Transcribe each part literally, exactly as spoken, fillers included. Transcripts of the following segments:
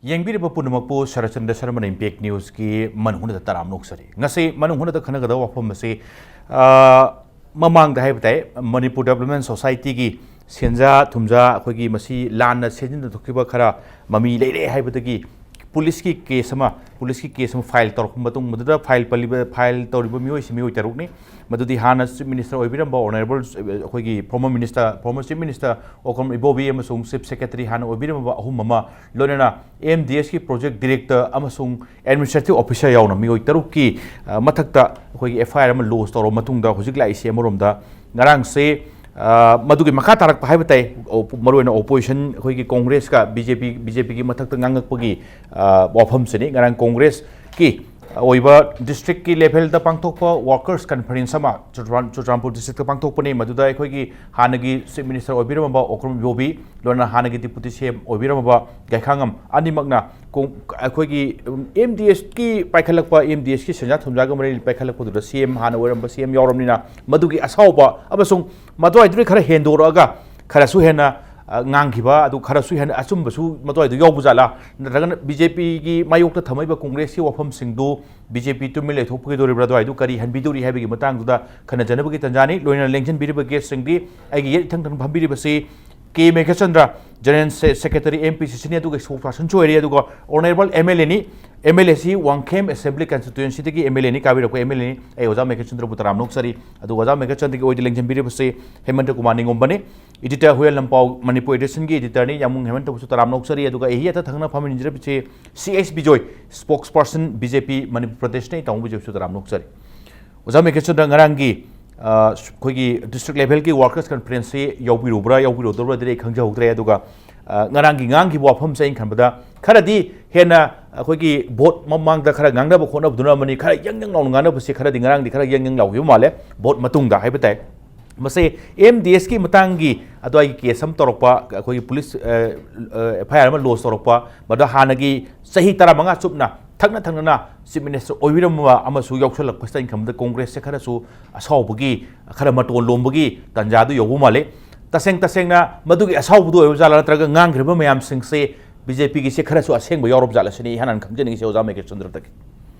ꯌꯦꯡꯕꯤꯔꯤꯕ ꯄꯨꯝꯅꯃꯛꯄꯨ ꯁꯔꯠꯆꯟꯗ꯭ꯔ ꯁꯔꯃꯅ ꯏꯝꯄꯦꯛ ꯅ꯭ꯌꯨꯁꯀꯤ ꯃꯅꯨꯡ ꯍꯨꯠꯅꯗ ꯇꯔꯥꯝꯅ ꯑꯣꯛꯆꯔꯤ꯫ ꯉꯁꯤ ꯃꯅꯨꯡ ꯍꯨꯠꯅꯗ ꯈꯟꯅꯒꯗꯕ ꯋꯥꯐꯝ ꯑꯁꯤ, ꯑ, ꯃꯃꯥꯡꯗ ꯍꯥꯏꯕ ꯇꯥꯏ, ꯃꯅꯤꯄꯨꯔ ꯗꯤꯕ꯭ꯂꯞꯃꯦꯟ ꯁꯣꯁꯥꯏꯇꯤꯒꯤ ꯁꯦꯟꯖꯥ ꯊꯨꯝꯖꯥ ꯑꯩꯈꯣꯏꯒꯤ ꯃꯁꯤ ꯂꯥꯟꯅ ꯁꯦꯝꯖꯤꯟꯅ ꯊꯣꯛꯈꯤꯕ ꯈꯔ ꯃꯃꯤ ꯂꯩꯔꯦ ꯍꯥꯏꯕꯗꯒꯤ ꯄꯨꯂꯤꯁꯀꯤ ꯀꯦꯁ ꯑꯃ, ꯄꯨꯂꯤꯁꯀꯤ ꯀꯦꯁ ꯑꯃ ꯐꯥꯏꯜ ꯇꯧꯔꯛꯄ ꯃꯇꯨꯡ, ꯃꯗꯨꯗ ꯐꯥꯏꯜ ꯄꯜꯂꯤꯕ, ꯐꯥꯏꯜ ꯇꯧꯔꯤꯕ ꯃꯤꯑꯣꯏꯁꯤ ꯃꯤꯑꯣꯏ ꯇꯔꯨꯛꯅꯤ꯫ ꯃꯗꯨꯗꯤ ꯍꯥꯟꯅ ꯆꯤꯐ ꯃꯤꯅꯤꯁꯇꯔ ꯑꯣꯏꯕꯤꯔꯝꯕ ꯑꯣꯅꯔꯦꯕꯜ ꯑꯩꯈꯣꯏꯒꯤ former minister, former chief minister Okram Ibobi ꯑꯃꯁꯨꯡ ꯆꯤꯐ ꯁꯦꯀ꯭ꯔꯦꯇꯔꯤ ꯍꯥꯟꯅ ꯑꯣꯏꯕꯤꯔꯝꯕ ꯑꯍꯨꯝ ꯑꯃ, ꯂꯣꯏꯅꯅ ꯑꯦꯝ ꯗꯤ ꯑꯦꯁꯀꯤ ꯄ꯭ꯔꯣꯖꯦꯛ ꯗꯤꯔꯦꯛꯇꯔ ꯑꯃꯁꯨꯡ ꯑꯦꯗꯃꯤꯅꯤꯁꯇ꯭ꯔꯦꯇꯤꯚ ꯑꯣꯐꯤꯁꯔ ꯌꯥꯎꯅ ꯃꯤꯑꯣꯏ ꯇꯔꯨꯛꯀꯤ, ꯑ, ꯃꯊꯛꯇ ꯑꯩꯈꯣꯏꯒꯤ ꯑꯦꯐ ꯑꯥꯏ ꯑꯥꯔ ꯑꯃ ꯂꯣꯖ ꯇꯧꯔꯕ ꯃꯇꯨꯡꯗ ꯍꯧꯖꯤꯛ ꯂꯥꯛꯏꯁꯦ ꯑꯃꯔꯣꯝꯗ ꯉꯔꯥꯡꯁꯦ, ꯑ, ꯃꯗꯨꯒꯤ ꯃꯈꯥ ꯇꯥꯔꯛꯄ ꯍꯥꯏꯕ ꯇꯥꯏ, ꯑꯣ-, ꯃꯔꯨꯑꯣꯏꯅ ꯑꯣꯄꯣꯖꯤꯁꯟ ꯑꯩꯈꯣꯏꯒꯤ ꯀꯣꯡꯒ꯭ꯔꯦꯁꯀ ꯕꯤ ꯖꯦ ꯄꯤ, ꯕꯤ ꯖꯦ ꯄꯤꯒꯤ ꯃꯊꯛꯇ ꯉꯥꯡꯉꯛꯄꯒꯤ, ꯑ, ꯋꯥꯐꯝꯁꯤꯅꯤ꯫ ꯉꯔꯥꯡ ꯀꯣꯡꯒ꯭ꯔꯦꯁꯀꯤ ꯑꯣꯏꯕ ꯗꯤꯁꯇ꯭ꯔꯤꯛꯀꯤ ꯂꯦꯚꯦꯜꯗ ꯄꯥꯡꯊꯣꯛꯄ ꯋꯥꯔꯀꯔꯁ ꯀꯟꯐꯔꯦꯟꯁ ꯑꯃ ꯆꯨꯔꯆꯥꯟ-, ꯆꯨꯔꯆꯥꯟꯄꯨꯔ ꯗꯤꯁꯇ꯭ꯔꯤꯛꯇ ꯄꯥꯡꯊꯣꯛꯄꯅꯤ꯫ ꯃꯗꯨꯗ ꯑꯩꯈꯣꯏꯒꯤ ꯍꯥꯟꯅꯒꯤ ꯆꯤꯐ ꯃꯤꯅꯤꯁꯇꯔ ꯑꯣꯏꯕꯤꯔꯝꯃꯕ ꯑꯣꯀ꯭ꯔꯝ ꯏꯕꯣꯕꯤ, ꯂꯣꯏꯅꯅ ꯍꯥꯟꯅꯒꯤ ꯗꯤꯄꯨꯇꯤ ꯁꯤ ꯑꯦꯝ ꯑꯣꯏꯕꯤꯔꯝꯃꯕ ꯒꯥꯏꯈꯥꯉꯝ ꯑꯅꯤꯃꯛꯅ ꯀꯣꯡ-, ꯑꯩꯈꯣꯏꯒꯤ, ꯎꯝ, ꯑꯦꯝ ꯗꯤ ꯑꯦꯁꯀꯤ ꯄꯥꯏꯈꯠꯂꯛꯄ, ꯑꯦꯝ ꯗꯤ ꯑꯦꯁꯀꯤ ꯁꯦꯟꯖꯥ ꯊꯨꯝꯖꯥꯒ ꯃꯔꯤ ꯄꯥꯏꯈꯠꯂꯛꯄꯗꯨꯗ ꯁꯤ ꯑꯦꯝ ꯍꯥꯟꯅ ꯑꯣꯏꯔꯝꯕ ꯁꯤ ꯑꯦꯝ ꯌꯥꯎꯔꯕꯅꯤꯅ ꯃꯗꯨꯒꯤ ꯑꯁꯥꯎꯕ ꯑꯃꯁꯨꯡ ꯃꯗꯨꯋꯥꯏꯗꯨꯗꯒꯤ ꯈꯔ ꯍꯦꯟꯗꯣꯔꯛꯑꯒ ꯈꯔꯁꯨ ꯍꯦꯟꯅ, ꯑ, ꯉꯥꯡꯈꯤꯕ, ꯑꯗꯨ ꯈꯔꯁꯨ ꯍꯦꯟꯅ ꯑꯆꯨꯝꯕꯁꯨ ꯃꯗꯨꯋꯥꯏꯗꯨ ꯌꯥꯎꯕ ꯖꯥꯠꯂꯥ? ꯅꯠꯇ꯭ꯔꯒꯅ ꯕꯤ ꯖꯦ ꯄꯤꯒꯤ ꯃꯥꯌꯣꯛꯇ ꯊꯝꯃꯛꯏꯕ ꯀꯣꯡꯒ꯭ꯔꯦꯁꯀꯤ ꯋꯥꯐꯝꯁꯤꯡꯗꯨ ꯕꯤ ꯖꯦ ꯄꯤ ꯇꯨꯃꯤꯟ ꯂꯩꯊꯣꯛꯄꯤꯒꯗꯧꯔꯤꯕ꯭ꯔꯥ? ꯑꯗꯨꯋꯥꯏꯗꯨ ꯀꯔꯤ ꯍꯟꯕꯤꯗꯧꯔꯤ ꯍꯥꯏꯕꯒꯤ ꯃꯇꯥꯡꯗꯨꯗ ꯈꯟꯅꯖꯅꯕꯒꯤ ꯇꯥꯟꯖꯥꯅꯤ꯫ ꯂꯣꯏꯅꯅ ꯂꯦꯡꯁꯤꯟꯕꯤꯔꯤꯕ ꯒꯦꯁꯁꯤꯡꯗꯤ ꯑꯩꯒꯤ ꯌꯦꯠ ꯏꯊꯪ ꯊꯪꯕ ꯐꯝꯕꯤꯔꯤꯕꯁꯤ ꯀꯦ ꯃꯦꯘꯆꯟꯗ꯭ꯔ, ꯖꯦꯅꯔꯦꯜ ꯁꯦ-, ꯁꯦꯀ꯭ꯔꯦꯇꯔꯤ ꯑꯦꯝ ꯄꯤ ꯁꯤ ꯁꯤꯅꯤ, ꯑꯗꯨꯒ ꯁ꯭ꯄꯣꯛꯁ ꯄꯥꯔꯁꯟꯁꯨ ꯑꯣꯏꯔꯤ, ꯑꯗꯨꯒ ꯑꯣꯅꯔꯦꯕꯜ ꯑꯦꯝ ꯑꯦꯜ ꯑꯦꯅꯤ꯫ ꯑꯦꯝ ꯑꯦꯜ ꯑꯦꯁꯤ ꯋꯥꯡꯈꯦꯝ ꯑꯦꯁꯦꯝꯕ꯭ꯂꯤ ꯀꯟꯁꯇꯤꯇ꯭ꯋꯦꯟꯁꯤꯗꯒꯤ ꯑꯦꯝ ꯑꯦꯜ ꯑꯦꯅꯤ, ꯀꯥꯕꯤꯔꯛꯄ ꯑꯦꯝ ꯑꯦꯜ ꯑꯦꯅꯤ꯫ ꯑꯩ ꯑꯣꯖꯥ ꯃꯦꯘꯆꯟꯗ꯭ꯔꯕꯨ ꯇꯔꯥꯝꯅ ꯑꯣꯛꯆꯔꯤ꯫ ꯑꯗꯨꯒ ꯑꯣꯖꯥ ꯃꯦꯘꯆꯟꯗ꯭ꯔꯒꯤ ꯑꯣꯏꯗ ꯂꯦꯡꯁꯤꯟꯕꯤꯔꯤꯕꯁꯤ ꯍꯦꯃꯟꯇ ꯀꯨꯃꯥꯔ ꯅꯤꯉꯣꯝꯕꯅꯤ꯫ ꯏꯗꯤꯇꯔ ꯍꯨꯌꯦꯟ ꯂꯝꯄꯥꯎ ꯃꯅꯤꯄꯨꯔ ꯑꯦꯗꯤꯁꯟꯒꯤ ꯏꯗꯤꯇꯔꯅꯤ, ꯌꯥꯝꯕꯨꯡ ꯍꯦꯃꯟꯇꯕꯨꯁꯨ ꯇꯔꯥꯝꯅ ꯑꯣꯛꯆꯔꯤ꯫ ꯑꯗꯨꯒ ꯑꯩꯒꯤ ꯌꯦꯠ ꯊꯪꯅ ꯐꯝꯃꯤꯟꯅꯖꯔꯤꯕꯁꯤ C S Bijoy, spokesperson B J ꯄꯤ ꯃꯅꯤꯄꯨꯔ ꯄ꯭ꯔꯗꯦꯁꯅꯤ, ꯇꯥꯃꯣ ꯕꯤꯖꯣꯏꯁꯨ ꯇꯔꯥꯝꯅ ꯑꯣꯛꯆꯔꯤ꯫ ꯑꯣꯖꯥ ꯃꯦꯘꯆꯟꯗ꯭ꯔ, ꯉꯔꯥꯡꯒꯤ, ꯑ, ꯑꯩꯈꯣꯏꯒꯤ ꯗꯤꯁꯇ꯭ꯔꯤꯛ ꯂꯦꯚꯦꯜꯒꯤ ꯋꯥꯔꯀꯔꯁ ꯀꯟꯐꯔꯦꯟꯁꯁꯤ ꯌꯥꯎꯕꯤꯔꯨꯕ꯭ꯔꯥ, ꯌꯥꯎꯕꯤꯔꯨꯗꯕ꯭ꯔꯥꯗꯤ ꯑꯩ ꯈꯪꯖꯍꯧꯗ꯭ꯔꯦ꯫ ꯑꯗꯨꯒ, ꯑ, ꯉꯔꯥꯡꯒꯤ ꯉꯥꯡꯈꯤꯕ ꯋꯥꯐꯝꯁꯦ ꯑꯩꯅ ꯈꯟꯕꯗ ꯈꯔꯗꯤ ꯍꯦꯟꯅ ꯑꯩꯈꯣꯏꯒꯤ ꯚꯣꯠ ꯃꯃꯥꯡꯗ ꯈꯔ ꯉꯥꯡꯅꯕ ꯈꯣꯠꯅꯕꯗꯨꯅ ꯑꯃꯅꯤ, ꯈꯔ ꯌꯪ ꯌꯪ ꯂꯥꯎꯅ ꯉꯥꯡꯅꯕꯁꯤ ꯈꯔꯗꯤ ꯉꯔꯥꯡꯗꯤ ꯈꯔ ꯌꯪ ꯌꯪ ꯂꯥꯎꯈꯤꯕ ꯃꯥꯜꯂꯦ, ꯚꯣꯠ ꯃꯇꯨꯡꯗ ꯍꯥꯏꯕ ꯇꯥꯏ꯫ ꯃꯁꯤ ꯑꯦꯝ ꯗꯤ ꯑꯦꯁꯀꯤ ꯃꯇꯥꯡꯒꯤ ꯑꯗꯨꯋꯥꯏꯒꯤ ꯀꯦꯁ ꯑꯃ ꯇꯧꯔꯛꯄ, ꯑꯩꯈꯣꯏꯒꯤ ꯄꯨꯂꯤꯁ, ꯑ, ꯑ, ꯑꯦꯐ ꯑꯥꯏ ꯑꯥꯔ ꯑꯃ ꯂꯣꯖ ꯇꯧꯔꯛꯄ, ꯃꯗꯨ ꯍꯥꯟꯅꯒꯤ ꯆꯍꯤ ꯇꯔꯥꯃꯉꯥ ꯆꯨꯞꯅ ꯊꯛꯅ ꯊꯛꯅꯅ ꯆꯤꯐ ꯃꯤꯅꯤꯁꯇꯔ ꯑꯣꯏꯕꯤꯔꯝꯕ ꯑꯃꯁꯨ ꯌꯥꯎꯁꯜꯂꯛꯄꯁꯤꯗ ꯑꯩꯅ ꯈꯟꯕꯗ ꯀꯣꯡꯒ꯭ꯔꯦꯁꯁꯦ ꯈꯔꯁꯨ ꯑꯁꯥꯎꯕꯒꯤ, ꯈꯔ ꯃꯇꯣꯟ ꯂꯣꯝꯕꯒꯤ ꯇꯥꯟꯖꯥꯗꯨ ꯌꯧꯕ ꯃꯥꯜꯂꯤ꯫ ꯇꯁꯦꯡ ꯇꯁꯦꯡꯅ ꯃꯗꯨꯒꯤ ꯑꯁꯥꯎꯕꯗꯨ ꯑꯣꯏꯕ ꯖꯥꯠꯂꯥ, ꯅꯠꯇ꯭ꯔꯒ ꯉꯥꯡꯈ꯭ꯔꯤꯕ ꯃꯌꯥꯝꯁꯤꯡꯁꯦ ꯕꯤ ꯖꯦ ꯄꯤꯒꯤꯁꯦ ꯈꯔꯁꯨ ꯑꯁꯦꯡꯕ ꯌꯥꯎꯔꯕ ꯖꯥꯠꯂ ꯁꯤꯅꯤ ꯏꯍꯥꯟ ꯍꯥꯟꯅ ꯈꯪꯖꯅꯤꯡꯉꯤꯁꯦ ꯑꯣꯖꯥ ꯃꯥꯏꯀꯦꯜ ꯆꯟꯗ꯭ꯔꯗꯒꯤ꯫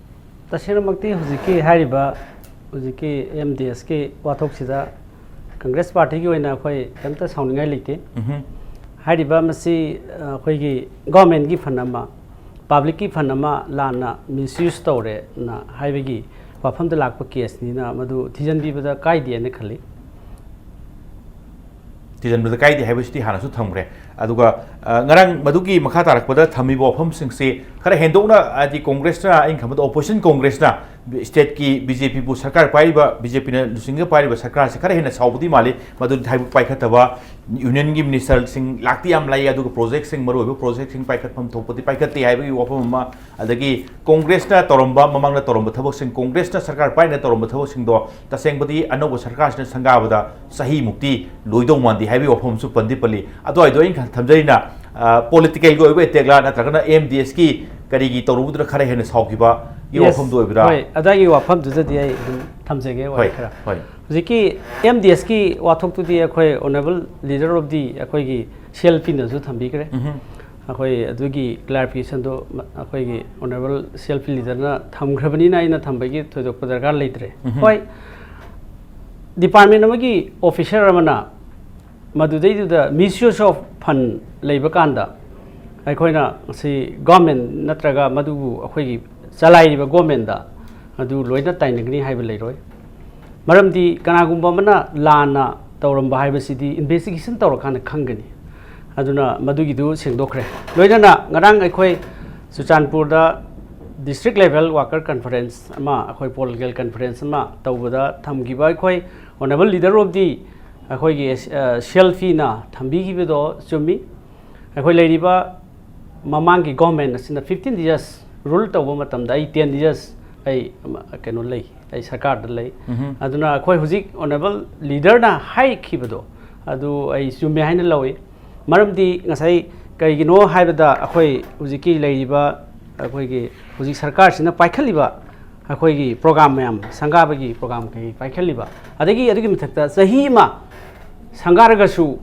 ꯇꯁꯦꯡꯅꯃꯛꯇꯤ ꯍꯧꯖꯤꯛꯀꯤ ꯍꯥꯏꯔꯤꯕ ꯍꯧꯖꯤꯛꯀꯤ ꯑꯦꯝ ꯗꯤ ꯑꯦꯁꯀꯤ ꯋꯥꯊꯣꯛꯁꯤꯗ ꯀꯪꯒ꯭ꯔꯦꯁ ꯄꯥꯔꯇꯤꯒꯤ ꯑꯣꯏꯅ ꯑꯩꯈꯣꯏ ꯀꯩꯝꯇ ꯁꯥꯎꯅꯤꯡꯉꯥꯏ ꯂꯩꯇꯦ꯫ ꯎꯝꯍꯨꯝ꯫ ꯍꯥꯏꯔꯤꯕ ꯃꯁꯤ ꯑꯩꯈꯣꯏꯒꯤ ꯒꯣꯔꯃꯦꯟꯒꯤ ꯐꯟ ꯑꯃ, ꯄꯕ꯭ꯂꯤꯛꯀꯤ ꯐꯟ ꯑꯃ ꯂꯥꯟꯅ ꯃꯤꯁꯌꯨꯁ ꯇꯧꯔꯦꯅ ꯍꯥꯏꯕꯒꯤ ꯋꯥꯐꯝꯗ ꯂꯥꯛꯄ ꯀꯦꯁꯅꯤꯅ ꯃꯗꯨ ꯊꯤꯖꯤꯟꯕꯤꯕꯗ ꯀꯥꯏꯗꯦꯅ ꯈꯜꯂꯤ꯫ ꯊꯤꯖꯤꯟꯕꯗ ꯀꯥꯏꯗꯦ ꯍꯥꯏꯕꯁꯤꯗꯤ ꯍꯥꯟꯅꯁꯨ ꯊꯝꯈ꯭ꯔꯦ꯫ ꯑꯗꯨꯒ, ꯑ, ꯉꯔꯥꯡ ꯃꯗꯨꯒꯤ ꯃꯈꯥ ꯇꯥꯔꯛꯄꯗ ꯊꯝꯃꯤꯕ ꯋꯥꯐꯝꯁꯤꯡꯁꯦ ꯈꯔ ꯍꯦꯟꯗꯣꯛꯅ, ꯍꯥꯏꯗꯤ, ꯀꯣꯡꯒ꯭ꯔꯦꯁꯅ, ꯑꯩꯅ ꯈꯟꯕꯗ ꯑꯣꯄꯣꯖꯤꯁꯟ ꯀꯣꯡꯒ꯭ꯔꯦꯁꯅ ꯁ꯭ꯇꯦꯠꯀꯤ ꯕꯤ ꯖꯦ ꯄꯤꯕꯨ ꯁꯔꯀꯥꯔ ꯄꯥꯏꯔꯤꯕ, ꯕꯤ ꯖꯦ ꯄꯤꯅ ꯂꯨꯆꯤꯡꯉꯒ ꯄꯥꯏꯔꯤꯕ ꯁꯔꯀꯥꯔꯁꯦ ꯈꯔ ꯍꯦꯟꯅ ꯁꯥꯎꯕꯗꯤ ꯃꯥꯜꯂꯤ꯫ ꯃꯗꯨꯗꯤ ꯊꯥꯏꯕꯨ ꯄꯥꯏꯈꯠꯇꯕ, ꯌꯨꯅꯤꯌꯟꯒꯤ ꯃꯤꯅꯤꯁꯇꯔꯁꯤꯡ ꯂꯥꯛꯇꯤ ꯌꯥꯝ ꯂꯥꯛꯏ, ꯑꯗꯨꯒ ꯄ꯭ꯔꯣꯖꯦꯛꯁꯤꯡ, ꯃꯔꯨꯑꯣꯏꯕ ꯄ꯭ꯔꯣꯖꯦꯛꯁꯤꯡ ꯄꯥꯏꯈꯠꯐꯝ ꯊꯣꯛꯄꯗꯤ ꯄꯥꯏꯈꯠꯇꯦ ꯍꯥꯏꯕꯒꯤ ꯋꯥꯐꯝ ꯑꯃ, ꯑꯗꯒꯤ ꯀꯣꯡꯒ꯭ꯔꯦꯁꯅ ꯇꯧꯔꯝꯕ, ꯃꯃꯥꯡꯗ ꯇꯧꯔꯝꯕ ꯊꯕꯛꯁꯤꯡ, ꯀꯣꯡꯒ꯭ꯔꯦꯁꯅ ꯁꯔꯀꯥꯔ ꯄꯥꯏꯅ ꯇꯧꯔꯝꯕ ꯊꯕꯛꯁꯤꯡꯗꯣ ꯇꯁꯦꯡꯕꯗꯤ ꯑꯅꯧꯕ ꯁꯔꯀꯥꯔꯁꯤꯅ ꯁꯪꯒꯥꯕꯗ ꯆꯍꯤꯃꯨꯛꯇꯤ ꯂꯣꯏꯗꯧ ꯃꯥꯟꯗꯦ ꯍꯥꯏꯕꯒꯤ ꯋꯥꯐꯝ ꯑꯃꯁꯨ ꯄꯟꯗꯤ ꯄꯜꯂꯤ꯫ ꯑꯗꯨꯋꯥꯏꯗꯣ ꯑꯩꯅ ꯊꯝꯖꯔꯤꯅ, ꯑ, ꯄꯣꯂꯤꯇꯤꯀꯦꯜꯒꯤ ꯑꯣꯏꯕ ꯑꯦꯇꯦꯛꯂꯥ ꯅꯠꯇ꯭ꯔꯒꯅ ꯑꯦꯝ ꯗꯤ ꯑꯦꯁꯀꯤ ꯀꯔꯤꯒꯤ ꯇꯧꯔꯨꯕꯗꯨꯅ ꯈꯔ ꯍꯦꯟꯅ ꯁꯥꯎꯈꯤꯕꯒꯤ Yes, ꯋꯥꯐꯝꯗꯨ ꯑꯣꯏꯕ꯭ꯔꯥ? ꯍꯣꯏ, ꯑꯗꯥꯏꯒꯤ ꯋꯥꯐꯝꯗꯨꯗꯗꯤ ꯑꯩ ꯑꯗꯨꯝ ꯊꯝꯖꯒꯦ, ꯋꯥꯔꯤ ꯍꯣꯏ, ꯈꯔ꯫ ꯍꯣꯏ꯫ ꯍꯧꯖꯤꯛꯀꯤ ꯑꯦꯝ ꯗꯤ ꯑꯦꯁꯀꯤ ꯋꯥꯊꯣꯛꯇꯨꯗꯤ ꯑꯩꯈꯣꯏ ꯑꯣꯅꯔꯦꯕꯜ ꯂꯤꯗꯔ ꯑꯣꯐ ꯗꯤ ꯑꯩꯈꯣꯏꯒꯤ ꯁꯤ ꯑꯦꯜ ꯄꯤꯅꯁꯨ ꯊꯝꯕꯤꯈ꯭ꯔꯦ꯫ ꯎꯝꯍꯨꯝ꯫ ꯑꯩꯈꯣꯏ ꯑꯗꯨꯒꯤ ꯀ꯭ꯂꯥꯔꯤꯐꯤꯀꯦꯁꯟꯗꯣ ꯃ-, ꯑꯩꯈꯣꯏꯒꯤ ꯑꯣꯅꯔꯦꯕꯜ ꯁꯤ ꯑꯦꯜ ꯄꯤ ꯂꯤꯗꯔꯅ ꯊꯝꯈ꯭ꯔꯕꯅꯤꯅ ꯑꯩꯅ ꯊꯝꯕꯒꯤ ꯊꯣꯏꯗꯣꯛꯄ ꯗꯔꯀꯥꯔ ꯂꯩꯇ꯭ꯔꯦ꯫ ꯎꯝꯍꯨꯝ꯫ ꯍꯣꯏ, ꯗꯤꯄꯥꯔꯠꯃꯦꯟ ꯑꯃꯒꯤ ꯑꯣꯐꯤꯁꯔ ꯑꯃꯅ ꯃꯗꯨꯗꯩꯗꯨꯗ ꯃꯤꯁꯌꯨꯁ ꯑꯣꯐ ꯐꯟ ꯂꯩꯕ ꯀꯥꯟꯗ ꯑꯩꯈꯣꯏꯅ ꯁꯤ ꯒꯣꯔꯃꯦꯟ ꯅꯠꯇ꯭ꯔꯒ ꯃꯗꯨꯕꯨ ꯑꯩꯈꯣꯏꯒꯤ ꯆꯂꯥꯏꯔꯤꯕ ꯒꯣꯔꯃꯦꯟꯗ ꯑꯗꯨ ꯂꯣꯏꯅ ꯇꯥꯏꯅꯒꯅꯤ ꯍꯥꯏꯕ ꯂꯩꯔꯣꯏ꯫ ꯃꯔꯝꯗꯤ ꯀꯅꯥꯒꯨꯝꯕ ꯑꯃꯅ ꯂꯥꯟꯅ ꯇꯧꯔꯝꯕ ꯍꯥꯏꯕꯁꯤꯗꯤ ꯏꯟꯚꯦꯁꯇꯤꯒꯦꯁꯟ ꯇꯧꯔꯀꯥꯟꯗ ꯈꯪꯒꯅꯤ꯫ ꯑꯗꯨꯅ ꯃꯗꯨꯒꯤꯗꯨ ꯁꯦꯡꯗꯣꯛꯈ꯭ꯔꯦ꯫ ꯂꯣꯏꯅꯅ ꯉꯔꯥꯡ ꯑꯩꯈꯣꯏ ꯆꯨꯔꯆꯥꯟꯄꯨꯔꯗ ꯗꯤꯁꯇ꯭ꯔꯤꯛ ꯂꯦꯚꯦꯜ ꯋꯥꯀꯔ ꯀꯟꯐꯔꯦꯟꯁ ꯑꯃ, ꯑꯩꯈꯣꯏ ꯄꯣꯂꯤꯇꯤꯀꯦꯜ ꯀꯟꯐꯔꯦꯟꯁ ꯑꯃ ꯇꯧꯕꯗ ꯊꯝꯈꯤꯕ ꯑꯩꯈꯣꯏ ꯑꯣꯅꯔꯦꯕꯜ ꯂꯤꯗꯔ ꯑꯣꯐ ꯗꯤ ꯑꯩꯈꯣꯏꯒꯤ, ꯑ, ꯁꯤ ꯑꯦꯜ ꯄꯤꯅ ꯊꯝꯕꯤꯈꯤꯕꯗꯣ ꯆꯨꯝꯃꯤ꯫ ꯑꯩꯈꯣꯏ ꯂꯩꯔꯤꯕ ꯃꯃꯥꯡꯒꯤ ꯒꯣꯔꯃꯦꯟ ꯑꯁꯤꯅ ꯐꯤꯐꯇꯤꯟ ꯌꯔꯁ ꯔꯨꯜ ꯇꯧꯕ ꯃꯇꯝꯗ ꯑꯩ ꯇꯦꯟ ꯌꯔꯁ ꯑꯩ, ꯑꯃ, ꯀꯩꯅꯣ ꯂꯩ, ꯑꯩ ꯁꯔꯀꯥꯔꯗ ꯂꯩ꯫ ꯎꯝꯍꯨꯝ꯫ ꯑꯗꯨꯅ ꯑꯩꯈꯣꯏ ꯍꯧꯖꯤꯛ ꯑꯣꯅꯔꯦꯕꯜ ꯂꯤꯗꯔꯅ ꯍꯥꯏꯈꯤꯕꯗꯣ ꯑꯗꯨ ꯑꯩ ꯆꯨꯝꯃꯦ ꯍꯥꯏꯅ ꯂꯧꯏ꯫ ꯃꯔꯝꯗꯤ ꯉꯁꯥꯏ ꯀꯩꯒꯤꯅꯣ ꯍꯥꯏꯕꯗ ꯑꯩꯈꯣꯏ ꯍꯧꯖꯤꯛꯀꯤ ꯂꯩꯔꯤꯕ ꯑꯩꯈꯣꯏꯒꯤ ꯍꯧꯖꯤꯛ ꯁꯔꯀꯥꯔꯁꯤꯅ ꯄꯥꯏꯈꯠꯂꯤꯕ ꯑꯩꯈꯣꯏꯒꯤ ꯄ꯭ꯔꯣꯒ꯭ꯔꯥꯝ ꯃꯌꯥꯝ, ꯁꯪꯒꯥꯕꯒꯤ ꯄ꯭ꯔꯣꯒ꯭ꯔꯥꯝ ꯀꯩ ꯄꯥꯏꯈꯠꯂꯤꯕ, ꯑꯗꯒꯤ ꯑꯗꯨꯒꯤ ꯃꯊꯛꯇ ꯆꯍꯤ ꯑꯃ ꯁꯪꯒꯥꯔꯒꯁꯨ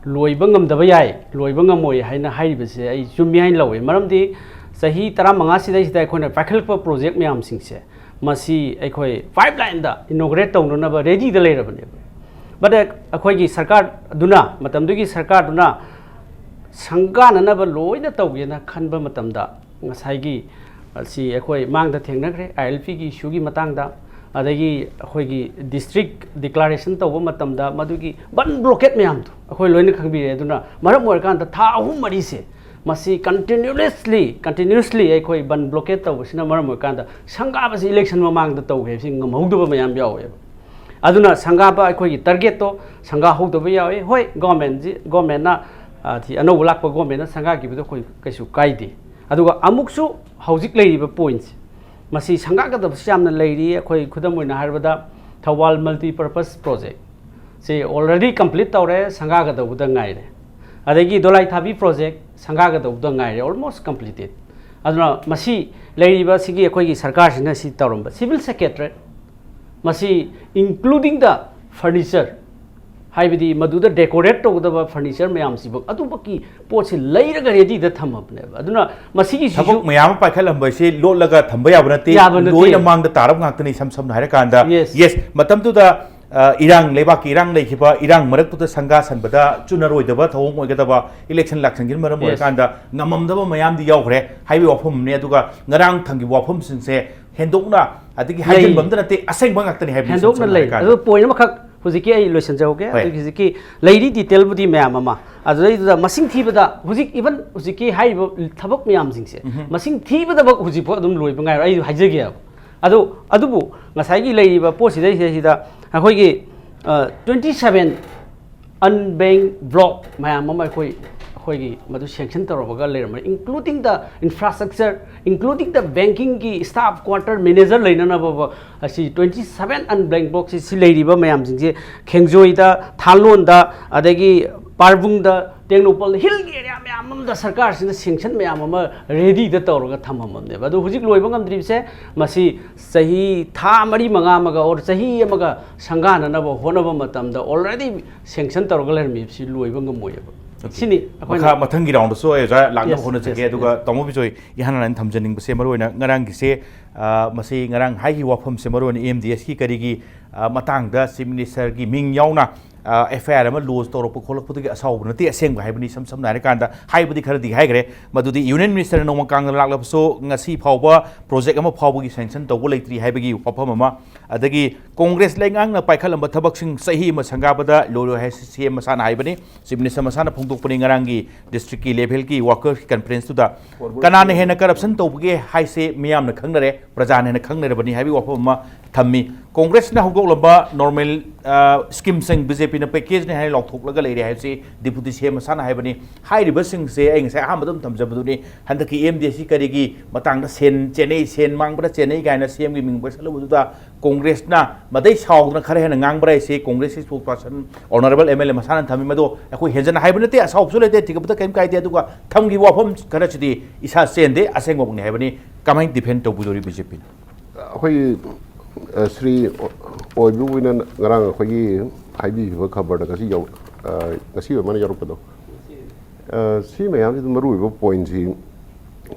ꯂꯣꯏꯕ ꯉꯝꯗꯕ ꯌꯥꯏ, ꯂꯣꯏꯕ ꯉꯝꯃꯣꯏ ꯍꯥꯏꯅ ꯍꯥꯏꯔꯤꯕꯁꯦ ꯑꯩ ꯆꯨꯝꯃꯤ ꯍꯥꯏꯅ ꯂꯧꯋꯦ꯫ ꯃꯔꯝꯗꯤ ꯆꯍꯤ ꯇꯔꯥꯃꯉꯥ ꯁꯤꯗꯩꯁꯤꯗ ꯑꯩꯈꯣꯏꯅ ꯄꯥꯏꯈꯠꯂꯛꯄ ꯄ꯭ꯔꯣꯖꯦꯛ ꯃꯌꯥꯝꯁꯤꯡꯁꯦ, ꯃꯁꯤ ꯑꯩꯈꯣꯏ ꯄꯥꯏꯞ ꯂꯥꯏꯟꯗ ꯏꯅꯣꯒ꯭ꯔꯦꯠ ꯇꯧꯅꯅꯕ ꯔꯦꯗꯤꯗ ꯂꯩꯔꯕꯅꯦꯕ꯫ ꯕꯠ ꯑꯩꯈꯣꯏꯒꯤ ꯁꯔꯀꯥꯔꯗꯨꯅ, ꯃꯇꯝꯗꯨꯒꯤ ꯁꯔꯀꯥꯔꯗꯨꯅ ꯁꯪꯒꯥꯅꯅꯕ ꯂꯣꯏꯅ ꯇꯧꯒꯦꯅ ꯈꯟꯕ ꯃꯇꯝꯗ, ꯉꯁꯥꯏꯒꯤ ꯑꯁꯤ ꯑꯩꯈꯣꯏ ꯃꯥꯡꯗ ꯊꯦꯡꯅꯈ꯭ꯔꯦ, ꯑꯥꯏ ꯑꯦꯜ ꯄꯤꯒꯤ ꯏꯁꯨꯒꯤ ꯃꯇꯥꯡꯗ, ꯑꯗꯒꯤ ꯑꯩꯈꯣꯏꯒꯤ ꯗꯤꯁꯇ꯭ꯔꯤꯛ ꯗꯤꯀ꯭ꯂꯥꯔꯦꯁꯟ ꯇꯧꯕ ꯃꯇꯝꯗ ꯃꯗꯨꯒꯤ ꯕꯟ ꯕ꯭ꯂꯣꯀꯦꯠ ꯃꯌꯥꯝꯗꯣ ꯑꯩꯈꯣꯏ ꯂꯣꯏꯅ ꯈꯪꯕꯤꯔꯦ꯫ ꯑꯗꯨꯅ ꯃꯔꯝ ꯑꯣꯏꯔꯀꯥꯟꯗ ꯊꯥ ꯑꯍꯨꯝ ꯃꯔꯤꯁꯦ ꯃꯁꯤ ꯀꯟꯇꯤꯅ꯭ꯌꯨꯁꯂꯤ ꯀꯟꯇꯤꯅ꯭ꯌꯨꯁꯂꯤ ꯑꯩꯈꯣꯏ ꯕꯟ ꯕ꯭ꯂꯣꯀꯦꯠ ꯇꯧꯕꯁꯤꯅ ꯃꯔꯝ ꯑꯣꯏꯔꯀꯥꯟꯗ ꯁꯪꯒꯥꯕꯁꯤ ꯏꯂꯦꯛꯁꯟ ꯃꯃꯥꯡꯗ ꯇꯧꯒꯦ ꯍꯥꯏꯕꯁꯤ ꯉꯝꯍꯧꯗꯕ ꯃꯌꯥꯝ ꯌꯥꯎꯋꯦꯕ꯫ ꯑꯗꯨꯅ ꯁꯪꯒꯥꯕ ꯑꯩꯈꯣꯏꯒꯤ ꯇꯥꯔꯒꯦꯠꯇꯣ ꯁꯪꯒꯥꯍꯧꯗꯕ ꯌꯥꯎꯋꯤ꯫ ꯍꯣꯏ, ꯒꯣꯔꯃꯦꯟꯁꯤ, ꯒꯣꯔꯃꯦꯟꯅ, ꯑ, ꯊꯤ-, ꯑꯅꯧꯕ ꯂꯥꯛꯄ ꯒꯣꯔꯃꯦꯟꯅ ꯁꯪꯒꯥꯈꯤꯕꯗꯣ ꯑꯩꯈꯣꯏ ꯀꯩꯁꯨ ꯀꯥꯏꯗꯦ꯫ ꯑꯗꯨꯒ ꯑꯃꯨꯛꯁꯨ ꯍꯧꯖꯤꯛ ꯂꯩꯔꯤꯕ ꯄꯣꯏꯟꯠꯁꯦ, ꯃꯁꯤ ꯁꯪꯒꯥꯒꯗꯕꯁꯨ ꯌꯥꯝꯅ ꯂꯩꯔꯤ꯫ ꯑꯩꯈꯣꯏ ꯈꯨꯗꯝ ꯑꯣꯏꯅ ꯍꯥꯏꯔꯕꯗ ꯊꯧꯕꯥꯜ ꯃꯜꯇꯤ ꯄꯔꯄꯁ ꯄ꯭ꯔꯣꯖꯦꯛ ꯁꯤ ꯑꯣꯜꯔꯦꯗꯤ ꯀꯝꯄ꯭ꯂꯤꯠ ꯇꯧꯔꯦ, ꯁꯪꯒꯥꯒꯗꯧꯕꯗ ꯉꯥꯏꯔꯦ꯫ ꯑꯗꯒꯤ ꯗꯣꯂꯥꯏ ꯊꯥꯕꯤ ꯄ꯭ꯔꯣꯖꯦꯛ ꯁꯪꯒꯥꯒꯗꯧꯕꯗ ꯉꯥꯏꯔꯦ, ꯑꯣꯜꯃꯣꯁ ꯀꯝꯄ꯭ꯂꯤꯇꯦꯠ꯫ ꯑꯗꯨꯅ ꯃꯁꯤ ꯂꯩꯔꯤꯕ ꯁꯤꯒꯤ ꯑꯩꯈꯣꯏꯒꯤ ꯁꯔꯀꯥꯔꯁꯤꯅ ꯁꯤ ꯇꯧꯔꯝꯕ, ꯁꯤꯚꯤꯜ ꯁꯦꯀ꯭ꯔꯦꯇꯔꯦꯠ ꯃꯁꯤ including the furniture, ꯍꯥꯏꯕꯗꯤ ꯃꯗꯨꯗ ꯗꯦꯀꯣꯔꯦꯠ ꯇꯧꯒꯗꯕ ꯐꯔꯅꯤꯆꯔ ꯃꯌꯥꯝꯁꯤꯕꯨ ꯑꯗꯨꯃꯛꯀꯤ ꯄꯣꯠꯁꯤ ꯂꯩꯔꯒ ꯔꯦꯗꯤꯗ ꯊꯝꯃꯕꯅꯦꯕ꯫ ꯑꯗꯨꯅ ꯃꯁꯤꯒꯤꯁꯤꯁꯨ ꯊꯕꯛ ꯃꯌꯥꯝ ꯑꯃ ꯄꯥꯏꯈꯠꯂꯝꯕꯁꯤ ꯂꯣꯠꯂꯒ ꯊꯝꯕ ꯌꯥꯕ ꯅꯠꯇꯦ꯫ ꯌꯥꯕ ꯅꯠꯇꯦ꯫ ꯂꯣꯏꯅ ꯃꯥꯡꯗ ꯇꯥꯔꯕ ꯉꯥꯛꯇꯅꯤ, ꯏꯁꯝ ꯁꯝꯅ ꯍꯥꯏꯔꯀꯥꯟꯗ꯫ Yes꯫ Yes, ꯃꯇꯝꯗꯨꯗ, ꯑ, ꯏꯔꯥꯡ, ꯂꯩꯕꯥꯛꯀꯤ ꯏꯔꯥꯡ ꯂꯩꯈꯤꯕ, ꯏꯔꯥꯡ ꯃꯔꯛꯇꯨꯗ ꯁꯪꯒꯥ ꯁꯟꯕꯗ ꯆꯨꯅꯔꯣꯏꯗꯕ ꯊꯧꯑꯣꯡ ꯑꯣꯏꯒꯗꯕ ꯏꯂꯦꯛꯁꯟ ꯂꯥꯛꯁꯟꯈꯤꯕ ꯃꯔꯝ Yes꯫ ꯑꯣꯏꯔꯀꯥꯟꯗ ꯉꯝꯃꯝꯗꯕ ꯃꯌꯥꯝꯗꯤ ꯌꯥꯎꯈ꯭ꯔꯦ ꯍꯥꯏꯕꯒꯤ ꯋꯥꯐꯝ ꯑꯃꯅꯦ꯫ ꯑꯗꯨꯒ ꯉꯔꯥꯡ ꯊꯝꯈꯤꯕ ꯋꯥꯐꯝꯁꯤꯡꯁꯦ ꯍꯦꯟꯗꯣꯛꯅ, ꯑꯗꯒꯤ ꯂꯩ꯫ ꯍꯥꯏꯖꯤꯟꯕ ꯑꯝꯇ ꯅꯠꯇꯦ, ꯑꯁꯦꯡꯕ ꯉꯥꯛꯇꯅꯤ ꯍꯥꯏꯕꯅꯤ, ꯍꯦꯟꯗꯣꯛꯅ ꯁꯝꯅ ꯂꯩ꯫ ꯍꯥꯏꯔꯀꯥꯟꯗ꯫ ꯑꯗꯨ ꯄꯣꯏꯟꯠ ꯑꯃꯈꯛ ꯍꯧꯖꯤꯛꯀꯤ ꯑꯩ ꯂꯣꯏꯁꯤꯟꯖꯍꯧꯒꯦ꯫ ꯍꯣꯏ꯫ ꯑꯗꯨꯒꯤ ꯍꯧꯖꯤꯛꯀꯤ ꯂꯩꯔꯤ ꯗꯤꯇꯦꯜꯕꯨꯗꯤ ꯃꯌꯥꯝ ꯑꯃ, ꯑꯗꯨꯗꯩꯗꯨꯗ ꯃꯁꯤꯡ ꯊꯤꯕꯗ ꯍꯧꯖꯤꯛ ꯏꯚꯟ ꯍꯧꯖꯤꯛꯀꯤ ꯍꯥꯏꯔꯤꯕ ꯊꯕꯛ ꯃꯌꯥꯝꯁꯤꯡꯁꯦ ꯎꯝꯍꯨꯝ꯫ ꯃꯁꯤꯡ ꯊꯤꯕꯗꯃꯛ ꯍꯧꯖꯤꯛꯐꯥꯎ ꯑꯗꯨꯝ ꯂꯣꯏꯕ ꯉꯥꯏꯔꯣꯏ, ꯑꯩ ꯍꯥꯏꯖꯒꯦꯕ꯫ ꯑꯗꯨ, ꯑꯗꯨꯕꯨ ꯉꯁꯥꯏꯒꯤ ꯂꯩꯔꯤꯕ ꯄꯣꯠꯁꯤꯗꯩꯁꯤꯗꯩꯁꯤꯗ ꯑꯩꯈꯣꯏꯒꯤ, ꯑ, twenty seven unbanked block ꯃꯌꯥꯝ ꯑꯃ ꯑꯩꯈꯣꯏ, ꯑꯩꯈꯣꯏꯒꯤ ꯃꯗꯨ ꯁꯦꯡꯁꯟ ꯇꯧꯔꯝꯃꯒ ꯂꯩꯔꯝꯕꯅꯤ, including the infrastructure, including the bankingꯒꯤ staff quarter, manager ꯂꯩꯅꯅꯕ ꯑꯁꯤ twenty seven unbanked blockꯁꯤ, ꯁꯤ ꯂꯩꯔꯤꯕ ꯃꯌꯥꯝꯁꯤꯡꯁꯦ ꯈꯦꯡꯖꯣꯏꯗ, ꯊꯥꯂꯣꯟꯗ, ꯑꯗꯒꯤ ꯄꯥꯔꯕꯨꯡꯗ, ꯇꯦꯡꯅꯧꯄꯜꯗ ꯍꯤꯜꯒꯤ ꯑꯦꯔꯤꯌꯥ ꯃꯌꯥꯝ ꯑꯃꯗ ꯁꯔꯀꯥꯔꯁꯤꯅ ꯁꯦꯡꯁꯟ ꯃꯌꯥꯝ ꯑꯃ ꯔꯦꯗꯤꯗ ꯇꯧꯔꯒ ꯊꯝꯃꯝꯃꯕꯅꯦꯕ꯫ ꯑꯗꯣ ꯍꯧꯖꯤꯛ ꯂꯣꯏꯕ ꯉꯝꯗ꯭ꯔꯤꯕꯁꯦ ꯃꯁꯤ ꯆꯍꯤ ꯊꯥ ꯃꯔꯤ ꯃꯉꯥ ꯑꯃꯒ ꯑꯣꯔ ꯆꯍꯤ ꯑꯃꯒ ꯁꯪꯒꯥꯅꯅꯕ ꯍꯣꯠꯅꯕ ꯃꯇꯝꯗ ꯑꯣꯜꯔꯦꯗꯤ ꯁꯦꯡꯁꯟ ꯇꯧꯔꯒ ꯂꯩꯔꯝꯃꯤꯕꯁꯤ ꯂꯣꯏꯕ ꯉꯝꯃꯣꯏꯑꯕ꯫ ꯁꯤꯅꯤ ꯑꯩꯈꯣꯏꯅ ꯃꯈꯥ ꯃꯊꯪꯒꯤ ꯔꯥꯎꯟꯗꯁꯨ ꯑꯩ ꯑꯣꯖꯥ ꯂꯥꯛꯅꯕ ꯌꯦꯁ, ꯍꯣꯠꯅꯖꯒꯦ꯫ ꯌꯦꯁ, ꯑꯗꯨꯒ ꯌꯦꯁ꯫ ꯇꯥꯃꯣ ꯕꯤꯖꯣꯏ, ꯏꯍꯥꯟ ꯍꯥꯟꯅ ꯊꯝꯖꯅꯤꯡꯕꯁꯦ ꯃꯔꯨꯑꯣꯏꯅ ꯉꯔꯥꯡꯒꯤꯁꯦ, ꯑ, ꯃꯁꯤ ꯉꯔꯥꯡ ꯍꯥꯏꯈꯤꯕ ꯋꯥꯐꯝꯁꯦ ꯃꯔꯨꯑꯣꯏꯅ ꯑꯦꯝ ꯗꯤ ꯑꯦꯁꯀꯤ ꯀꯔꯤꯒꯤ, ꯑ, ꯃꯇꯥꯡꯗ ꯆꯤꯐ ꯃꯤꯅꯤꯁꯇꯔꯒꯤ ꯃꯤꯡ ꯌꯥꯎꯅ ꯑꯦꯐ ꯑꯥꯏ ꯑꯥꯔ ꯑꯃ ꯂꯣꯟꯁ ꯇꯧꯔꯛꯄ ꯈꯣꯠꯂꯛꯄꯗꯨꯒꯤ ꯑꯁꯥꯎꯕ ꯅꯠꯇꯦ, ꯑꯁꯦꯡꯕ ꯍꯥꯏꯕꯅꯤ꯫ ꯏꯁꯝ ꯁꯝꯅ ꯍꯥꯏꯔꯀꯥꯟꯗ ꯍꯥꯏꯕꯗꯤ ꯈꯔꯗꯤ ꯍꯥꯏꯈ꯭ꯔꯦ, ꯃꯗꯨꯗꯤ ꯌꯨꯅꯤꯌꯟ ꯃꯤꯅꯤꯁꯇꯔꯅ ꯅꯣꯡꯃ ꯀꯥꯡꯗ ꯂꯥꯛꯂꯕꯁꯨ ꯉꯁꯤ ꯐꯥꯎꯕ ꯄ꯭ꯔꯣꯖꯦꯛ ꯑꯃ ꯐꯥꯎꯕꯒꯤ ꯁꯦꯡꯁꯟ ꯇꯧꯕ ꯂꯩꯇ꯭ꯔꯤ ꯍꯥꯏꯕꯒꯤ ꯋꯥꯐꯝ ꯑꯃ, ꯑꯗꯒꯤ ꯀꯣꯡꯒ꯭ꯔꯦꯁ ꯂꯩꯉꯥꯛꯅ ꯄꯥꯏꯈꯠꯂꯝꯕ ꯊꯕꯛꯁꯤꯡ ꯆꯍꯤ ꯑꯃ ꯁꯪꯒꯥꯕꯗ ꯂꯣꯏꯔꯣꯏ ꯍꯥꯏꯁꯤ ꯁꯤ ꯑꯦꯝ ꯃꯁꯥꯅ ꯍꯥꯏꯕꯅꯤ꯫ ꯆꯤꯐ ꯃꯤꯅꯤꯁꯇꯔ ꯃꯁꯥꯅ ꯐꯣꯡꯗꯣꯛꯄꯅꯤ ꯉꯔꯥꯡꯒꯤ ꯗꯤꯁꯇ꯭ꯔꯤꯛꯀꯤ ꯂꯦꯚꯦꯜꯒꯤ ꯋꯥꯔꯀꯔꯁ ꯀꯟꯐꯔꯦꯟꯁꯇꯨꯗ꯫ ꯀꯅꯥꯅ ꯍꯦꯟꯅ ꯀꯔꯞꯁꯟ ꯇꯧꯕꯒꯦ ꯍꯥꯏꯁꯦ ꯃꯤꯌꯥꯝꯅ ꯈꯪꯅꯔꯦ, ꯄ꯭ꯔꯖꯥꯅ ꯍꯦꯟꯅ ꯈꯪꯅꯔꯕꯅꯤ ꯍꯥꯏꯕꯒꯤ ꯋꯥꯐꯝ ꯑꯃ ꯊꯝꯃꯤ꯫ ꯀꯣꯡꯒ꯭ꯔꯦꯁꯅ ꯍꯧꯗꯣꯛꯂꯝꯕ ꯅꯣꯔꯃꯦꯜ, ꯑ, ꯁ꯭ꯀꯤꯝꯁꯤꯡ ꯕꯤ ꯖꯦ ꯄꯤꯅ ꯄꯦꯀꯦꯖꯅꯤ ꯍꯥꯏꯅ ꯂꯥꯎꯊꯣꯛꯂꯒ ꯂꯩꯔꯦ ꯍꯥꯏꯕꯁꯤ ꯗꯤꯄꯨꯇꯤ ꯁꯤ ꯑꯦꯝ ꯃꯁꯥꯅ ꯍꯥꯏꯕꯅꯤ꯫ ꯍꯥꯏꯔꯤꯕꯁꯤꯡꯁꯦ ꯑꯩ ꯉꯁꯥꯏ ꯑꯍꯥꯟꯕꯗ ꯑꯗꯨꯝ ꯊꯝꯖꯕꯗꯨꯅꯤ, ꯍꯟꯗꯛꯀꯤ ꯑꯦꯝ ꯗꯤ ꯑꯦꯁꯀꯤ ꯀꯔꯤꯒꯤ ꯃꯇꯥꯡꯗ ꯁꯦꯟ ꯆꯦꯟꯅꯩ, ꯁꯦꯟ ꯃꯥꯡꯕꯗ ꯆꯦꯟꯅꯩ ꯀꯥꯏꯅ ꯁꯤ ꯑꯦꯝꯒꯤ ꯃꯤꯡ ꯄꯩꯁꯜꯂꯨꯕꯗꯨꯗ ꯀꯣꯡꯒ꯭ꯔꯦꯁꯅ ꯃꯗꯩ ꯁꯥꯎꯗꯅ ꯈꯔ ꯍꯦꯟꯅ ꯉꯥꯡꯕ꯭ꯔꯥ ꯍꯥꯏꯁꯤ ꯀꯣꯡꯒ꯭ꯔꯦꯁꯀꯤ spokesperson honourable M L A ꯃꯁꯥꯅ ꯊꯝꯃꯤ꯫ ꯃꯗꯣ ꯑꯩꯈꯣꯏ ꯍꯦꯟꯖꯅ ꯍꯥꯏꯕ ꯅꯠꯇꯦ, ꯑꯁꯥꯎꯕꯁꯨ ꯂꯩꯇꯦ, ꯊꯤꯒꯠꯄꯗ ꯀꯔꯤꯝ ꯀꯥꯏꯗꯦ꯫ ꯑꯗꯨꯒ ꯊꯝꯈꯤꯕ ꯋꯥꯐꯝ ꯈꯔꯁꯤꯗꯤ ꯏꯁꯥ ꯆꯦꯟꯗꯦ, ꯑꯁꯦꯡꯕꯃꯛꯅꯤ ꯍꯥꯏꯕꯅꯤ꯫ ꯀꯃꯥꯏꯅ ꯗꯤꯐꯦꯟ ꯇꯧꯕꯤꯗꯣꯔꯤ ꯕꯤ ꯖꯦ ꯄꯤꯅ? ꯑꯩꯈꯣꯏ, ꯑ, ꯁ꯭ꯔꯤ ꯑꯣꯏꯕꯤꯕꯨꯅ ꯉꯔꯥꯡ ꯑꯩꯈꯣꯏꯒꯤ ꯍꯥꯏꯕꯤꯈꯤꯕ ꯈꯕꯔꯗ ꯉꯁꯤ ꯌꯧ-, ꯑ, ꯉꯁꯤ ꯑꯣꯏꯔ ꯃꯥꯜꯂꯦ ꯌꯧꯔꯛꯄꯗꯣ꯫ ꯑ, ꯁꯤ ꯃꯌꯥꯝꯁꯤꯗ ꯃꯔꯨꯑꯣꯏꯕ ꯄꯣꯏꯟꯁꯤ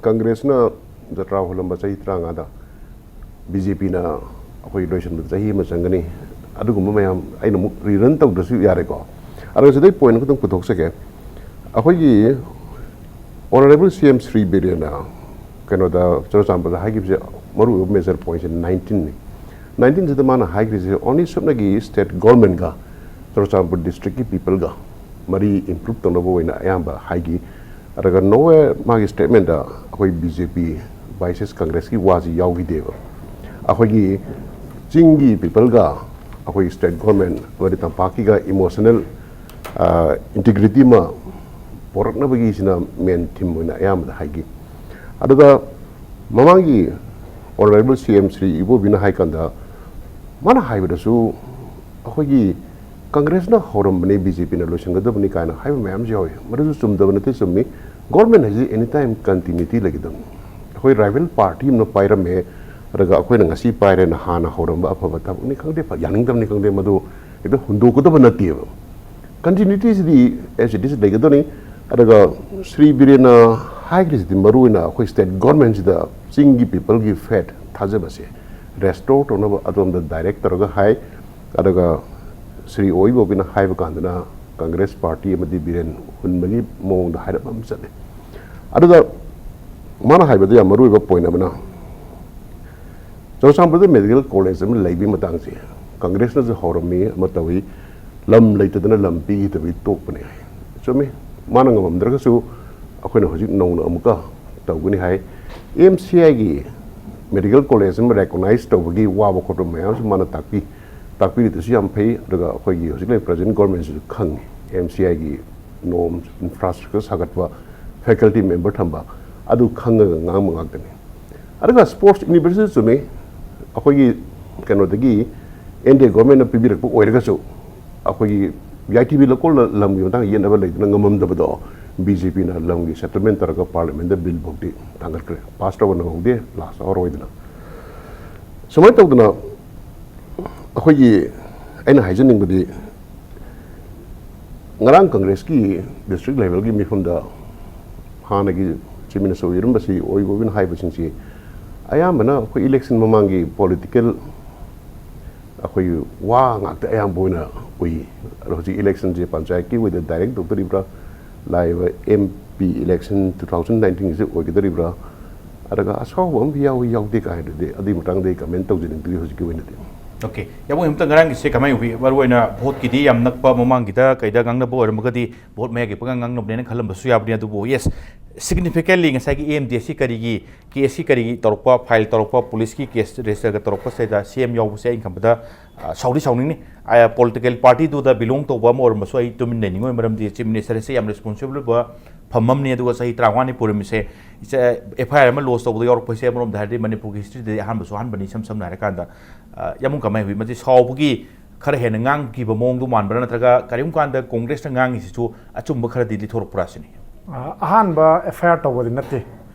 ꯀꯪꯒ꯭ꯔꯦꯁꯅ ꯖꯇ꯭ꯔꯥ ꯍꯣꯜꯂꯝꯕ ꯆꯍꯤ ꯇꯔꯥꯃꯉꯥꯗ ꯕꯤ ꯖꯦ ꯄꯤꯅ ꯑꯩꯈꯣꯏ ꯂꯣꯏꯁꯤꯟꯕꯗ ꯆꯍꯤ ꯑꯃ ꯆꯪꯒꯅꯤ, ꯑꯗꯨꯒꯨꯝꯕ ꯃꯌꯥꯝ ꯑꯩꯅ ꯑꯃꯨꯛ ꯔꯤꯔꯟ ꯇꯧꯗ꯭ꯔꯁꯨ ꯌꯥꯔꯦꯀꯣ꯫ ꯑꯗꯨꯒ ꯁꯤꯗꯩ ꯄꯣꯏꯟ ꯈꯛꯇꯪ ꯄꯨꯊꯣꯛꯆꯒꯦ꯫ ꯑꯩꯈꯣꯏꯒꯤ ꯑꯣꯅꯔꯦꯕꯜ ꯁꯤ ꯑꯦꯝ ꯁ꯭ꯔꯤ ꯕꯤꯔꯦꯟꯅ ꯀꯩꯅꯣꯗ ꯆꯨꯔꯆꯥꯟꯄꯨꯔꯗ ꯍꯥꯏꯈꯤꯕꯁꯦ ꯃꯔꯨꯑꯣꯏꯕ ꯃꯦꯖꯔ ꯄꯣꯏꯟꯁꯦ ꯅꯥꯏꯟꯇꯤꯟꯅꯤ꯫ ꯅꯥꯏꯟꯇꯤꯟꯁꯤꯗ ꯃꯥꯅ ꯍꯥꯏꯈ꯭ꯔꯤꯁꯦ ꯑꯣꯟꯂꯤ ꯁꯨꯞꯅꯒꯤ ꯁ꯭ꯇꯦꯠ ꯒꯣꯔꯃꯦꯟꯒ ꯆꯨꯔꯆꯥꯟꯄꯨꯔ ꯗꯤꯁꯇ꯭ꯔꯤꯛꯀꯤ ꯄꯤꯄꯜꯒ ꯃꯔꯤ ꯏꯝꯄ꯭ꯔꯨꯞ ꯇꯧꯅꯕ ꯑꯣꯏꯅ ꯑꯌꯥꯝꯕ ꯍꯥꯏꯈꯤ꯫ ꯑꯗꯨꯒ ꯅꯣꯋꯦ ꯃꯥꯒꯤ ꯁ꯭ꯇꯦꯠꯃꯦꯟꯗ ꯑꯩꯈꯣꯏ ꯕꯤ ꯖꯦ ꯄꯤ ꯚꯔꯁꯦꯁ ꯀꯪꯒ꯭ꯔꯦꯁꯀꯤ ꯋꯥꯁꯤ ꯌꯥꯎꯈꯤꯗꯦꯕ꯫ ꯑꯩꯈꯣꯏꯒꯤ ꯆꯤꯡꯒꯤ ꯄꯤꯄꯜꯒ ꯑꯩꯈꯣꯏ ꯁ꯭ꯇꯦꯠ ꯒꯣꯔꯃꯦꯟ ꯑꯃꯗꯤ ꯇꯝꯄꯥꯛꯀꯤꯒ ꯏꯃꯣꯁꯅꯦꯜ ꯏꯟꯇꯤꯒ꯭ꯔꯤꯇꯤ ꯑꯃ ꯄꯣꯔꯛꯅꯕꯒꯤꯁꯤꯅ ꯃꯦꯟ ꯊꯤꯝ ꯑꯣꯏꯅ ꯑꯌꯥꯝꯕꯗ ꯍꯥꯏꯈꯤ꯫ ꯑꯗꯨꯒ ꯃꯃꯥꯡꯒꯤ ꯑꯣꯅꯔꯦꯕꯜ ꯁꯤ ꯑꯦꯝ ꯁ꯭ꯔꯤ ꯏꯕꯣꯕꯤꯅ ꯍꯥꯏꯀꯥꯟꯗ ꯃꯥꯅ ꯍꯥꯏꯕꯗꯁꯨ ꯑꯩꯈꯣꯏꯒꯤ ꯀꯪꯒ꯭ꯔꯦꯁꯅ ꯍꯧꯔꯝꯕꯅꯤ, ꯕꯤ ꯖꯦ ꯄꯤꯅ ꯂꯣꯏꯁꯤꯟꯒꯗꯕꯅꯤ ꯀꯥꯏꯅ ꯍꯥꯏꯕ ꯃꯌꯥꯝꯁꯨ ꯌꯥꯎꯏ꯫ ꯃꯗꯨꯁꯨ ꯆꯨꯝꯗꯕ ꯅꯠꯇꯦ, ꯆꯨꯝꯃꯤ꯫ ꯒꯣꯔꯃꯦꯟ ꯍꯥꯏꯁꯤ ꯑꯦꯅꯤ ꯇꯥꯏꯝ ꯀꯟꯇꯤꯅ꯭ꯌꯨꯇꯤ ꯂꯩꯒꯗꯕꯅꯤ꯫ ꯑꯩꯈꯣꯏ ꯔꯥꯏꯕꯦꯜ ꯄꯥꯔꯇꯤ ꯑꯃꯅ ꯄꯥꯏꯔꯝꯃꯦ, ꯑꯗꯨꯒ ꯑꯩꯈꯣꯏꯅ ꯉꯁꯤ ꯄꯥꯏꯔꯦꯅ ꯍꯥꯟꯅ ꯍꯧꯔꯝꯕ ꯑꯐꯕ ꯊꯕꯛꯅꯤ ꯈꯪꯗꯦ, ꯐ-, ꯌꯥꯅꯤꯡꯗꯕꯅꯤ ꯈꯪꯗꯦ, ꯃꯗꯨ ꯍꯦꯛꯇ ꯍꯨꯟꯗꯣꯛꯀꯗꯕ ꯅꯠꯇꯦꯕ꯫ ꯀꯟꯇꯤꯅ꯭ꯌꯨꯇꯤꯁꯤꯗꯤ ꯑꯦꯁ ꯏꯠ ꯏꯁ ꯂꯩꯒꯗꯕꯅꯤ꯫ ꯑꯗꯨꯒ ꯁ꯭ꯔꯤ ꯕꯤꯔꯦꯟꯅ ꯍꯥꯏꯈ꯭ꯔꯤꯁꯤꯗꯤ ꯃꯔꯨ ꯑꯣꯏꯅ ꯑꯩꯈꯣꯏ ꯁ꯭ꯇꯦꯠ ꯒꯣꯔꯃꯦꯟꯁꯤꯗ ꯆꯤꯡꯒꯤ ꯄꯤꯄꯜꯒꯤ ꯐꯦꯠ, ꯊꯥꯖꯕꯁꯦ ꯔꯦꯁꯇꯣꯔ ꯇꯧꯅꯕ ꯑꯗꯣꯝꯗ ꯗꯥꯏꯔꯦꯛ ꯇꯧꯔꯒ ꯍꯥꯏ꯫ ꯑꯗꯨꯒ ꯁ꯭ꯔꯤ ꯑꯣꯏ ꯒꯣꯕꯤꯟꯅ ꯍꯥꯏꯕ ꯀꯥꯟꯗꯅ ꯀꯪꯒ꯭ꯔꯦꯁ ꯄꯥꯔꯇꯤ ꯑꯃꯗꯤ ꯕꯤꯔꯦꯟ ꯍꯨꯟꯕꯒꯤ ꯃꯑꯣꯡꯗ ꯍꯥꯏꯔꯞ ꯑꯃ ꯆꯠꯂꯦ꯫ ꯑꯗꯨꯗ ꯃꯥꯅ ꯍꯥꯏꯕꯗ ꯌꯥꯝ ꯃꯔꯨꯑꯣꯏꯕ ꯄꯣꯏꯟ ꯑꯃꯅ, ꯆꯨꯔꯆꯥꯟꯄꯨꯔꯗ ꯃꯦꯗꯤꯀꯦꯜ ꯀꯣꯂꯦꯖ ꯑꯃ ꯂꯩꯕꯒꯤ ꯃꯇꯥꯡꯁꯦ ꯀꯪꯒ꯭ꯔꯦꯁꯅꯁꯨ ꯍꯧꯔꯝꯃꯤ, ꯑꯃ ꯇꯧꯏ, ꯂꯝ ꯂꯩꯇꯗꯅ ꯂꯝ ꯄꯤꯈꯤꯗꯕꯒꯤ ꯇꯣꯛꯄꯅꯦ ꯍꯥꯏ꯫ ꯆꯨꯝꯃꯤ, ꯃꯥꯅ ꯉꯝꯃꯝꯗ꯭ꯔꯒꯁꯨ ꯑꯩꯈꯣꯏꯅ ꯍꯧꯖꯤꯛ ꯅꯧꯅ ꯑꯃꯨꯛꯀ ꯇꯧꯒꯅꯤ ꯍꯥꯏ꯫ ꯑꯦꯝ ꯁꯤ ꯑꯥꯏꯒꯤ ꯃꯦꯗꯤꯀꯦꯜ ꯀꯣꯂꯦꯖ ꯑꯃ ꯔꯦꯀꯣꯅꯥꯏꯖ ꯇꯧꯕꯒꯤ ꯋꯥꯕ ꯈꯣꯠꯄ ꯃꯌꯥꯝꯁꯨ ꯃꯥꯅ ꯇꯥꯛꯄꯤ, ꯇꯥꯛꯄꯤꯔꯤꯗꯨꯁꯨ ꯌꯥꯝ ꯐꯩ꯫ ꯑꯗꯨꯒ ꯑꯩꯈꯣꯏꯒꯤ ꯍꯧꯖꯤꯛ ꯂꯩꯔꯤꯕ ꯄ꯭ꯔꯖꯦꯟ ꯒꯣꯔꯃꯦꯟꯁꯤꯁꯨ ꯈꯪꯉꯤ, ꯑꯦꯝ ꯁꯤ ꯑꯥꯏꯒꯤ ꯅꯣꯔꯝ, ꯏꯟꯐ꯭ꯔꯥꯁ꯭ꯇ꯭ꯔꯛꯆꯔ ꯁꯥꯒꯠꯄ, ꯐꯦꯀꯜꯇꯤ ꯃꯦꯝꯕꯔ ꯊꯝꯕ, ꯑꯗꯨ ꯈꯪꯉꯒ ꯉꯥꯡꯕ ꯉꯥꯛꯇꯅꯤ꯫ ꯑꯗꯨꯒ ꯁ꯭ꯄꯣꯔꯠꯁ ꯌꯨꯅꯤꯚꯔꯁꯤꯇꯤ ꯆꯨꯝꯃꯤ, ꯑꯩꯈꯣꯏꯒꯤ ꯀꯩꯅꯣꯗꯒꯤ ꯑꯦꯟ ꯗꯤ ꯑꯦ ꯒꯣꯔꯃꯦꯟꯅ ꯄꯤꯕꯤꯔꯛꯄ ꯑꯣꯏꯔꯒꯁꯨ ꯑꯩꯈꯣꯏꯒꯤ ꯌꯥꯏꯊꯤꯕꯤ ꯂꯩꯀꯣꯜ ꯂꯝꯒꯤ ꯃꯇꯥꯡꯗ ꯌꯦꯠꯅꯕ ꯂꯩꯗꯅ ꯉꯝꯃꯝꯗꯕꯗꯣ, ꯕꯤ ꯖꯦ ꯄꯤꯅ ꯂꯝꯒꯤ ꯁꯦꯇꯜꯃꯦꯟ ꯇꯧꯔꯒ ꯄꯥꯔꯂꯤꯌꯥꯃꯦꯟꯗ ꯕꯤꯜ ꯐꯥꯎꯗꯤ ꯊꯥꯡꯒꯠꯈ꯭ꯔꯦ, ꯄꯥꯁ ꯇꯧꯕ ꯅꯪꯍꯧꯗꯦ, ꯂꯥꯁ ꯑꯋꯥꯔ ꯑꯣꯏꯗꯅ꯫ ꯁꯨꯃꯥꯏꯅ ꯇꯧꯗꯅ ꯑꯩꯈꯣꯏꯒꯤ, ꯑꯩꯅ ꯍꯥꯏꯖꯅꯤꯡꯕꯗꯤ, ꯉꯔꯥꯡ ꯀꯪꯒ꯭ꯔꯦꯁꯀꯤ ꯗꯤꯁꯇ꯭ꯔꯤꯛ ꯂꯦꯚꯦꯜꯒꯤ ꯃꯤꯐꯝꯗ ꯍꯥꯟꯅꯒꯤ ꯆꯤꯐ ꯃꯤꯅꯤꯁꯇꯔ ꯑꯣꯏꯔꯝꯕꯁꯤ ꯑꯣꯏ ꯒꯣꯕꯤꯟ ꯍꯥꯏꯕꯁꯤꯡꯁꯤ ꯑꯌꯥꯝꯕꯅ ꯑꯩꯈꯣꯏ ꯏꯂꯦꯛꯁꯟ ꯃꯃꯥꯡꯒꯤ ꯄꯣꯂꯤꯇꯤꯀꯦꯜ ꯑꯩꯈꯣꯏꯒꯤ ꯋꯥ ꯉꯥꯛꯇ ꯑꯌꯥꯝꯕ ꯑꯣꯏꯅ ꯎꯏ꯫ ꯑꯗꯣ ꯍꯧꯖꯤꯛ ꯏꯂꯦꯛꯁꯟꯁꯦ ꯄꯟꯆꯥꯌꯠꯀꯤ ꯑꯣꯏꯅ ꯗꯥꯏꯔꯦꯛ ꯇꯧꯗꯣꯔꯤꯕ꯭ꯔꯥ, ꯂꯥꯛꯏꯕ M P election two thousand ꯅꯥꯏꯟꯇꯤꯟꯒꯤꯁꯦ ꯑꯣꯏꯒꯗꯧꯔꯤꯕ꯭ꯔꯥ, ꯑꯗꯨꯒ ꯑꯁꯥꯎꯕ ꯑꯃ ꯌꯥꯎꯏ ꯌꯥꯎꯗꯦ ꯀꯥꯏꯅꯗꯤ ꯑꯗꯨꯒꯤ ꯃꯇꯥꯡꯗ ꯑꯩ ꯀꯃꯦꯟ ꯇꯧꯖꯅꯤꯡꯗ꯭ꯔꯤ ꯍꯧꯖꯤꯛꯀꯤ ꯑꯣꯏꯅꯗꯤ꯫ ꯑꯣꯀꯦ, ꯌꯥꯝ ꯑꯝꯇ ꯉꯔꯥꯡꯒꯤꯁꯦ ꯀꯃꯥꯏꯅ ꯎꯕꯤ? ꯃꯔꯨꯑꯣꯏꯅ ꯚꯣꯠꯀꯤꯗꯤ ꯌꯥꯝ ꯅꯛꯄ, ꯃꯃꯥꯡꯒꯤꯗ ꯀꯩꯗ ꯉꯥꯡꯅꯕ ꯑꯣꯏꯔꯝꯃꯒꯗꯤ ꯚꯣꯠ ꯃꯌꯥꯒꯤ ꯄꯪꯉꯥꯡ ꯉꯥꯡꯅꯕꯅꯦꯅ ꯈꯜꯂꯝꯕꯁꯨ ꯌꯥꯕꯅꯤ꯫ ꯑꯗꯨꯕꯨ ꯌꯦꯁ, ꯁꯤꯒꯅꯤꯐꯤꯀꯦꯟꯂꯤ ꯉꯁꯥꯏꯒꯤ ꯑꯦ ꯑꯦꯝ ꯗꯤ ꯑꯦꯁꯀꯤ ꯀꯔꯤꯒꯤ, ꯀꯦꯁꯀꯤ ꯀꯔꯤꯒꯤ ꯇꯧꯔꯛꯄ, ꯐꯥꯏꯜ ꯇꯧꯔꯛꯄ, ꯄꯨꯂꯤꯁꯀꯤ ꯀꯦꯁ ꯔꯦꯖꯤꯁꯇꯔꯒ ꯇꯧꯔꯛꯄꯁꯤꯗ ꯁꯤ ꯑꯦꯝ ꯌꯥꯎꯕꯁꯦ ꯑꯩꯅ ꯈꯟꯕꯗ, ꯑ, ꯁꯥꯎꯗꯤ ꯁꯥꯎꯅꯤꯡꯅꯤ꯫ ꯑ, ꯄꯣꯂꯤꯇꯤꯀꯦꯜ ꯄꯥꯔꯇꯤꯗꯨꯗ ꯕꯤꯂꯣꯡ ꯇꯧꯕ ꯑꯃ ꯑꯣꯏꯔꯝꯕꯁꯨ ꯑꯩ ꯇꯨꯃꯤꯟ ꯂꯩꯅꯤꯡꯉꯣꯏ, ꯃꯔꯝꯗꯤ ꯆꯤꯐ ꯃꯤꯅꯤꯁꯇꯔ ꯑꯁꯤ ꯌꯥꯝ ꯔꯦꯁꯄꯣꯟꯁꯤꯕꯜ ꯑꯣꯏꯕ ꯐꯝ ꯑꯃꯅꯤ꯫ ꯑꯗꯨꯒ ꯆꯍꯤ ꯇꯔꯥꯃꯉꯥꯅꯤ ꯄꯨꯔꯝꯃꯤꯁꯦ, ꯏꯆꯦ, ꯑꯦꯐ ꯑꯥꯏ ꯑꯥꯔ ꯑꯃ ꯂꯣꯟꯆ ꯇꯧꯕꯗ ꯌꯥꯎꯔꯛꯄꯁꯦ ꯑꯃꯔꯣꯝꯗ ꯍꯥꯏꯔꯗꯤ ꯃꯅꯤꯄꯨꯔꯒꯤ ꯍꯤꯁꯇ꯭ꯔꯤꯗꯗꯤ ꯑꯍꯥꯟꯕꯁꯨ ꯑꯍꯥꯟꯕꯅꯤ꯫ ꯏꯁꯝ ꯁꯝꯅ ꯍꯥꯏꯔꯀꯥꯟꯗ, ꯑ, ꯌꯥꯝꯕꯨꯡ ꯀꯃꯥꯏ ꯍꯨꯏ ꯃꯁꯤ ꯁꯥꯎꯕꯒꯤ ꯈꯔ ꯍꯦꯟꯅ ꯉꯥꯡꯈꯤꯕ ꯃꯑꯣꯡꯗꯣ ꯃꯥꯟꯕ꯭ꯔꯥ, ꯅꯠꯇ꯭ꯔꯒ ꯀꯔꯤꯒꯨꯝ ꯀꯥꯟꯗ ꯀꯣꯡꯒ꯭ꯔꯦꯁꯅ ꯉꯥꯡꯉꯤꯁꯤꯁꯨ ꯑꯆꯨꯝꯕ ꯈꯔꯗꯤ ꯂꯤꯊꯣꯔꯛꯄ꯭ꯔꯥ ꯁꯤꯅꯤ? ꯑ, ꯑꯍꯥꯟꯕ ꯑꯦꯐ ꯑꯥꯏ ꯑꯥꯔ ꯇꯧꯕꯗꯤ ꯅꯠꯇꯦ꯫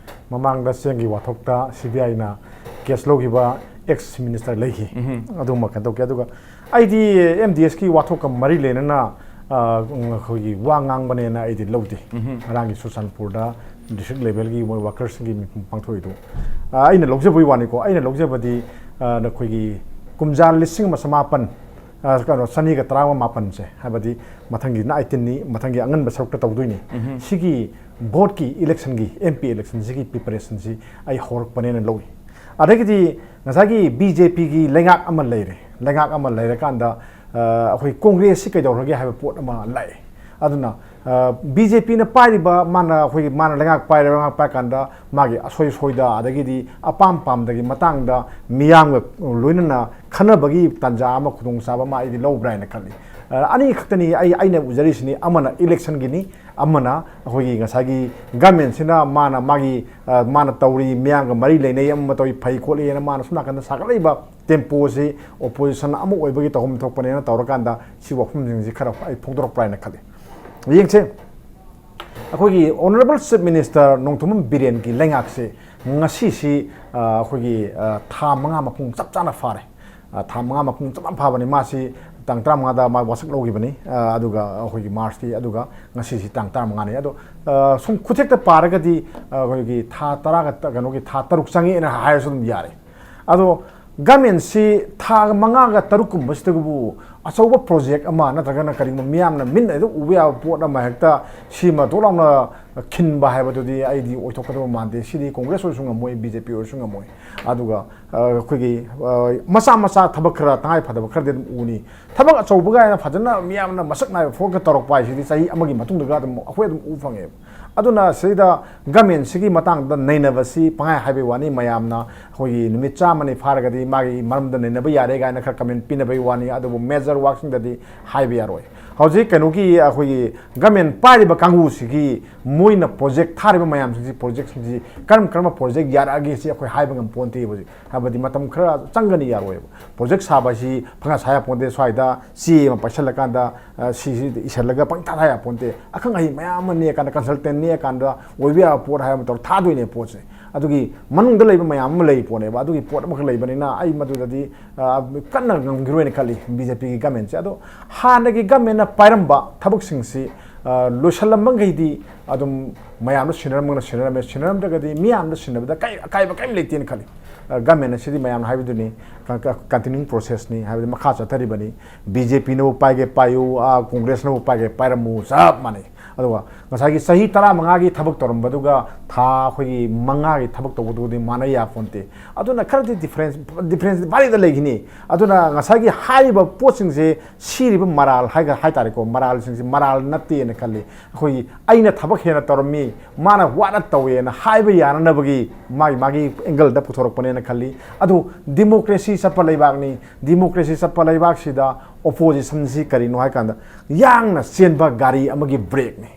ꯃꯃꯥꯡꯗ ꯆꯦꯡꯒꯤ ꯋꯥꯊꯣꯛꯇ ꯁꯤ ꯕꯤ ꯑꯥꯏꯅ ꯀꯦꯁ ꯂꯧꯈꯤꯕ ꯑꯦꯛꯁ ꯃꯤꯅꯤꯁꯇꯔ ꯂꯩꯈꯤ꯫ ꯑꯗꯨꯃ ꯀꯩꯅꯣ ꯇꯧꯈꯤ꯫ ꯑꯗꯨꯒ ꯑꯩꯗꯤ ꯑꯦꯝ ꯗꯤ ꯑꯦꯁꯀꯤ ꯋꯥꯊꯣꯛꯀ ꯃꯔꯤ ꯂꯩꯅꯅ, ꯑ, ꯑꯩꯈꯣꯏꯒꯤ ꯋꯥ ꯉꯥꯡꯕꯅꯦꯅ ꯑꯩꯗꯤ ꯂꯧꯗꯦ꯫ ꯉꯔꯥꯡꯒꯤ ꯆꯨꯔꯆꯥꯟꯄꯨꯔꯗ ꯗꯤꯁꯇ꯭ꯔꯤꯛ ꯂꯦꯚꯦꯜꯒꯤ ꯃꯣꯏ ꯋꯥꯔꯀꯔꯁꯤꯡꯒꯤ ꯃꯤꯐꯝ ꯄꯥꯡꯊꯣꯛꯏꯗꯣ, ꯑ, ꯑꯩꯅ ꯂꯧꯖꯕꯒꯤ ꯋꯥꯅꯤꯀꯣ꯫ ꯑꯩꯅ ꯂꯧꯖꯕꯗꯤ, ꯑ, ꯑꯩꯈꯣꯏꯒꯤ ꯀꯨꯝꯖꯥ ꯂꯤꯁꯤꯡ ꯑꯃ ꯆꯃꯥꯄꯟ, ꯑ, ꯀꯩꯅꯣ, ꯆꯅꯤꯒ ꯇꯔꯥꯃꯥꯄꯟꯁꯦ, ꯍꯥꯏꯕꯗꯤ ꯃꯊꯪꯒꯤ ꯑꯩꯠꯇꯤꯟꯅꯤ, ꯃꯊꯪꯒꯤ ꯑꯉꯟꯕ ꯁꯔꯨꯛꯇ ꯇꯧꯗꯣꯏꯅꯤ꯫ ꯁꯤꯒꯤ ꯚꯣꯠꯀꯤ ꯏꯂꯦꯛꯁꯟꯒꯤ, ꯑꯦꯝ ꯄꯤ ꯏꯂꯦꯛꯁꯟꯁꯤꯒꯤ ꯄ꯭ꯔꯤꯄꯦꯔꯦꯁꯟꯁꯤ ꯑꯩ ꯍꯧꯔꯛꯄꯅꯦꯅ ꯂꯧꯏ꯫ ꯑꯗꯒꯤꯗꯤ ꯉꯁꯥꯏꯒꯤ ꯕꯤ ꯖꯦ ꯄꯤꯒꯤ ꯂꯩꯉꯥꯛ ꯑꯃ ꯂꯩꯔꯦ꯫ ꯂꯩꯉꯥꯛ ꯑꯃ ꯂꯩꯔꯀꯥꯟꯗ, ꯑ, ꯑꯩꯈꯣꯏ ꯀꯣꯡꯒ꯭ꯔꯦꯁꯁꯤ ꯀꯩꯗꯧꯔꯒꯦ ꯍꯥꯏꯕ ꯄꯣꯠ ꯑꯃ ꯂꯥꯛꯑꯦ꯫ ꯑꯗꯨꯅ, ꯑ, ꯕꯤ ꯖꯦ ꯄꯤꯅ ꯄꯥꯏꯔꯤꯕ, ꯃꯥꯅ ꯑꯩꯈꯣꯏꯒꯤ, ꯃꯥꯅ ꯂꯩꯉꯥꯛ ꯄꯥꯏꯔꯦ, ꯂꯩꯉꯥꯛ ꯄꯥꯏꯔꯀꯥꯟꯗ ꯃꯥꯒꯤ ꯑꯁꯣꯏ ꯁꯣꯏꯗ, ꯑꯗꯒꯤꯗꯤ ꯑꯄꯥꯝ ꯄꯥꯝꯗꯒꯤ ꯃꯇꯥꯡꯗ ꯃꯤꯌꯥꯝꯒ ꯂꯣꯏꯅꯅ ꯈꯟꯅꯕꯒꯤ ꯇꯥꯟꯖꯥ ꯑꯃ, ꯈꯨꯗꯣꯡꯆꯥꯕ ꯑꯃ ꯑꯩꯗꯤ ꯂꯧꯕ꯭ꯔꯥ ꯍꯥꯏꯅ ꯈꯜꯂꯤ꯫ ꯑ, ꯑꯅꯤ ꯈꯛꯇꯅꯤ ꯑꯩ, ꯑꯩꯅ ꯎꯖꯔꯤꯁꯤꯅꯤ, ꯑꯃꯅ ꯏꯂꯦꯛꯁꯟꯒꯤꯅꯤ, ꯑꯃꯅ ꯑꯩꯈꯣꯏꯒꯤ ꯉꯁꯥꯏꯒꯤ ꯒꯃꯦꯟꯁꯤꯅ ꯃꯥꯅ ꯃꯥꯒꯤ, ꯑ, ꯃꯥꯅ ꯇꯧꯔꯤ, ꯃꯤꯌꯥꯝꯒ ꯃꯔꯤ ꯂꯩꯅꯩ, ꯑꯃ ꯇꯧꯔꯤ, ꯐꯩ ꯈꯣꯠꯂꯤ ꯍꯥꯏꯅ ꯃꯥꯅ ꯁꯣꯝ ꯅꯥꯀꯟꯗ ꯁꯥꯒꯠꯂꯛꯏꯕ ꯇꯦꯝꯄꯣꯁꯤ ꯑꯣꯄꯣꯖꯤꯁꯟ ꯑꯃ ꯑꯣꯏꯕꯒꯤ ꯇꯧꯐꯝ ꯊꯣꯛꯄꯅꯦꯅ ꯇꯧꯔꯀꯥꯟꯗ ꯁꯤ ꯋꯥꯐꯝꯁꯤꯡꯁꯤ ꯈꯔ ꯑꯩ ꯐꯣꯡꯗꯣꯔꯛꯄ꯭ꯔꯥ ꯍꯥꯏꯅ ꯈꯜꯂꯤ꯫ ꯌꯦꯡꯁꯦ, ꯑꯩꯈꯣꯏꯒꯤ ꯑꯣꯅꯔꯦꯕꯜ ꯆꯤꯐ ꯃꯤꯅꯤꯁꯇꯔ ꯅꯣꯡꯊꯣꯝꯕꯝ ꯕꯤꯔꯦꯟꯒꯤ ꯂꯩꯉꯥꯛꯁꯦ ꯉꯁꯤꯁꯤ, ꯑ, ꯑꯩꯈꯣꯏꯒꯤ, ꯑ, ꯊꯥ ꯃꯉꯥ ꯃꯄꯨꯡ ꯆꯞ ꯆꯥꯅ ꯐꯥꯔꯦ꯫ ꯑ, ꯊꯥ ꯃꯉꯥ ꯃꯄꯨꯡ ꯆꯞ ꯆꯥꯅ ꯐꯥꯕꯅꯤ꯫ ꯃꯥꯁꯤ ꯇꯥꯡ ꯇꯔꯥꯃꯉꯥꯗ ꯃꯥ ꯋꯥꯁꯛ ꯂꯧꯈꯤꯕꯅꯤ, ꯑ, ꯑꯗꯨꯒ ꯑꯩꯈꯣꯏꯒꯤ ꯃꯥꯔꯁꯀꯤ, ꯑꯗꯨꯒ ꯉꯁꯤꯁꯤ ꯇꯥꯡ ꯇꯔꯥꯃꯉꯥꯅꯤ꯫ ꯑꯗꯣ, ꯑ, ꯁꯨꯝ ꯈꯨꯊꯦꯛꯇ ꯄꯥꯔꯒꯗꯤ, ꯑ, ꯑꯩꯈꯣꯏꯒꯤ ꯊꯥ ꯇꯔꯥꯒ ꯇ-, ꯀꯩꯅꯣꯒꯤ ꯊꯥ ꯇꯔꯨꯛ ꯆꯪꯉꯛꯑꯦꯅ ꯍꯥꯏꯔꯁꯨ ꯑꯗꯨꯝ ꯌꯥꯔꯦ꯫ ꯑꯗꯣ ꯒꯃꯦꯟꯁꯤ ꯊꯥ ꯃꯉꯥꯒ ꯇꯔꯨꯛꯀꯨꯝꯕꯁꯤꯗꯕꯨ ꯑꯆꯧꯕ ꯄ꯭ꯔꯣꯖꯦꯛ ꯑꯃ ꯅꯠꯇ꯭ꯔꯒꯅ ꯀꯔꯤꯒꯨꯝꯕ ꯃꯤꯌꯥꯝꯅ ꯃꯤꯠꯅ ꯍꯦꯛꯇ ꯎꯕ ꯌꯥꯕ ꯄꯣꯠ ꯑꯃ ꯍꯦꯛꯇ ꯁꯤꯃ ꯗꯣꯛ ꯂꯥꯎꯅ ꯈꯤꯟꯕ ꯍꯥꯏꯕꯗꯨꯗꯤ ꯑꯩꯗꯤ ꯑꯣꯏꯊꯣꯛꯀꯗꯕ ꯃꯥꯟꯗꯦ꯫ ꯁꯤꯗꯤ ꯀꯣꯡꯒ꯭ꯔꯦꯁ ꯑꯣꯏꯔꯁꯨ ꯉꯝꯃꯣꯏ, ꯕꯤ ꯖꯦ ꯄꯤ ꯑꯣꯏꯔꯁꯨ ꯉꯝꯃꯣꯏ꯫ ꯑꯗꯨꯒ, ꯑ, ꯑꯩꯈꯣꯏꯒꯤ, ꯑ, ꯃꯆꯥ ꯃꯆꯥ ꯊꯕꯛ ꯈꯔ ꯇꯉꯥꯏ ꯐꯗꯕ ꯈꯔꯗꯤ ꯑꯗꯨꯝ ꯎꯅꯤ꯫ ꯊꯕꯛ ꯑꯆꯧꯕ ꯀꯥꯏꯅ ꯐꯖꯅ ꯃꯤꯌꯥꯝꯅ ꯃꯁꯛ ꯅꯥꯏꯕ ꯐꯣꯔꯝꯒ ꯇꯧꯔꯛꯄ ꯍꯥꯏꯁꯤꯗꯤ ꯆꯍꯤ ꯑꯃꯒꯤ ꯃꯇꯨꯡꯗꯒ ꯑꯗꯨꯝ ꯑꯩꯈꯣꯏ ꯑꯗꯨꯝ ꯎꯕ ꯐꯪꯉꯦꯕ꯫ ꯑꯗꯨꯅ ꯁꯤꯗ ꯒꯃꯦꯟꯁꯤꯒꯤ ꯃꯇꯥꯡꯗ ꯅꯩꯅꯕꯁꯤ ꯄꯪꯍꯥꯏ ꯍꯥꯏꯕꯩ ꯋꯥꯅꯤ꯫ ꯃꯌꯥꯝꯅ ꯑꯩꯈꯣꯏꯒꯤ ꯅꯨꯃꯤꯠ ꯆꯥꯝꯃꯅꯤ ꯐꯥꯔꯒꯗꯤ ꯃꯥꯒꯤ ꯃꯔꯝꯗ ꯅꯩꯅꯕ ꯌꯥꯔꯦ ꯀꯥꯏꯅ ꯈꯔ ꯀꯃꯦꯟ ꯄꯤꯅꯕꯩ ꯋꯥꯅꯤ꯫ ꯑꯗꯨꯕꯨ ꯃꯦꯖꯔ ꯋꯥꯛꯁꯤꯡꯗꯗꯤ ꯍꯥꯏꯕ ꯌꯥꯔꯣꯏ꯫ ꯍꯧꯖꯤꯛ ꯀꯩꯅꯣꯒꯤ ꯑꯩꯈꯣꯏꯒꯤ ꯒꯃꯦꯟ ꯄꯥꯏꯔꯤꯕ ꯀꯥꯡꯕꯨꯁꯤꯒꯤ ꯃꯣꯏꯅ ꯄ꯭ꯔꯣꯖꯦꯛ ꯊꯥꯔꯤꯕ ꯃꯌꯥꯝꯁꯤꯡꯁꯤ, ꯄ꯭ꯔꯣꯖꯦꯛꯁꯤꯡꯁꯤ ꯀꯔꯝ ꯀꯔꯝꯕ ꯄ꯭ꯔꯣꯖꯦꯛ ꯌꯥꯔꯛꯑꯒꯦ ꯁꯤ ꯑꯩꯈꯣꯏ ꯍꯥꯏꯕ ꯉꯝ ꯄꯣꯟꯇꯦꯕ꯫ ꯍꯧꯖꯤꯛ ꯍꯥꯏꯕꯗꯤ ꯃꯇꯝ ꯈꯔ ꯆꯪꯒꯅꯤ, ꯌꯥꯔꯣꯏꯕ꯫ ꯄ꯭ꯔꯣꯖꯦꯛ ꯁꯥꯕ ꯍꯥꯏꯁꯤ ꯄꯪꯁꯥ ꯁꯥ ꯌꯥꯄꯣꯟꯇꯦ꯫ ꯁ꯭ꯋꯥꯏꯗ ꯆꯦ ꯑꯃ ꯄꯥꯏꯁꯜꯂꯀꯥꯟꯗ, ꯑ, ꯁꯤ, ꯁꯤ ꯏꯁꯜꯂꯒ ꯄꯪꯊꯥ ꯊꯥ ꯌꯥꯄꯣꯟꯇꯦ꯫ ꯑꯈꯪ ꯑꯍꯩ ꯃꯌꯥꯝ ꯑꯃ ꯅꯦꯛꯑꯀꯥꯟꯗ, ꯀꯟꯁꯜꯇꯦꯟ ꯅꯦꯛꯑꯀꯥꯟꯗ ꯑꯣꯏꯕ ꯌꯥꯕ ꯄꯣꯠ ꯍꯥꯏꯕ ꯑꯃ ꯇꯧꯔ ꯊꯥꯗꯣꯏꯅꯦ ꯄꯣꯠꯁꯦ꯫ ꯑꯗꯨꯒꯤ ꯃꯅꯨꯡꯗ ꯂꯩꯕ ꯃꯌꯥꯝ ꯑꯃ ꯂꯩ ꯄꯣꯠꯅꯦꯕ꯫ ꯑꯗꯨꯒꯤ ꯄꯣꯠ ꯑꯃꯈꯛ ꯂꯩꯕꯅꯤꯅ ꯑꯩ ꯃꯗꯨꯗꯗꯤ, ꯑ, ꯀꯟꯅ ꯉꯝꯈꯤꯔꯣꯏꯅ ꯈꯜꯂꯤ ꯕꯤ ꯖꯦ ꯄꯤꯒꯤ ꯒꯃꯦꯟꯁꯦ꯫ ꯑꯗꯣ ꯍꯥꯟꯅꯒꯤ ꯒꯃꯦꯟꯅ ꯄꯥꯏꯔꯝꯕ ꯊꯕꯛꯁꯤꯡꯁꯤ, ꯑ, ꯂꯣꯏꯁꯤꯜꯂꯝꯕꯈꯩꯗꯤ ꯑꯗꯨꯝ ꯃꯌꯥꯝꯗ ꯁꯤꯟꯅꯔꯝꯕꯅ ꯁꯤꯟꯅꯔꯝꯃꯦ꯫ ꯁꯤꯟꯅꯔꯝꯗ꯭ꯔꯒꯗꯤ ꯃꯤꯌꯥꯝꯗ ꯁꯤꯟꯅꯕꯗ ꯀꯩ ꯑꯀꯥꯏꯕ ꯀꯔꯤꯝ ꯂꯩꯇꯦꯅ ꯈꯜꯂꯤ꯫ ꯑ, ꯒꯃꯦꯟ ꯑꯁꯤꯗꯤ ꯃꯌꯥꯝꯅ ꯍꯥꯏꯕꯗꯨꯅꯤ, ꯀ-, ꯀ-, ꯀꯟꯇꯤꯅ꯭ꯌꯨ ꯄ꯭ꯔꯣꯁꯦꯁꯅꯤ, ꯍꯥꯏꯕꯗꯤ ꯃꯈꯥ ꯆꯠꯊꯔꯤꯕꯅꯤ꯫ ꯕꯤ ꯖꯦ ꯄꯤꯅꯕꯨ ꯄꯥꯏꯒꯦ ꯄꯥꯏꯌꯨ, ꯑ, ꯀꯣꯡꯒ꯭ꯔꯦꯁꯅꯕꯨ ꯄꯥꯏꯒꯦ ꯄꯥꯏꯔꯝꯃꯨ, ꯆꯞ ꯃꯥꯟꯅꯩ꯫ ꯑꯗꯨꯒ ꯉꯁꯥꯏꯒꯤ ꯆꯍꯤ ꯇꯔꯥꯃꯉꯥꯒꯤ ꯊꯕꯛ ꯇꯧꯔꯝꯕꯗꯨꯒ ꯊꯥ ꯑꯩꯈꯣꯏꯒꯤ ꯃꯉꯥꯒꯤ ꯊꯕꯛ ꯇꯧꯕꯗꯨꯒꯗꯤ ꯃꯥꯟꯅ ꯌꯥꯄꯣꯟꯇꯦ꯫ ꯑꯗꯨꯅ ꯈꯔꯗꯤ ꯗꯤꯐ꯭ꯔꯦꯟꯁ, ꯗꯤꯐ꯭ꯔꯦꯟꯁ ꯚꯥꯔꯤꯗ ꯂꯩꯈꯤꯅꯤ꯫ ꯑꯗꯨꯅ ꯉꯁꯥꯏꯒꯤ ꯍꯥꯏꯔꯤꯕ ꯄꯣꯠꯁꯤꯡꯁꯦ, ꯁꯤꯔꯤꯕ ꯃꯔꯥꯜ ꯍꯥꯏꯒ-, ꯍꯥꯏꯇꯥꯔꯦꯀꯣ, ꯃꯔꯥꯜꯁꯤꯡꯁꯦ ꯃꯔꯥꯜ ꯅꯠꯇꯦꯅ ꯈꯜꯂꯤ꯫ ꯑꯩꯈꯣꯏꯒꯤ "ꯑꯩꯅ ꯊꯕꯛ ꯍꯦꯟꯅ ꯇꯧꯔꯝꯃꯤ, ꯃꯥꯅ ꯋꯥꯅ ꯇꯧꯋꯦꯅ" ꯍꯥꯏꯕ ꯌꯥꯅꯅꯕꯒꯤ ꯃꯥꯒꯤ, ꯃꯥꯒꯤ ꯑꯦꯡꯒꯜꯗ ꯄꯨꯊꯣꯔꯛꯄꯅꯦꯅ ꯈꯜꯂꯤ꯫ ꯑꯗꯨ ꯗꯤꯃꯣꯀ꯭ꯔꯦꯁꯤ ꯆꯠꯄ ꯂꯩꯕꯥꯛꯅꯤ꯫ ꯗꯤꯃꯣꯀ꯭ꯔꯦꯁꯤ ꯆꯠꯄ ꯂꯩꯕꯥꯛꯁꯤꯗ ꯑꯣꯄꯣꯖꯤꯁꯟꯁꯤ ꯀꯔꯤꯅꯣ ꯍꯥꯏ ꯀꯥꯟꯗ, ꯌꯥꯡꯅ ꯆꯦꯟꯕ ꯒꯥꯔꯤ ꯑꯃꯒꯤ ꯕ꯭ꯔꯦꯛꯅꯤ꯫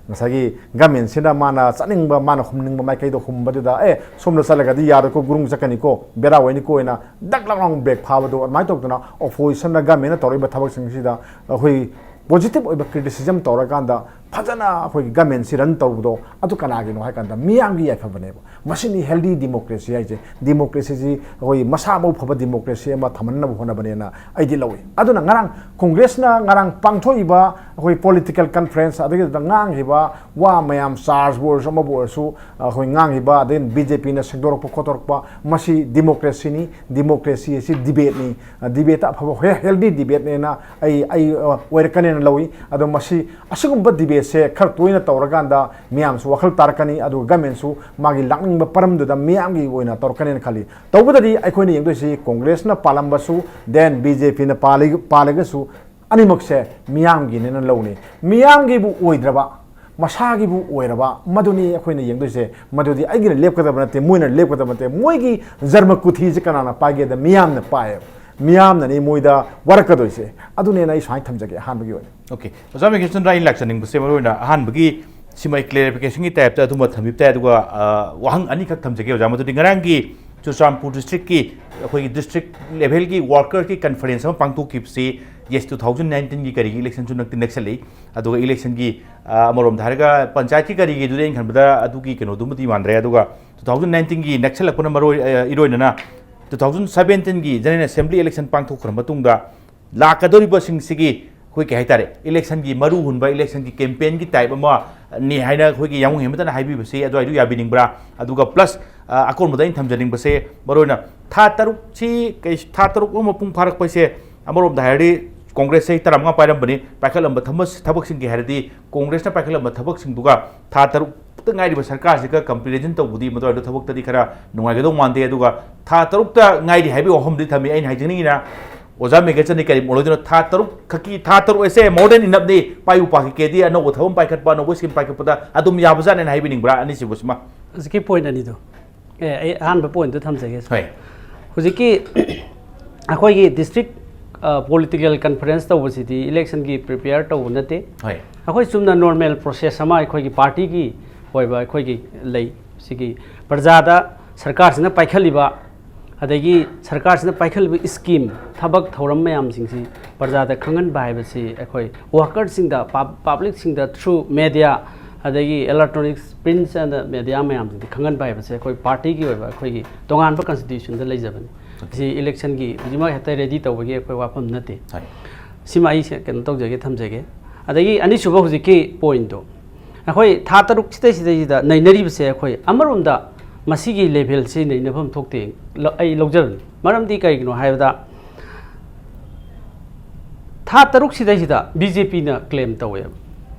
ꯉꯁꯥꯏꯒꯤ ꯒꯃꯦꯟꯁꯤꯅ ꯃꯥꯅ ꯆꯠꯅꯤꯡꯕ, ꯃꯥꯅ ꯍꯨꯝꯅꯤꯡꯕ ꯃꯥꯏꯀꯩꯗ ꯍꯨꯝꯕꯗꯨꯗ, "ꯑꯦ, ꯁꯣꯝꯗ ꯆꯠꯂꯒꯗꯤ ꯌꯥꯔꯣꯏꯀꯣ, ꯒꯨꯔꯨꯡ ꯆꯠꯀꯅꯤꯀꯣ, ꯕꯦꯔꯥ ꯑꯣꯏꯅꯤꯀꯣ" ꯍꯥꯏꯅ ꯗꯛ ꯂꯥꯎ ꯂꯥꯎ ꯕ꯭ꯔꯦꯛ ꯐꯥꯕꯗꯣ, ꯑꯗꯨꯃꯥꯏꯅ ꯇꯧꯗꯅ ꯑꯣꯄꯣꯖꯤꯁꯟꯅ ꯒꯃꯦꯟꯅ ꯇꯧꯔꯛꯏꯕ ꯊꯕꯛꯁꯤꯡꯁꯤꯗ ꯑꯩꯈꯣꯏ ꯄꯣꯖꯤꯇꯤꯚ ꯑꯣꯏꯕ ꯀ꯭ꯔꯤꯇꯤꯁꯤꯖꯝ ꯇꯧꯔꯀꯥꯟꯗ ꯐꯖꯅ ꯑꯩꯈꯣꯏꯒꯤ ꯒꯃꯦꯟꯁꯤ ꯔꯟ ꯇꯧꯕꯗꯣ, ꯑꯗꯨ ꯀꯅꯥꯒꯤꯅꯣ ꯍꯥꯏ ꯀꯥꯟꯗ ꯃꯤꯌꯥꯝꯒꯤ ꯌꯥꯏꯐꯕꯅꯦꯕ꯫ ꯃꯁꯤꯅꯤ ꯍꯦꯜꯗꯤ ꯗꯤꯃꯣꯀ꯭ꯔꯦꯁꯤ ꯍꯥꯏꯁꯦ꯫ ꯗꯤꯃꯣꯀ꯭ꯔꯦꯁꯤꯁꯤ ꯑꯩꯈꯣꯏ ꯃꯁꯥ ꯃꯎ ꯐꯕ ꯗꯤꯃꯣꯀ꯭ꯔꯦꯁꯤ ꯑꯃ ꯊꯝꯍꯟꯅꯕ ꯍꯣꯠꯅꯕꯅꯦꯅ ꯑꯩꯗꯤ ꯂꯧꯏ꯫ ꯑꯗꯨꯅ ꯉꯔꯥꯡ ꯀꯣꯡꯒ꯭ꯔꯦꯁꯅ ꯉꯔꯥꯡ ꯄꯥꯡꯊꯣꯛꯏꯕ ꯑꯩꯈꯣꯏ ꯄꯣꯂꯤꯇꯤꯀꯦꯜ ꯀꯟꯐ꯭ꯔꯦꯟꯁ, ꯑꯗꯨꯒꯤꯗꯨꯗ ꯉꯥꯡꯈꯤꯕ ꯋꯥ ꯃꯌꯥꯝ, ꯆꯥꯔꯖꯕꯨ ꯑꯣꯏꯔꯁꯨ ꯑꯃꯕꯨ ꯑꯣꯏꯔꯁꯨ, ꯑꯩꯈꯣꯏ ꯉꯥꯡꯈꯤꯕ, ꯑꯗꯩ ꯕꯤ ꯖꯦ ꯄꯤꯅ ꯁꯦꯡꯗꯣꯔꯛꯄ ꯈꯣꯠꯇꯣꯔꯛꯄ, ꯃꯁꯤ ꯗꯤꯃꯣꯀ꯭ꯔꯦꯁꯤꯅꯤ꯫ ꯗꯤꯃꯣꯀ꯭ꯔꯦꯁꯤ ꯑꯁꯤ ꯗꯤꯕꯦꯠꯅꯤ꯫ ꯗꯤꯕꯦꯠꯇ ꯑꯐꯕ ꯍꯦ-, ꯍꯦꯜꯗꯤ ꯗꯤꯕꯦꯠꯅꯦꯅ ꯑꯩ, ꯑꯩ, ꯑ, ꯑꯣꯏꯔꯛꯀꯅꯦꯅ ꯂꯧꯏ꯫ ꯑꯗꯣ ꯃꯁꯤ, ꯑꯁꯤꯒꯨꯝꯕ ꯗꯤꯕꯦꯠꯁꯦ ꯈꯔ ꯇꯣꯏꯅ ꯇꯧꯔꯀꯥꯟꯗ ꯃꯤꯌꯥꯝꯁꯨ ꯋꯥꯈꯜ ꯇꯥꯔꯛꯀꯅꯤ, ꯑꯗꯨꯒ ꯒꯃꯦꯟꯁꯨ ꯃꯥꯒꯤ ꯂꯥꯛꯅꯤꯡꯕ ꯄꯔꯝꯗꯨꯗ ꯃꯤꯌꯥꯝꯒꯤ ꯑꯣꯏꯅ ꯇꯧꯔꯛꯀꯅꯦꯅ ꯈꯜꯂꯤ꯫ ꯇꯧꯕꯗꯗꯤ ꯑꯩꯈꯣꯏꯅ ꯌꯦꯡꯗꯣꯏꯁꯤ ꯀꯣꯡꯒ꯭ꯔꯦꯁꯅ ꯄꯥꯜꯂꯝꯕꯁꯨ, then ꯕꯤ ꯖꯦ ꯄꯤꯅ ꯄꯥꯜꯂꯤ-, ꯄꯥꯜꯂꯒꯁꯨ ꯑꯅꯤꯃꯛꯁꯦ ꯃꯤꯌꯥꯝꯒꯤꯅꯦꯅ ꯂꯧꯅꯤ꯫ ꯃꯤꯌꯥꯝꯒꯤꯕꯨ ꯑꯣꯏꯗ꯭ꯔꯕ, ꯃꯁꯥꯒꯤꯕꯨ ꯑꯣꯏꯔꯕ, ꯃꯗꯨꯅꯤ ꯑꯩꯈꯣꯏꯅ ꯌꯦꯡꯗꯣꯏꯁꯦ꯫ ꯃꯗꯨꯗꯤ ꯑꯩꯒꯤꯅ ꯂꯦꯞꯀꯗꯕ ꯅꯠꯇꯦ, ꯃꯣꯏꯅ ꯂꯦꯞꯀꯗꯕ ꯅꯠꯇꯦ꯫ ꯃꯣꯏꯒꯤ ꯖꯔꯃ ꯀꯨꯊꯤꯁꯦ ꯀꯅꯥꯅ ꯄꯥꯏꯒꯦꯗ ꯃꯤꯌꯥꯝꯅ ꯄꯥꯏꯌꯦꯕ꯫ ꯃꯤꯌꯥꯝꯅꯅꯤ ꯃꯣꯏꯗ ꯋꯥꯔꯛꯀꯗꯣꯏꯁꯦ꯫ ꯑꯗꯨꯅꯦꯅ ꯑꯩ ꯁꯨꯃꯥꯏꯅ ꯊꯝꯖꯒꯦ ꯑꯍꯥꯟꯕꯒꯤ ꯑꯣꯏꯅ꯫ ꯑꯣꯀꯦ, ꯑꯣꯖꯥ ꯃꯦꯘꯆꯟꯗ꯭ꯔ, ꯑꯩꯅ ꯂꯥꯛꯆꯅꯤꯡꯕꯁꯦ ꯃꯔꯨ ꯑꯣꯏꯅ ꯑꯍꯥꯟꯕꯒꯤ ꯁꯤꯃ ꯑꯩ clarification ꯒꯤ type ꯇ ꯑꯗꯨꯃ ꯊꯝꯕꯤꯕ ꯇꯥꯏ꯫ ꯑꯗꯨꯒ ꯑ, ꯋꯥꯍꯪ ꯑꯅꯤꯈꯛ ꯊꯝꯖꯒꯦ ꯑꯣꯖꯥ, ꯃꯗꯨꯗꯤ ꯉꯔꯥꯡꯒꯤ ꯆꯨꯔꯆꯥꯟꯄꯨꯔ district ꯀꯤ ꯑꯩꯈꯣꯏꯒꯤ district level ꯒꯤ worker ꯒꯤ conference ꯑꯃ ꯄꯥꯡꯊꯣꯛꯈꯤꯕꯁꯤ, yes, two thousand nineteen ꯒꯤ ꯀꯔꯤꯒꯤ election ꯁꯨ ꯅꯛꯇꯤ ꯅꯛꯁꯜꯂꯛꯏ, ꯑꯗꯨꯒ election ꯒꯤ, ꯑ, ꯑꯃꯔꯣꯝꯗ ꯍꯥꯏꯔꯒ ꯄꯟꯆꯥꯌꯠꯀꯤ ꯀꯔꯤꯒꯤꯗꯨꯗꯤ ꯑꯩꯅ ꯈꯟꯕꯗ ꯑꯗꯨꯒꯤ ꯀꯩꯅꯣꯗꯨꯃꯗꯤ ꯃꯥꯟꯗ꯭ꯔꯦ꯫ ꯑꯗꯨꯒ two thousand nineteen ꯒꯤ ꯅꯛꯁꯜꯂꯛꯄꯅ ꯃꯔꯨ ꯑꯣꯏ-, ꯑ, ꯏꯔꯣꯏꯅꯅ two thousand seventeen ꯒꯤ general assembly election ꯄꯥꯡꯊꯣꯛꯈ꯭ꯔ ꯃꯇꯨꯡꯗ ꯂꯥꯛꯀꯗꯧꯔꯤꯕꯁꯤꯡꯁꯤꯒꯤ ꯑꯩꯈꯣꯏ ꯀꯩ ꯍꯥꯏꯇꯥꯔꯦ, election ꯒꯤ ꯃꯔꯨ ꯍꯨꯟꯕ, election ꯒꯤ campaign ꯒꯤ type ꯑꯃꯅꯤ ꯍꯥꯏꯅ ꯑꯩꯈꯣꯏꯒꯤ ꯌꯥꯝꯕꯨꯡ ꯍꯦꯃꯟꯇꯅ ꯍꯥꯏꯕꯤꯕꯁꯤ ꯑꯗꯨꯋꯥꯏꯗꯨ ꯌꯥꯕꯤꯅꯤꯡꯕ꯭ꯔꯥ? ꯑꯗꯨꯒ plus, ꯑ, ꯑꯀꯣꯟꯕꯗ ꯑꯩꯅ ꯊꯝꯖꯅꯤꯡꯕꯁꯦ, ꯃꯔꯨꯑꯣꯏꯅ ꯊꯥ ꯇꯔꯨꯛꯁꯤ ꯀꯩ-, ꯊꯥ ꯇꯔꯨꯛ ꯑꯃ ꯃꯄꯨꯡ ꯐꯥꯔꯛꯄꯁꯦ, ꯑꯃꯔꯣꯝꯗ ꯍꯥꯏꯔꯗꯤ ꯀꯣꯡꯒ꯭ꯔꯦꯁꯁꯦ ꯆꯍꯤ ꯇꯔꯥꯃꯉꯥ ꯄꯥꯏꯔꯝꯕꯅꯤ, ꯄꯥꯏꯈꯠꯂꯝꯕ ꯊꯕꯛ-, ꯊꯕꯛꯁꯤꯡꯒꯤ ꯍꯥꯏꯔꯗꯤ ꯀꯣꯡꯒ꯭ꯔꯦꯁꯅ ꯄꯥꯏꯈꯠꯂꯝꯕ ꯊꯕꯛꯁꯤꯡꯗꯨꯒ ꯊꯥ ꯇꯔꯨꯛꯇ ꯉꯥꯏꯔꯤꯕ ꯁꯔꯀꯥꯔꯁꯤꯒ comparison ꯇꯧꯕꯗꯤ ꯃꯗꯨꯋꯥꯏꯗ ꯊꯕꯛꯇꯗꯤ ꯈꯔ ꯅꯨꯡꯉꯥꯏꯒꯗꯧ ꯃꯥꯟꯗꯦ꯫ ꯑꯗꯨꯒ ꯊꯥ ꯇꯔꯨꯛꯇ ꯉꯥꯏꯔꯤ ꯍꯥꯏꯕꯒꯤ ꯋꯥꯐꯝꯗꯤ ꯊꯝꯃꯤ꯫ ꯑꯩꯅ ꯍꯥꯏꯖꯅꯤꯡꯉꯤꯅ ꯑꯣꯖꯥ ꯃꯦꯘꯆꯟꯗ꯭ꯔ ꯀꯔꯤ ꯃꯣꯠ ꯂꯧꯗꯣꯏꯅꯣ? ꯊꯥ ꯇꯔꯨꯛ ꯈꯛꯀꯤ, ꯊꯥ ꯇꯔꯨꯛ ꯑꯁꯦ more than enough ꯅꯤ꯫ ꯄꯥꯏꯕꯨ ꯄꯥꯈꯤꯒꯦꯗꯤ ꯑꯅꯧꯕ ꯊꯕꯛ ꯑꯃ ꯄꯥꯏꯈꯠꯄ, ꯑꯅꯧꯕ scheme ꯄꯥꯏꯈꯠꯄꯗ ꯑꯗꯨꯝ ꯌꯥꯕꯖꯥꯠꯅꯦꯅ ꯍꯥꯏꯕꯤꯅꯤꯡꯕ꯭ꯔꯥ? ꯑꯅꯤꯁꯤꯕꯨ ꯁꯤꯃ꯫ ꯍꯧꯖꯤꯛꯀꯤ point ꯑꯅꯤꯗꯣ, ꯑꯦ, ꯑꯩ ꯑꯍꯥꯟꯕ point ꯇꯣ ꯊꯝꯖꯒꯦ꯫ ꯍꯣꯏ꯫ ꯍꯧꯖꯤꯛꯀꯤ ꯑꯩꯈꯣꯏꯒꯤ district, ꯑ, political conference ꯇꯧꯕꯁꯤꯗꯤ election ꯒꯤ prepare ꯇꯧꯕ ꯅꯠꯇꯦ꯫ ꯍꯣꯏ꯫ ꯑꯩꯈꯣꯏ ꯆꯨꯝꯅ normal process ꯑꯃ ꯑꯩꯈꯣꯏꯒꯤ party ꯒꯤ ꯑꯣꯏꯕ ꯑꯩꯈꯣꯏꯒꯤ ꯂꯩ꯫ ꯁꯤꯒꯤ ꯄ꯭ꯔꯖꯥꯗ ꯁꯔꯀꯥꯔꯁꯤꯅ ꯄꯥꯏꯈꯠꯂꯤꯕ, ꯑꯗꯒꯤ ꯁꯔꯀꯥꯔꯁꯤꯅ ꯄꯥꯏꯈꯠꯂꯤꯕ scheme, ꯊꯕꯛ ꯊꯧꯔꯝ ꯃꯌꯥꯝꯁꯤꯡꯁꯤ ꯄ꯭ꯔꯖꯥꯗ ꯈꯪꯍꯟꯕ ꯍꯥꯏꯕꯁꯤ ꯑꯩꯈꯣꯏ worker ꯁꯤꯡꯗ, pub-, public ꯁꯤꯡꯗ through media, ꯑꯗꯒꯤ electronics, print and media ꯃꯌꯥꯝꯁꯤꯡꯗ ꯈꯪꯍꯟꯕ ꯍꯥꯏꯕꯁꯦ ꯑꯩꯈꯣꯏ party ꯒꯤ ꯑꯣꯏꯕ ꯑꯩꯈꯣꯏꯒꯤ ꯇꯣꯉꯥꯟꯕ constitution ꯗ ꯂꯩꯖꯕꯅꯤ꯫ ꯁꯤ election ꯒꯤ ꯍꯧꯖꯤꯛꯃꯛ ꯍꯦꯛꯇ ready ꯇꯧꯕꯒꯤ ꯑꯩꯈꯣꯏ ꯋꯥꯐꯝ ꯅꯠꯇꯦ꯫ ꯍꯣꯏ꯫ ꯁꯤꯃ ꯑꯩ ꯁꯦ-, ꯀꯩꯅꯣ ꯇꯧꯖꯒꯦ, ꯊꯝꯖꯒꯦ꯫ ꯑꯗꯒꯤ ꯑꯅꯤꯁꯨꯕ ꯍꯧꯖꯤꯛꯀꯤ point ꯇꯣ, ꯑꯩꯈꯣꯏ ꯊꯥ ꯇꯔꯨꯛ ꯁꯤꯗꯩꯁꯤꯗꯩꯁꯤꯗ ꯅꯩꯅꯔꯤꯕꯁꯦ, ꯑꯩꯈꯣꯏ ꯑꯃꯔꯣꯝꯗ ꯃꯁꯤꯒꯤ level ꯁꯤ ꯅꯩꯅꯐꯝ ꯊꯣꯛꯇꯦ, ꯂ-, ꯑꯩ ꯂꯧꯖꯕꯅꯤ꯫ ꯃꯔꯝꯗꯤ ꯀꯔꯤꯒꯤꯅꯣ ꯍꯥꯏꯕꯗ, ꯊꯥ ꯇꯔꯨꯛ ꯁꯤꯗꯩꯁꯤꯗ B J P ꯅ claim ꯇꯧꯋꯦꯕ,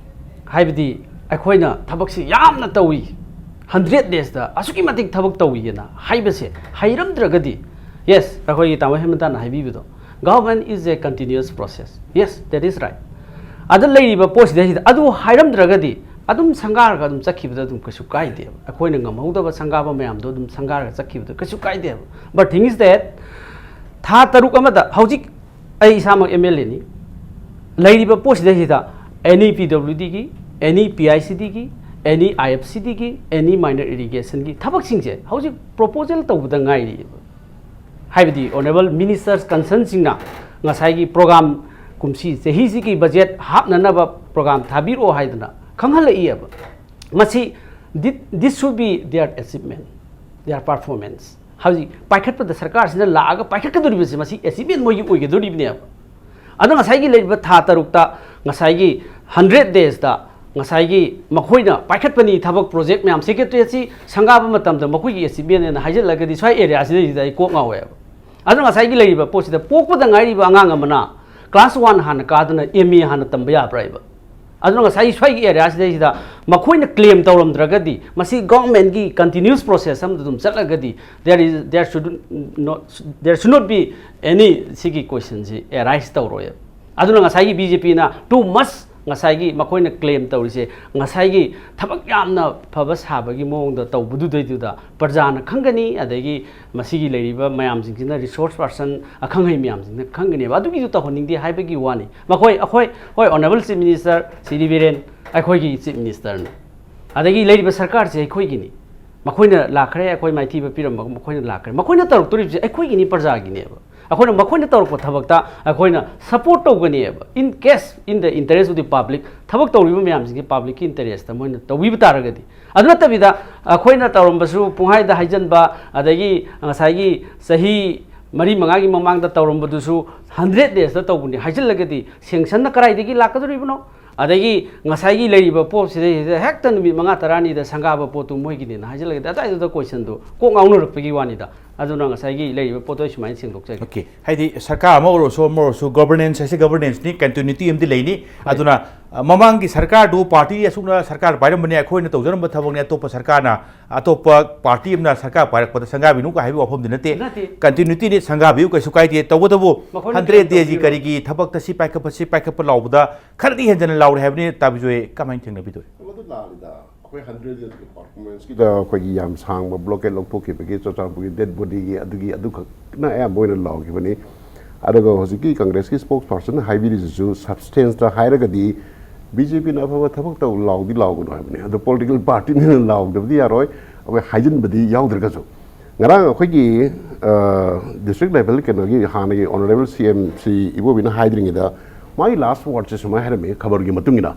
ꯍꯥꯏꯕꯗꯤ ꯑꯩꯈꯣꯏꯅ ꯊꯕꯛꯁꯤ ꯌꯥꯝꯅ ꯇꯧꯏ, hundred days ꯇ ꯑꯁꯨꯛꯀꯤ ꯃꯇꯤꯛ ꯊꯕꯛ ꯇꯧꯏꯅ ꯍꯥꯏꯕꯁꯦ ꯍꯩꯔꯝꯗ꯭ꯔꯒꯗꯤ, yes, ꯑꯩꯈꯣꯏꯒꯤ ꯇꯥꯃꯣ ꯍꯦꯃꯟꯇꯅ ꯍꯥꯏꯕꯤꯕꯗꯣ, government is a continuous process, yes, that is right꯫ ꯑꯗ ꯂꯩꯔꯤꯕ ꯄꯣꯠꯁꯤꯗꯩꯁꯤꯗ ꯑꯗꯨ ꯍꯥꯏꯔꯝꯗ꯭ꯔꯒꯗꯤ ꯑꯗꯨꯝ ꯁꯪꯒꯥꯔꯒ ꯑꯗꯨꯝ ꯆꯠꯈꯤꯕꯗ ꯑꯗꯨꯝ ꯀꯩꯁꯨ ꯀꯥꯏꯗꯦꯕ꯫ ꯑꯩꯈꯣꯏꯅ ꯉꯝꯍꯧꯗꯕ ꯁꯪꯒꯥꯕ ꯃꯌꯥꯝꯗꯣ ꯑꯗꯨꯝ ꯁꯪꯒꯥꯔꯒ ꯆꯠꯈꯤꯕꯗ ꯀꯩꯁꯨ ꯀꯥꯏꯗꯦꯕ꯫ But thing is that, ꯊꯥ ꯇꯔꯨꯛ ꯑꯃꯗ ꯍꯧꯖꯤꯛ ꯑꯩ ꯏꯁꯥꯃꯛ ꯑꯦꯝ ꯑꯦꯜ ꯑꯦꯅꯤ, ꯂꯩꯔꯤꯕ ꯄꯣꯠꯁꯤꯗꯩꯁꯤꯗ ꯑꯦꯅꯤ ꯄꯤ W ꯗꯤꯒꯤ, any P I C ꯗꯤꯒꯤ, any I F C ꯗꯤꯒꯤ, any minor ꯏꯔꯤꯒꯦꯁꯟꯒꯤ ꯊꯕꯛꯁꯤꯡꯁꯦ ꯍꯧꯖꯤꯛ ꯄ꯭ꯔꯣꯄꯣꯖꯦꯜ ꯇꯧꯕꯗ ꯉꯥꯏꯔꯤꯑꯕ꯫ ꯍꯥꯏꯕꯗꯤ ꯑꯣꯅꯔꯦꯕꯜ ꯃꯤꯅꯤꯁꯇꯔꯁ ꯀꯟꯁꯔꯟꯁꯤꯡꯅ ꯉꯁꯥꯏꯒꯤ ꯄ꯭ꯔꯣꯒꯥꯝ, ꯀꯨꯝꯁꯤ ꯆꯍꯤꯁꯤꯒꯤ ꯕꯖꯦꯠ ꯍꯥꯞꯅꯅꯕ ꯄ꯭ꯔꯣꯒꯥꯝ ꯊꯥꯕꯤꯔꯛꯑꯣ ꯍꯥꯏꯗꯅ ꯈꯪꯍꯜꯂꯛꯏꯑꯕ꯫ ꯃꯁꯤ, this should be their achievement, their performance꯫ ꯍꯧꯖꯤꯛ ꯄꯥꯏꯈꯠꯄꯗ ꯁꯔꯀꯥꯔꯁꯤꯅ ꯂꯥꯛꯑꯒ ꯄꯥꯏꯈꯠꯀꯗꯧꯔꯤꯕꯁꯤ ꯃꯁꯤ ꯑꯦꯆꯤꯞꯃꯦꯟ ꯃꯣꯏꯒꯤ ꯑꯣꯏꯒꯗꯧꯔꯤꯕꯅꯦꯕ꯫ ꯑꯗꯣ ꯉꯁꯥꯏꯒꯤ ꯂꯩꯔꯤꯕ ꯊꯥ ꯇꯔꯨꯛꯇ ꯉꯁꯥꯏꯒꯤ ꯍꯟꯗ꯭ꯔꯦꯠ ꯗꯦꯖꯇ ꯉꯁꯥꯏꯒꯤ ꯃꯈꯣꯏꯅ ꯄꯥꯏꯈꯠꯄꯅꯤ ꯊꯕꯛ ꯄ꯭ꯔꯣꯖꯦꯛ ꯃꯌꯥꯝ꯫ ꯁꯦꯀ꯭ꯔꯦꯇꯔꯤꯌꯦꯠꯁꯤ ꯁꯪꯒꯥꯕ ꯃꯇꯝꯗ ꯃꯈꯣꯏꯒꯤ ꯑꯦꯆꯤꯞꯃꯦꯟ ꯑꯅ ꯍꯥꯏꯖꯤꯜꯂꯒꯗꯤ ꯁ꯭ꯋꯥꯏ ꯑꯦꯔꯤꯌꯥꯁꯤꯗꯩꯁꯤꯗ ꯑꯩ ꯀꯣꯛ ꯉꯥꯎꯋꯦꯕ꯫ ꯑꯗꯨꯅ ꯉꯁꯥꯏꯒꯤ ꯂꯩꯔꯤꯕ ꯄꯣꯠꯁꯤꯗ ꯄꯣꯛꯄꯗ ꯉꯥꯏꯔꯤꯕ ꯑꯉꯥꯡ ꯑꯃꯅ ꯀ꯭ꯂꯥꯁ ꯋꯥꯟ ꯍꯥꯟꯅ ꯀꯥꯗꯨꯅ ꯑꯦꯝ ꯑꯦ ꯍꯥꯟꯅ ꯇꯝꯕ ꯌꯥꯕ꯭ꯔꯥ ꯍꯥꯏꯕ? ꯑꯗꯨꯅ ꯉꯁꯥꯏꯒꯤ ꯁ꯭ꯋꯥꯏꯒꯤ ꯑꯦꯔꯤꯌꯥꯁꯤꯗꯩꯁꯤꯗ ꯃꯈꯣꯏꯅ ꯀ꯭ꯂꯦꯝ ꯇꯧꯔꯝꯗ꯭ꯔꯒꯗꯤ, ꯃꯁꯤ ꯒꯚꯔꯟꯃꯦꯟꯒꯤ ꯀꯟꯇꯤꯅ꯭ꯌꯨꯁ ꯄ꯭ꯔꯣꯁꯦꯁ ꯑꯃꯗ ꯑꯗꯨꯝ ꯆꯠꯂꯒꯗꯤ, there is, there should not, there should not be any ꯁꯤꯒꯤ ꯀꯣꯏꯁꯟꯁꯤ ꯑꯦꯔꯥꯏꯁ ꯇꯧꯔꯣꯏꯕ꯫ ꯑꯗꯨꯅ ꯉꯁꯥꯏꯒꯤ ꯕꯤ ꯖꯦ ꯄꯤꯅ too much ꯉꯁꯥꯏꯒꯤ ꯃꯈꯣꯏꯅ ꯀ꯭ꯂꯦꯝ ꯇꯧꯔꯤꯁꯦ, ꯉꯁꯥꯏꯒꯤ ꯊꯕꯛ ꯌꯥꯝꯅ ꯐꯕ ꯁꯥꯕꯒꯤ ꯃꯑꯣꯡꯗ ꯇꯧꯕꯗꯨꯗꯩꯗꯨꯗ ꯄ꯭ꯔꯖꯥꯅ ꯈꯪꯒꯅꯤ, ꯑꯗꯒꯤ ꯃꯁꯤꯒꯤ ꯂꯩꯔꯤꯕ ꯃꯌꯥꯝꯁꯤꯡꯁꯤꯅ, ꯔꯤꯁꯣꯔꯁ ꯄꯥꯔꯁꯟ ꯑꯈꯪꯍꯩ ꯃꯌꯥꯝꯁꯤꯡꯅ ꯈꯪꯒꯅꯦꯕ꯫ ꯑꯗꯨꯒꯤꯗꯨ ꯇꯧꯍꯟꯅꯤꯡꯗꯦ ꯍꯥꯏꯕꯒꯤ ꯋꯥꯅꯤ꯫ ꯃꯈꯣꯏ, ꯑꯩꯈꯣꯏ, ꯍꯣꯏ, ꯑꯣꯅꯔꯦꯕꯜ ꯆꯤꯐ ꯃꯤꯅꯤꯁꯇꯔ ꯁꯤꯔꯤ ꯕꯤꯔꯦꯟ ꯑꯩꯈꯣꯏꯒꯤ ꯆꯤꯐ ꯃꯤꯅꯤꯁꯇꯔꯅꯤ, ꯑꯗꯒꯤ ꯂꯩꯔꯤꯕ ꯁꯔꯀꯥꯔꯁꯦ ꯑꯩꯈꯣꯏꯒꯤꯅꯤ꯫ ꯃꯈꯣꯏꯅ ꯂꯥꯛꯈ꯭ꯔꯦ, ꯑꯩꯈꯣꯏ ꯃꯥꯏꯊꯤꯕ ꯄꯤꯔꯝꯃꯒ ꯃꯈꯣꯏꯅ ꯂꯥꯛꯈ꯭ꯔꯦ꯫ ꯃꯈꯣꯏꯅ ꯇꯧꯔꯛꯇꯣꯔꯤꯕꯁꯦ ꯑꯩꯈꯣꯏꯒꯤꯅꯤ, ꯄ꯭ꯔꯖꯥꯒꯤꯅꯦꯕ꯫ ꯑꯩꯈꯣꯏꯅ ꯃꯈꯣꯏꯅ ꯇꯧꯔꯛꯄ ꯊꯕꯛꯇ ꯑꯩꯈꯣꯏꯅ support ꯇꯧꯒꯅꯦꯕ, in case, in the interest of the public꯫ ꯊꯕꯛ ꯇꯧꯔꯤꯕ ꯃꯌꯥꯝꯁꯤꯡꯁꯦ ꯄꯕ꯭ꯂꯤꯛꯀꯤ ꯏꯟꯇꯔꯦꯁꯇ ꯃꯣꯏꯅ ꯇꯧꯕꯤꯕ ꯇꯥꯔꯒꯗꯤ꯫ ꯑꯗꯨ ꯅꯠꯇꯕꯤꯗ ꯑꯩꯈꯣꯏꯅ ꯇꯧꯔꯝꯕꯁꯨ ꯄꯨꯡꯍꯥꯏꯗ ꯍꯥꯏꯖꯟꯕ, ꯑꯗꯒꯤ ꯉꯁꯥꯏꯒꯤ ꯆꯍꯤ ꯃꯔꯤ ꯃꯉꯥꯒꯤ ꯃꯃꯥꯡꯗ ꯇꯧꯔꯝꯕꯗꯨꯁꯨ ꯍꯟꯗ꯭ꯔꯦꯠ ꯗꯦꯖꯇ ꯇꯧꯕꯅꯤ ꯍꯥꯏꯖꯤꯜꯂꯒꯗꯤ ꯁꯦꯡꯁꯟꯅ ꯀꯗꯥꯏꯗꯒꯤ ꯂꯥꯛꯀꯗꯧꯔꯤꯕꯅꯣ? ꯑꯗꯒꯤ ꯉꯁꯥꯏꯒꯤ ꯂꯩꯔꯤꯕ ꯄꯣꯠꯁꯤꯗꯩꯁꯤꯗ ꯍꯦꯛꯇ ꯅꯨꯃꯤꯠ ꯃꯉꯥ ꯇꯔꯥꯅꯤꯗ ꯁꯪꯒꯥꯕ ꯄꯣꯠꯇꯨ ꯃꯣꯏꯒꯤꯅꯤꯅ ꯍꯥꯏꯖꯤꯜꯂꯒꯗꯤ ꯑꯗꯨꯋꯥꯏꯗꯨꯗ ꯀꯣꯏꯁꯟꯗꯨ ꯀꯣꯛ ꯉꯥꯎꯅꯔꯛꯄꯒꯤ ꯋꯥꯅꯤꯗ꯫ ꯑꯗꯨꯅ ꯉꯁꯥꯏꯒꯤ ꯂꯩꯔꯤꯕ ꯄꯣꯠꯇꯣ ꯑꯩ ꯁꯨꯃꯥꯏꯅ ꯁꯦꯡꯗꯣꯛꯆꯒꯦ꯫ ꯑꯣꯀꯦ, ꯍꯥꯏꯗꯤ ꯁꯔꯀꯥꯔ ꯑꯃ ꯑꯣꯏꯔꯁꯨ ꯑꯃ ꯑꯣꯏꯔꯁꯨ ꯒꯣꯕꯔꯅꯦꯟꯁ ꯍꯥꯏꯁꯦ ꯒꯣꯕꯔꯅꯦꯟꯁꯅꯤ, ꯀꯟꯇꯤꯅ꯭ꯌꯨꯇꯤ ꯑꯃꯗꯤ ꯂꯩꯅꯤ꯫ ꯍꯣꯏ꯫ ꯑꯗꯨꯅ, ꯑ, ꯃꯃꯥꯡꯒꯤ ꯁꯔꯀꯥꯔꯗꯨ ꯄꯥꯔꯇꯤ ꯑꯁꯨꯛꯅ ꯁꯔꯀꯥꯔ ꯄꯥꯏꯔꯝꯕꯅꯦ, ꯑꯩꯈꯣꯏꯅ ꯇꯧꯖꯔꯝꯕ ꯊꯕꯛꯅꯦ, ꯑꯇꯣꯞꯄ ꯁꯔꯀꯥꯔꯅ, ꯑꯇꯣꯞꯄ ꯄꯥꯔꯇꯤ ꯑꯃꯅ ꯁꯔꯀꯥꯔ ꯄꯥꯏꯔꯛꯄꯗ ꯁꯪꯒꯥꯕꯤꯅꯨ ꯀꯥꯏ ꯍꯥꯏꯕꯒꯤ ꯋꯥꯐꯝꯗꯤ ꯅꯠꯇꯦ꯫ ꯅꯠꯇꯦ꯫ ꯀꯟꯇꯤꯅ꯭ꯌꯨꯇꯤꯅꯤ, ꯁꯪꯒꯥꯕꯤꯌꯨ, ꯀꯩꯁꯨ ꯀꯥꯏꯗꯦ꯫ ꯇꯧꯕꯇꯕꯨ ꯃꯈꯣꯏꯅ ꯍꯟꯗ꯭ꯔꯦꯠ ꯀꯔꯤ ꯗꯦꯁꯤ ꯇꯧꯕꯤꯔꯣ? ꯀꯔꯤꯒꯤ ꯊꯕꯛꯇ ꯁꯤ ꯄꯥꯏꯈꯠꯄ, ꯁꯤ ꯄꯥꯏꯈꯠꯄ ꯂꯥꯎꯕꯗ ꯈꯔꯗꯤ ꯍꯦꯟꯖꯟꯅ ꯂꯥꯎꯔꯦ ꯍꯥꯏꯕꯅꯤ꯫ ꯇꯥꯕꯤꯖꯣꯏ, ꯀꯃꯥꯏꯅ ꯊꯦꯡꯅꯕꯤꯗꯣꯏ? ꯃꯗꯨ ꯂꯥꯜꯂꯤꯗ꯫ ꯑꯩꯈꯣꯏ ꯍꯟꯗ꯭ꯔꯦꯠ ꯗꯦꯖꯀꯤ ꯄꯔꯐꯣꯔꯃꯦꯟꯁꯀꯤꯗ ꯑꯩꯈꯣꯏꯒꯤ ꯌꯥꯝ ꯁꯥꯡꯕ ꯕ꯭ꯂꯣꯀꯦꯠ ꯂꯧꯊꯣꯛꯈꯤꯕꯒꯤ ꯆꯨꯔꯆꯥꯟꯄꯨꯔꯒꯤ ꯗꯦꯠ ꯕꯣꯗꯤꯒꯤ ꯑꯗꯨꯒꯤ ꯑꯗꯨꯈꯛꯅ ꯑꯌꯥꯝꯕ ꯑꯣꯏꯅ ꯂꯥꯎꯈꯤꯕꯅꯤ꯫ ꯑꯗꯨꯒ ꯍꯧꯖꯤꯛꯀꯤ ꯀꯪꯒ꯭ꯔꯦꯁꯀꯤ ꯁ꯭ꯄꯣꯛꯁ ꯄꯥꯔꯁꯟꯅ ꯍꯥꯏꯕꯤꯔꯤꯁꯤꯁꯨ ꯁꯕꯁꯇꯦꯟꯁꯇ ꯍꯥꯏꯔꯒꯗꯤ ꯕꯤ ꯖꯦ ꯄꯤꯅ ꯑꯐꯕ ꯊꯕꯛ ꯇꯧ ꯂꯥꯎꯗꯤ ꯂꯥꯎꯒꯅꯨ ꯍꯥꯏꯕꯅꯤ꯫ ꯑꯗꯣ ꯄꯣꯂꯤꯇꯤꯀꯦꯜ ꯄꯥꯔꯇꯤꯅꯤꯅ ꯂꯥꯎꯗꯕꯗꯤ ꯌꯥꯔꯣꯏ, ꯑꯩꯈꯣꯏ ꯍꯥꯏꯖꯤꯟꯕꯗꯤ ꯌꯥꯎꯗ꯭ꯔꯒꯁꯨ꯫ ꯉꯔꯥꯡ ꯑꯩꯈꯣꯏꯒꯤ ꯗꯤꯁꯇ꯭ꯔꯤꯛ ꯂꯦꯚꯦꯜ ꯀꯩꯅꯣꯒꯤ ꯍꯥꯟꯅꯒꯤ ꯑꯣꯅꯔꯦꯕꯜ ꯁꯤ ꯑꯦꯝ ꯁꯤ ꯏꯕꯣꯕꯤꯅ ꯍꯥꯏꯗ꯭ꯔꯤꯉꯩꯗ ꯃꯥꯒꯤ ꯂꯥꯁ ꯋꯥꯔꯗꯁꯦ ꯁꯨꯃꯥꯏꯅ ꯍꯥꯏꯔꯝꯃꯤ ꯈꯕꯔꯒꯤ ꯃꯇꯨꯡ ꯏꯟꯅ,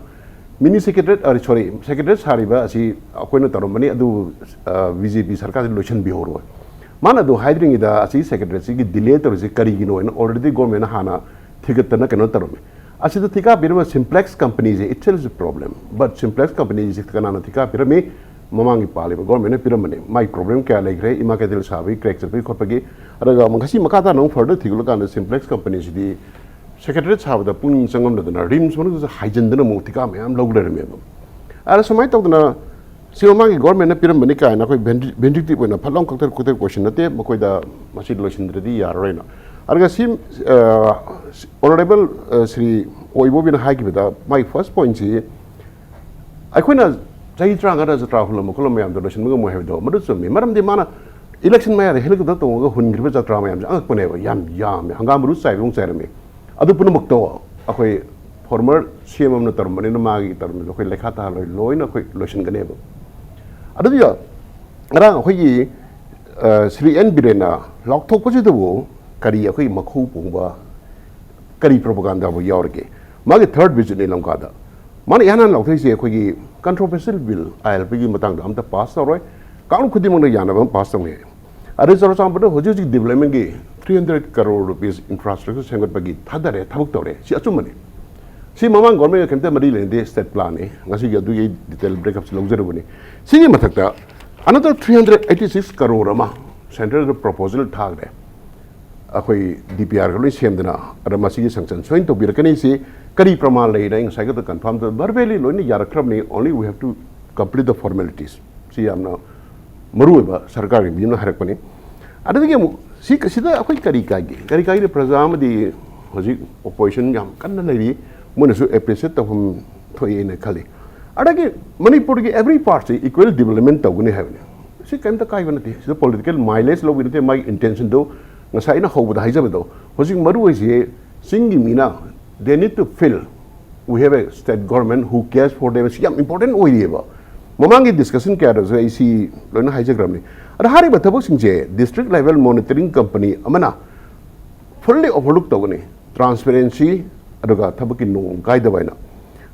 ꯃꯤꯅꯤ ꯁꯦꯀ꯭ꯔꯦꯇꯔꯤꯌꯦꯠ, ꯁꯣꯔꯤ, ꯁꯦꯀ꯭ꯔꯦꯇꯔꯤꯌꯦꯠ ꯁꯥꯔꯤꯕ ꯑꯁꯤ ꯑꯩꯈꯣꯏꯅ ꯇꯧꯔꯝꯕꯅꯤ, ꯑꯗꯨꯕꯨ ꯕꯤ ꯖꯦ ꯄꯤ ꯁꯔꯀꯥꯔꯁꯤ ꯂꯣꯏꯁꯤꯟꯕꯤꯍꯧꯔꯣꯏ꯫ ꯃꯥꯅ ꯑꯗꯨ ꯍꯥꯏꯗ꯭ꯔꯤꯉꯩꯗ ꯑꯁꯤ ꯁꯦꯀ꯭ꯔꯦꯇꯔꯤꯌꯦꯠꯁꯤꯒꯤ ꯗꯤꯂꯦ ꯇꯧꯔꯤꯁꯤ ꯀꯔꯤꯒꯤꯅꯣ ꯍꯥꯏꯅ already ꯒꯣꯔꯃꯦꯟꯅ ꯍꯥꯟꯅ ꯊꯤꯒꯠꯇꯅ ꯀꯩꯅꯣ ꯇꯧꯔꯝꯃꯤ꯫ ꯑꯁꯤꯗ ꯊꯤꯀꯥ ꯄꯤꯔꯝꯕ ꯁꯤꯝꯄ꯭ꯂꯦꯛꯁ ꯀꯝꯄꯅꯤꯁꯦ itself is a problem, but ꯁꯤꯝꯄ꯭ꯂꯦꯛꯁ ꯀꯝꯄꯅꯤꯁꯤ ꯀꯅꯥꯅ ꯊꯤꯀꯥ ꯄꯤꯔꯝꯃꯤ? ꯃꯃꯥꯡꯒꯤ ꯄꯥꯜꯂꯤꯕ ꯒꯣꯔꯃꯦꯟꯅ ꯄꯤꯔꯝꯕꯅꯤ꯫ ꯃꯥꯏ ꯄ꯭ꯔꯣꯕ꯭ꯂꯦꯝ ꯀꯌꯥ ꯂꯩꯈ꯭ꯔꯦ, ꯏꯃꯥ ꯀꯩꯊꯦꯜ ꯁꯥꯕꯒꯤ ꯀ꯭ꯔꯦꯛ ꯆꯠꯄꯒꯤ ꯈꯣꯠꯄꯒꯤ꯫ ꯑꯗꯨꯒ ꯑꯃꯨꯛ ꯉꯁꯤ ꯃꯈꯥ ꯇꯥꯅ ꯑꯃꯨꯛ ꯐꯔꯗꯔ ꯊꯤꯒꯠꯂꯀꯥꯟꯗ ꯁꯤꯝꯄ꯭ꯂꯦꯛꯁ ꯀꯝꯄꯅꯤꯁꯤꯗꯤ ꯁꯦꯀ꯭ꯔꯦꯇꯔꯤꯌꯦꯠ ꯁꯥꯕꯗ ꯄꯨꯛꯅꯤꯡ ꯆꯪꯉꯝꯗꯗꯅ ꯔꯤꯝꯁ ꯃꯅꯨꯡꯗꯁꯨ ꯍꯥꯏꯖꯤꯟꯗꯅ ꯑꯃꯨꯛ ꯊꯤꯀꯥ ꯃꯌꯥꯝ ꯂꯧ ꯂꯩꯔꯝꯃꯦꯕ꯫ ꯑꯗ ꯁꯨꯃꯥꯏꯅ ꯇꯧꯗꯅ ꯁꯤ ꯃꯃꯥꯡꯒꯤ ꯒꯣꯔꯃꯦꯟꯅ ꯄꯤꯔꯝꯕꯅꯤ ꯀꯥꯏꯅ ꯑꯩꯈꯣꯏ ꯚꯦꯟꯗꯤ-, ꯚꯦꯟꯗꯤꯛꯇꯤꯞ ꯑꯣꯏꯅ ꯐꯠ ꯂꯥꯎ ꯀꯛꯊꯠ ꯈꯣꯠꯊꯠ ꯀꯣꯏꯁꯟ ꯅꯠꯇꯦ, ꯃꯈꯣꯏꯗ ꯃꯁꯤ ꯂꯣꯏꯁꯤꯟꯗ꯭ꯔꯗꯤ ꯌꯥꯔꯔꯣꯏꯅ꯫ ꯑꯗꯨꯒ ꯁꯤ ꯑꯣꯅꯔꯦꯕꯜ ꯁ꯭ꯔꯤ ꯑꯣꯏꯕꯣꯕꯤꯅ ꯍꯥꯏꯈꯤꯕꯗ ꯃꯥꯒꯤ ꯐꯥꯔꯁ ꯄꯣꯏꯟꯁꯤ ꯑꯩꯈꯣꯏꯅ ꯆꯍꯤ ꯇꯔꯥꯃꯉꯥꯗ ꯖꯇ꯭ꯔꯥ ꯍꯨꯜꯂꯝꯕ ꯈꯣꯠꯂꯝꯕ ꯃꯌꯥꯝꯗꯣ ꯂꯣꯏꯁꯤꯟꯕ ꯉꯝꯃꯣꯏ ꯍꯥꯏꯕꯗꯣ ꯃꯗꯨ ꯆꯨꯝꯃꯤ꯫ ꯃꯔꯝꯗꯤ ꯃꯥꯅ ꯏꯂꯦꯛꯁꯟ ꯃꯌꯥꯗ ꯍꯦꯂꯤꯀꯣꯞꯇꯔ ꯇꯣꯡꯉꯒ ꯍꯨꯟꯈ꯭ꯔꯤꯕ ꯖꯇ꯭ꯔꯥ ꯃꯌꯥꯝꯁꯦ ꯑꯉꯛꯄꯅꯦꯕ, ꯌꯥꯝ ꯌꯥꯝꯃꯦ, ꯍꯪꯒꯥꯝ ꯃꯔꯨ ꯆꯥꯏꯕ ꯑꯃꯨꯛ ꯆꯥꯏꯔꯝꯃꯤ꯫ ꯑꯗꯨ ꯄꯨꯝꯅꯃꯛꯇꯣ ꯑꯩꯈꯣꯏ ꯐꯣꯔꯃꯔ ꯁꯤ ꯑꯦꯝ ꯑꯃꯅ ꯇꯧꯔꯝꯕꯅꯤꯅ ꯃꯥꯒꯤ ꯇꯧꯔꯝꯃꯤꯗꯣ ꯑꯩꯈꯣꯏ ꯂꯩꯈꯥ ꯇꯥꯍꯜꯂꯣꯏ, ꯂꯣꯏꯅ ꯑꯩꯈꯣꯏ ꯂꯣꯏꯁꯤꯟꯒꯅꯦꯕ꯫ ꯑꯗꯨꯗꯤ ꯉꯔꯥꯡ ꯑꯩꯈꯣꯏꯒꯤ ꯁ꯭ꯔꯤ ꯑꯦꯟ ꯕꯤꯔꯦꯟꯅ ꯂꯥꯎꯊꯣꯛꯄꯁꯤꯗꯕꯨ ꯀꯔꯤ ꯑꯩꯈꯣꯏ ꯃꯈꯧ ꯄꯣꯡꯕ ꯀꯔꯤ ꯄ꯭ꯔꯣꯄꯒꯥꯟꯗꯥꯕꯨ ꯌꯥꯎꯔꯒꯦ? ꯃꯥꯒꯤ ꯊꯔꯗ ꯚꯤꯖꯤꯠꯅꯤ ꯂꯝꯀꯥꯗ꯫ ꯃꯥꯅ ꯏꯍꯥꯟ ꯍꯥꯟꯅ ꯂꯥꯎꯊꯣꯛꯏꯁꯦ ꯑꯩꯈꯣꯏꯒꯤ ꯀꯟꯇ꯭ꯔꯣꯚꯔꯁꯤꯌꯦꯜ ꯕꯤꯜ, ꯑꯥꯏ ꯑꯦꯜ ꯄꯤꯒꯤ ꯃꯇꯥꯡꯗ ꯑꯝꯇ ꯄꯥꯁ ꯇꯧꯔꯣꯏ, ꯀꯥꯡꯂꯨꯞ ꯈꯨꯗꯤꯡꯃꯛꯅ ꯌꯥꯅꯕ ꯑꯃ ꯄꯥꯁ ꯇꯧꯅꯤ꯫ ꯑꯗꯩ ꯆꯨꯔꯆꯥꯟꯄꯨꯔꯗ ꯍꯧꯖꯤꯛ ꯍꯧꯖꯤꯛ ꯗꯤꯕ꯭ꯂꯞꯃꯦꯟꯒꯤ three hundred crore rupees infrastructure ꯁꯦꯝꯒꯠꯄꯒꯤ ꯊꯥꯗꯔꯦ, ꯊꯕꯛ ꯇꯧꯔꯦ, ꯁꯤ ꯑꯆꯨꯝꯕꯅꯤ꯫ ꯁꯤ ꯃꯃꯥꯡ ꯒꯣꯔꯃꯦꯟꯒ ꯀꯩꯝꯇ ꯃꯔꯤ ꯂꯩꯅꯗꯦ, ꯁ꯭ꯇꯦꯠ ꯄ꯭ꯂꯥꯟꯅꯤ꯫ ꯉꯁꯤꯒꯤ ꯑꯗꯨꯒꯤ ꯑꯩ ꯗꯤꯇꯦꯜ ꯕ꯭ꯔꯦꯛꯑꯞꯁꯤ ꯂꯧꯖꯔꯨꯕꯅꯤ꯫ ꯁꯤꯒꯤ ꯃꯊꯛꯇ ꯑꯅꯗꯔ three hundred eighty six crore ꯑꯃ ꯁꯦꯟꯇ꯭ꯔꯦꯜꯗ ꯄ꯭ꯔꯣꯄꯣꯖꯦꯜ ꯊꯥꯈ꯭ꯔꯦ꯫ ꯑꯩꯈꯣꯏ ꯗꯤ ꯄꯤ ꯑꯥꯔꯒ ꯂꯣꯏ ꯁꯦꯝꯗꯅ, ꯑꯗ ꯃꯁꯤꯒꯤ ꯁꯪꯁꯟ ꯁꯣꯏꯅ ꯇꯧꯕꯤꯔꯛꯀꯅꯤ꯫ ꯁꯤ ꯀꯔꯤ ꯄ꯭ꯔꯃꯥꯟ ꯂꯩꯅ ꯑꯩ ꯉꯁꯥꯏ ꯈꯛꯇ ꯀꯟꯐꯥꯔꯝ ꯇꯧ, ꯚꯔꯕꯦꯂꯤ ꯂꯣꯏꯅ ꯌꯥꯔꯛꯈ꯭ꯔꯕꯅꯤ, only we have to complete the formalities꯫ ꯁꯤ ꯌꯥꯝꯅ ꯃꯔꯨꯑꯣꯏꯕ ꯁꯔꯀꯥꯔꯒꯤ ꯃꯤ ꯑꯃꯅ ꯍꯥꯏꯔꯛꯄꯅꯤ꯫ ꯑꯗꯨꯗꯒꯤ ꯑꯃꯨꯛ ꯁꯤ, ꯁꯤꯗ ꯑꯩꯈꯣꯏ ꯀꯔꯤ ꯀꯥꯏꯒꯦ? ꯀꯔꯤ ꯀꯥꯏꯒꯦ? ꯄ꯭ꯔꯖꯥ ꯑꯃꯗꯤ ꯍꯧꯖꯤꯛ ꯑꯣꯄꯣꯖꯤꯁꯟ ꯌꯥꯝ ꯀꯟꯅ ꯂꯩꯔꯤ, ꯃꯣꯏꯅꯁꯨ ꯑꯦꯄ꯭ꯔꯤꯁꯤꯌꯦꯠ ꯇꯧꯐꯝ ꯊꯣꯛꯑꯦꯅ ꯈꯜꯂꯤ꯫ ꯑꯗꯒꯤ ꯃꯅꯤꯄꯨꯔꯒꯤ every partꯁꯤ equal development ꯇꯧꯒꯅꯤ ꯍꯥꯏꯕꯅꯤ꯫ ꯁꯤ ꯀꯔꯤꯝꯇ ꯀꯥꯏꯕ ꯅꯠꯇꯦ꯫ ꯁꯤꯗ political mileage ꯂꯧꯕꯒꯤ ꯅꯠꯇꯦ꯫ ꯃꯥꯒꯤ intentionꯗꯣ ꯉꯁꯥꯏ ꯑꯩꯅ ꯍꯧꯕꯗ ꯍꯥꯏꯖꯕꯗꯣ, ꯍꯧꯖꯤꯛ ꯃꯔꯨ ꯑꯣꯏꯁꯦ ꯆꯤꯡꯒꯤ ꯃꯤꯅ, they need to feel we have a state government who cares for them꯫ ꯁꯤ ꯌꯥꯝ important ꯑꯣꯏꯔꯤꯑꯕ꯫ ꯃꯃꯥꯡꯒꯤ discussion ꯀꯌꯥꯗꯁꯨ ꯑꯩ ꯁꯤ ꯂꯣꯏꯅ ꯍꯥꯏꯖꯈ꯭ꯔꯕꯅꯤ꯫ ꯑꯗ ꯍꯥꯏꯔꯤꯕ ꯊꯕꯛꯁꯤꯡꯁꯦ district level monitoring company ꯑꯃꯅ fully overlook ꯇꯧꯒꯅꯤ꯫ Transparency, ꯑꯗꯨꯒ ꯊꯕꯛꯀꯤ ꯅꯤꯌꯣꯝ ꯀꯥꯏꯗꯕ ꯍꯥꯏꯅ꯫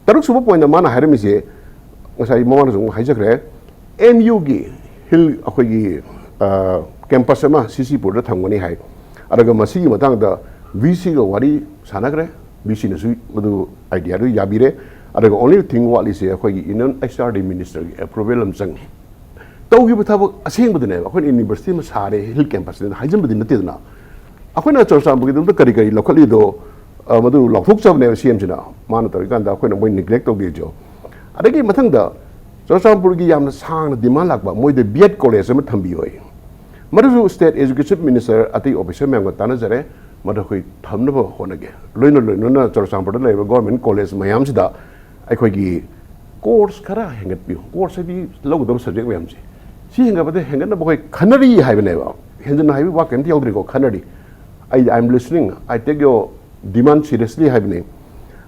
ꯇꯔꯨꯛ ꯁꯨꯕ point ꯃꯥꯅ ꯍꯥꯏꯔꯝꯃꯤꯁꯦ, ꯉꯁꯥꯏ ꯃꯃꯥꯡꯗꯁꯨ ꯑꯃꯨꯛ ꯍꯥꯏꯖꯈ꯭ꯔꯦ, MUꯒꯤ hill, ꯑꯩꯈꯣꯏꯒꯤ campus ꯑꯃ CCPurꯗ ꯊꯝꯒꯅꯤ ꯍꯥꯏ꯫ ꯑꯗꯨꯒ ꯃꯁꯤꯒꯤ ꯃꯇꯥꯡꯗ VCꯒ ꯋꯥꯔꯤ ꯁꯥꯟꯅꯈ꯭ꯔꯦ꯫ VCꯅꯁꯨ ꯃꯗꯨ ideaꯗꯨ ꯌꯥꯕꯤꯔꯦ꯫ ꯑꯗꯨꯒ only thing ꯋꯥꯠꯂꯤꯁꯦ ꯑꯩꯈꯣꯏꯒꯤ Union HRD ministerꯒꯤ approval ꯑꯃ ꯆꯪꯉꯤ꯫ ꯇꯧꯈꯤꯕ ꯊꯕꯛ ꯑꯁꯦꯡꯕꯗꯨꯅꯦꯕ ꯑꯩꯈꯣꯏꯅ university ꯑꯃ ꯁꯥꯔꯦ, hill campusꯅꯦꯅ ꯍꯥꯏꯖꯟꯕꯗꯤ ꯅꯠꯇꯦꯗꯅ꯫ ꯑꯩꯈꯣꯏꯅ ꯆꯨꯔꯆꯥꯟꯄꯨꯔꯒꯤꯗꯃꯛꯇ ꯀꯔꯤ ꯀꯔꯤ ꯂꯧꯈꯠꯂꯤꯗꯣ, ꯑ, ꯃꯗꯨ ꯂꯥꯎꯊꯣꯛꯆꯕꯅꯦꯕ CMꯁꯤꯅ꯫ ꯃꯥꯅ ꯇꯧꯔꯤꯀꯥꯟꯗ ꯑꯩꯈꯣꯏꯅ ꯃꯣꯏ neglect ꯇꯧꯕꯤꯔꯤꯁꯦ꯫ ꯑꯗꯒꯤ ꯃꯊꯪꯗ ꯆꯨꯔꯆꯥꯟꯄꯨꯔꯒꯤ ꯌꯥꯝꯅ ꯁꯥꯡꯅ demand ꯂꯥꯛꯄ, ꯃꯣꯏꯗ B.Ed college ꯑꯃ ꯊꯝꯕꯤꯌꯣ ꯑꯩ꯫ ꯃꯗꯨꯁꯨ state education minister ꯑꯇꯩ officer ꯃꯌꯥꯝꯒ ꯇꯥꯟꯅꯖꯔꯦ, ꯃꯗꯨ ꯑꯩꯈꯣꯏ ꯊꯝꯅꯕ ꯍꯣꯠꯅꯒꯦ꯫ ꯂꯣꯏꯅ ꯂꯣꯏꯅꯅ ꯆꯨꯔꯆꯥꯟꯄꯨꯔꯗ ꯂꯩꯔꯤꯕ government college ꯃꯌꯥꯝꯁꯤꯗ ꯑꯩꯈꯣꯏꯒꯤ course ꯈꯔ ꯍꯦꯟꯒꯠꯄꯤꯌꯨ꯫ Course ꯍꯥꯏꯗꯤ ꯂꯧꯒꯗꯕ subject ꯃꯌꯥꯝꯁꯦ꯫ ꯁꯤ ꯍꯦꯟꯒꯠꯄꯗ ꯍꯦꯟꯒꯠꯅꯕ ꯑꯩꯈꯣꯏ ꯈꯟꯅꯔꯤ ꯍꯥꯏꯕꯅꯦꯕ꯫ ꯍꯦꯟꯖꯟꯅ ꯍꯥꯏꯕꯒꯤ ꯋꯥ ꯀꯩꯝꯇ ꯌꯥꯎꯗ꯭ꯔꯤꯀꯣ, ꯈꯟꯅꯔꯤ꯫ ꯑꯩ, I am listening, I take your demand seriously ꯍꯥꯏꯕꯅꯤ꯫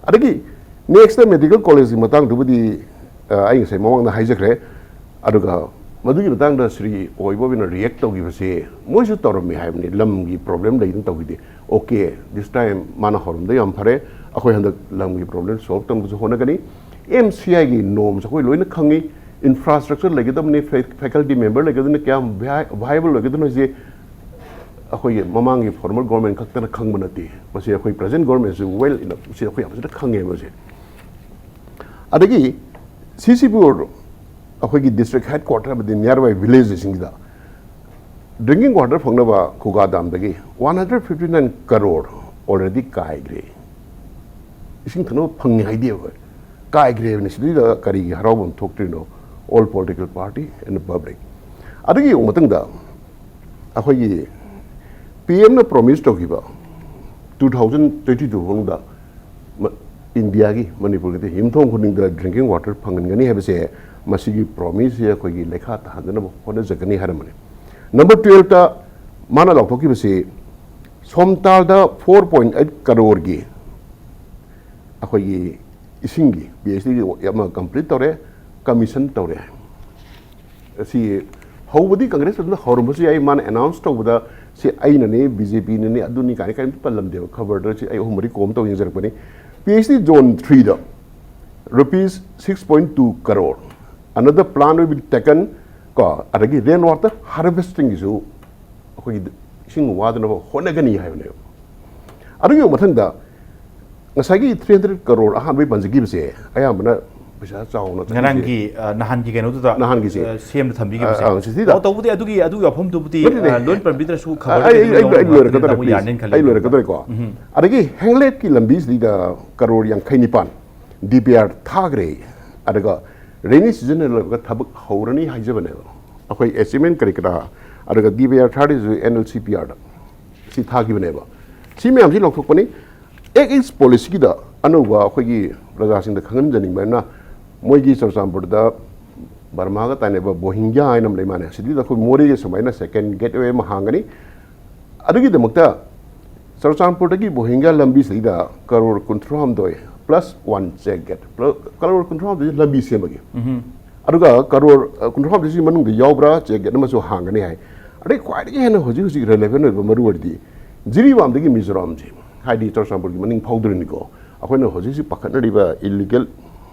ꯑꯗꯒꯤ next medical collegeꯀꯤ ꯃꯇꯥꯡꯗꯨꯕꯨꯗꯤ, ꯑ, ꯑꯩ ꯉꯁꯥꯏ ꯃꯃꯥꯡꯗ ꯍꯥꯏꯖꯈ꯭ꯔꯦ꯫ ꯑꯗꯨꯒ ꯃꯗꯨꯒꯤ ꯃꯇꯥꯡꯗ ꯁ꯭ꯔꯤ ꯑꯣꯏꯕꯣꯕꯤꯅ react ꯇꯧꯈꯤꯕꯁꯦ, ꯃꯣꯏꯁꯨ ꯇꯧꯔꯝꯃꯤ ꯍꯥꯏꯕꯅꯤ, ꯂꯝꯒꯤ problem ꯂꯩꯗꯅ ꯇꯧꯈꯤꯗꯦ꯫ Okay, this time ꯃꯥꯅ ꯍꯧꯔꯝꯗ ꯌꯥꯝ ꯐꯔꯦ꯫ ꯑꯩꯈꯣꯏ ꯍꯟꯗꯛ ꯂꯝꯒꯤ problem solve ꯇꯧꯅꯕꯁꯨ ꯍꯣꯠꯅꯒꯅꯤ꯫ MCIꯒꯤ norms ꯑꯩꯈꯣꯏ ꯂꯣꯏꯅ ꯈꯪꯉꯤ꯫ Infrastructure ꯂꯩꯒꯗꯕꯅꯤ, fa-, faculty member ꯂꯩꯒꯗꯕꯅꯤ, ꯀꯌꯥꯝ vi-, viable ꯑꯣꯏꯒꯗꯕꯅꯣ ꯍꯥꯏꯁꯦ ꯑꯩꯈꯣꯏꯒꯤ ꯃꯃꯥꯡꯒꯤ former government ꯈꯛꯇꯅ ꯈꯪꯕ ꯅꯠꯇꯦ꯫ ꯃꯁꯤ ꯑꯩꯈꯣꯏ present governmentꯁꯨ well enough, ꯃꯁꯤ ꯑꯩꯈꯣꯏ ꯌꯥꯝ ꯐꯖꯅ ꯈꯪꯉꯦ ꯃꯁꯤ꯫ ꯑꯗꯒꯤ CCPur ꯑꯩꯈꯣꯏꯒꯤ district headquarter ꯑꯃꯗꯤ nearby villageꯁꯤꯡꯁꯤꯗ drinking water ꯐꯪꯅꯕ ꯈꯨꯒꯥ damꯗꯒꯤ one hundred fifty nine crore already ꯀꯥꯏꯈ꯭ꯔꯦ꯫ ꯏꯁꯤꯡ ꯊꯛꯅꯕ ꯐꯪꯉꯦ ꯍꯥꯏꯗꯦꯕ ꯑꯩꯈꯣꯏ꯫ ꯀꯥꯏꯈ꯭ꯔꯦꯕꯅꯤ꯫ ꯁꯤꯗꯩꯗ ꯀꯔꯤꯒꯤ ꯍꯔꯥꯎꯐꯝ ꯊꯣꯛꯇ꯭ꯔꯤꯅꯣ? All political party and the public꯫ ꯑꯗꯨꯒꯤ ꯃꯇꯨꯡꯗ ꯑꯩꯈꯣꯏꯒꯤ PMꯅ promise ꯇꯧꯈꯤꯕ two thousand twenty two ꯃꯅꯨꯡꯗ ꯃ-, ꯏꯟꯗꯤꯌꯥꯒꯤ, ꯃꯅꯤꯄꯨꯔꯒꯤꯗꯤ ꯌꯨꯝꯊꯣꯡ ꯈꯨꯗꯤꯡꯗ ꯗ꯭ꯔꯤꯡꯀꯤꯡ ꯋꯥꯇꯔ ꯐꯪꯍꯟꯒꯅꯤ ꯍꯥꯏꯕꯁꯦ, ꯃꯁꯤꯒꯤ ꯄ꯭ꯔꯣꯃꯤꯁꯁꯦ ꯑꯩꯈꯣꯏꯒꯤ ꯂꯩꯈꯥ ꯇꯥꯍꯟꯗꯅꯕ ꯍꯣꯠꯅꯖꯒꯅꯤ ꯍꯥꯏꯔꯝꯕꯅꯤ꯫ ꯅꯝꯕꯔ ꯇꯨꯌꯦꯜꯞꯇ ꯃꯥꯅ ꯂꯥꯎꯊꯣꯛꯈꯤꯕꯁꯤ, ꯁꯣꯝꯇꯥꯜꯗ ꯐꯣꯔ ꯄꯣꯏꯟ ꯑꯩꯠ ꯀꯔꯣꯔꯒꯤ ꯑꯩꯈꯣꯏꯒꯤ ꯏꯁꯤꯡꯒꯤ ꯄꯤ ꯑꯩꯆ ꯗꯤꯒꯤ ꯑꯃ ꯀꯝꯄ꯭ꯂꯤꯠ ꯇꯧꯔꯦ, ꯀꯃꯤꯁꯟ ꯇꯧꯔꯦ꯫ ꯑꯁꯤ ꯍꯧꯕꯗꯤ ꯀꯪꯒ꯭ꯔꯦꯁ ꯑꯗꯨꯅ ꯍꯧꯔꯝꯕꯁꯨ ꯌꯥꯏ, ꯃꯥꯅ ꯑꯦꯅꯥꯎꯟꯁ ꯇꯧꯕꯗ ꯁꯤ ꯑꯩꯅꯅꯦ, ꯕꯤ ꯖꯦ ꯄꯤꯅꯅꯦ, ꯑꯗꯨꯅꯤ ꯀꯥꯏꯅ ꯀꯔꯤꯝꯇ ꯄꯜꯂꯝꯗꯦꯕ꯫ ꯈꯕꯔꯗ ꯁꯤ ꯑꯩ ꯑꯍꯨꯝ ꯃꯔꯤ ꯀꯣꯝ ꯇꯧ ꯌꯦꯡꯖꯔꯛꯄꯅꯤ꯫ ꯄꯤ ꯑꯩꯆ ꯗꯤ ꯖꯣꯟ ꯊ꯭ꯔꯤꯗ rupees six point two crore, another plan will be taken, ꯀꯣ, ꯑꯗꯒꯤ ꯔꯦꯟ ꯋꯥꯇꯔ ꯍꯥꯔꯚꯦꯁꯇꯤꯡꯒꯤꯁꯨ ꯑꯩꯈꯣꯏꯒꯤ ꯏꯁꯤꯡ ꯋꯥꯗꯅꯕ ꯍꯣꯠꯅꯒꯅꯤ ꯍꯥꯏꯕꯅꯦꯕ꯫ ꯑꯗꯨꯒꯤ ꯃꯊꯪꯗ ꯉꯁꯥꯏꯒꯤ ꯊ꯭ꯔꯤ ꯍꯟꯗ꯭ꯔꯦꯠ ꯀꯔꯣꯔ ꯑꯍꯥꯟꯕꯒꯤ ꯄꯟꯖꯈꯤꯕꯁꯦ ꯑꯌꯥꯝꯕꯅ ꯄꯩꯁꯥ ꯆꯥꯎꯅ ꯆꯪꯉꯤꯁꯦ ꯉꯔꯥꯡꯒꯤ, ꯑ, ꯅꯍꯥꯟꯒꯤ ꯀꯩꯅꯣꯗꯨꯗ, ꯅꯍꯥꯟꯒꯤꯁꯦ꯫ ꯑ, ꯁꯦꯝꯗ ꯊꯝꯕꯤꯈꯤꯕꯁꯦ꯫ ꯑ, ꯑ, ꯁꯤꯁꯤꯗ꯫ ꯑꯣ, ꯇꯧꯕꯗꯤ ꯑꯗꯨꯒꯤ, ꯑꯗꯨꯒꯤ ꯋꯥꯐꯝꯗꯨꯕꯨꯗꯤ, ꯅꯠꯇꯦ, ꯅꯠꯇꯦ꯫ ꯑ, ꯂꯣꯏ ꯄꯟꯕꯤꯗ꯭ꯔꯁꯨ ꯑ, ꯈꯕꯔꯗ ꯑꯩ, ꯑꯗꯨꯝ ꯑꯩ, ꯌꯥꯎꯅ ꯑꯩ ꯂꯣꯏꯔꯛꯀꯗꯧꯔꯦ, ꯇꯥꯃꯣ please꯫ ꯌꯥꯅꯤꯅ ꯈꯜꯂꯤ꯫ ꯑꯩ ꯂꯣꯏꯔꯛꯀꯗꯧꯔꯦꯀꯣ꯫ ꯎꯝ꯫ ꯑꯗꯒꯤ ꯍꯦꯡꯂꯦꯠꯀꯤ ꯂꯝꯕꯤꯁꯤꯗ ꯀꯔꯣꯔ ꯌꯥꯡꯈꯩ ꯅꯤꯄꯥꯟ ꯗꯤ ꯄꯤ ꯑꯥꯔ ꯊꯥꯈ꯭ꯔꯦ꯫ ꯑꯗꯨꯒ ꯔꯦꯅꯤ ꯁꯤꯖꯟ ꯂꯣꯏꯕꯒ ꯊꯕꯛ ꯍꯧꯔꯅꯤ ꯍꯥꯏꯖꯕꯅꯦꯕ꯫ ꯑꯩꯈꯣꯏ ꯑꯦꯁꯇꯤꯃꯦꯠ ꯀꯔꯤ ꯀꯔꯥ, ꯑꯗꯨꯒ ꯗꯤ ꯄꯤ ꯑꯥꯔ ꯊꯥꯔꯤꯁꯤꯁꯨ ꯑꯦꯟ ꯑꯦꯜ ꯁꯤ ꯄꯤ ꯑꯥꯔꯗ ꯁꯤ ꯊꯥꯈꯤꯕꯅꯦꯕ꯫ ꯁꯤ ꯃꯌꯥꯝꯁꯤ ꯂꯧꯊꯣꯛꯄꯅꯤ꯫ ꯑꯦꯛ ꯏꯁ ꯄꯣꯂꯤꯁꯤꯒꯤꯗ ꯑꯅꯧꯕ ꯑꯩꯈꯣꯏꯒꯤ ꯄ꯭ꯔꯖꯥꯁꯤꯡꯗ ꯈꯪꯍꯟꯖꯅꯤꯡꯕ ꯑꯃꯅ, ꯃꯣꯏꯒꯤ ꯆꯨꯔꯆꯥꯟꯄꯨꯔꯗ ꯕꯔꯃꯥꯒ ꯇꯥꯏꯅꯕ ꯕꯣꯍꯤꯡꯒ꯭ꯌꯥ ꯍꯥꯏꯅ ꯑꯃ ꯂꯩ ꯃꯥꯜꯂꯦ, ꯁꯤꯗꯩꯗ ꯑꯩꯈꯣꯏ ꯃꯣꯔꯦꯒꯤ ꯁꯨꯃꯥꯏꯅ ꯁꯦꯀꯦꯟ ꯒꯦꯠꯋꯦ ꯑꯃ ꯍꯥꯡꯒꯅꯤ꯫ ꯑꯗꯨꯒꯤꯗꯃꯛꯇ ꯆꯨꯔꯆꯥꯟꯄꯨꯔꯗꯒꯤ ꯕꯣꯍꯤꯡꯒ꯭ꯌꯥ ꯂꯝꯕꯤꯁꯤꯗꯩꯗ ꯀꯔꯣꯔ ꯀꯨꯟꯊ꯭ꯔꯥ ꯍꯨꯝꯗꯣꯏ plus one check gate, crore ꯀꯨꯟꯊ꯭ꯔꯥ ꯍꯨꯝꯗꯣꯏ ꯂꯝꯕꯤ ꯁꯦꯝꯕꯒꯤ꯫ ꯎꯝ꯫ ꯑꯗꯨꯒ ꯀꯔꯣꯔ, ꯑ, ꯀꯨꯟꯊ꯭ꯔꯥ ꯍꯨꯝꯗꯣꯏꯁꯤ ꯃꯅꯨꯡꯗ ꯌꯥꯎꯕ꯭ꯔꯥ, ꯆꯦꯛ ꯒꯦꯠ ꯑꯃꯁꯨ ꯍꯥꯡꯒꯅꯤ ꯍꯥꯏ꯫ ꯑꯗꯩ ꯈ꯭ꯋꯥꯏꯗꯒꯤ ꯍꯦꯟꯅ ꯍꯧꯖꯤꯛ ꯍꯧꯖꯤꯛ relevant ꯑꯣꯏꯕ ꯃꯔꯨ ꯑꯣꯏꯔꯤꯗꯤ ꯖꯤꯔꯤꯕꯥꯝꯗꯒꯤ ꯃꯤꯖꯣꯔꯥꯝꯁꯦ, ꯍꯥꯏꯗꯤ ꯆꯨꯔꯆꯥꯟꯄꯨꯔꯒꯤ ꯃꯅꯤꯡ ꯐꯥꯎꯗꯣꯏꯅꯤꯀꯣ, ꯑꯩꯈꯣꯏꯅ ꯍꯧꯖꯤꯛ ꯍꯧꯖꯤꯛ ꯄꯥꯈꯠꯅꯔꯤꯕ illegal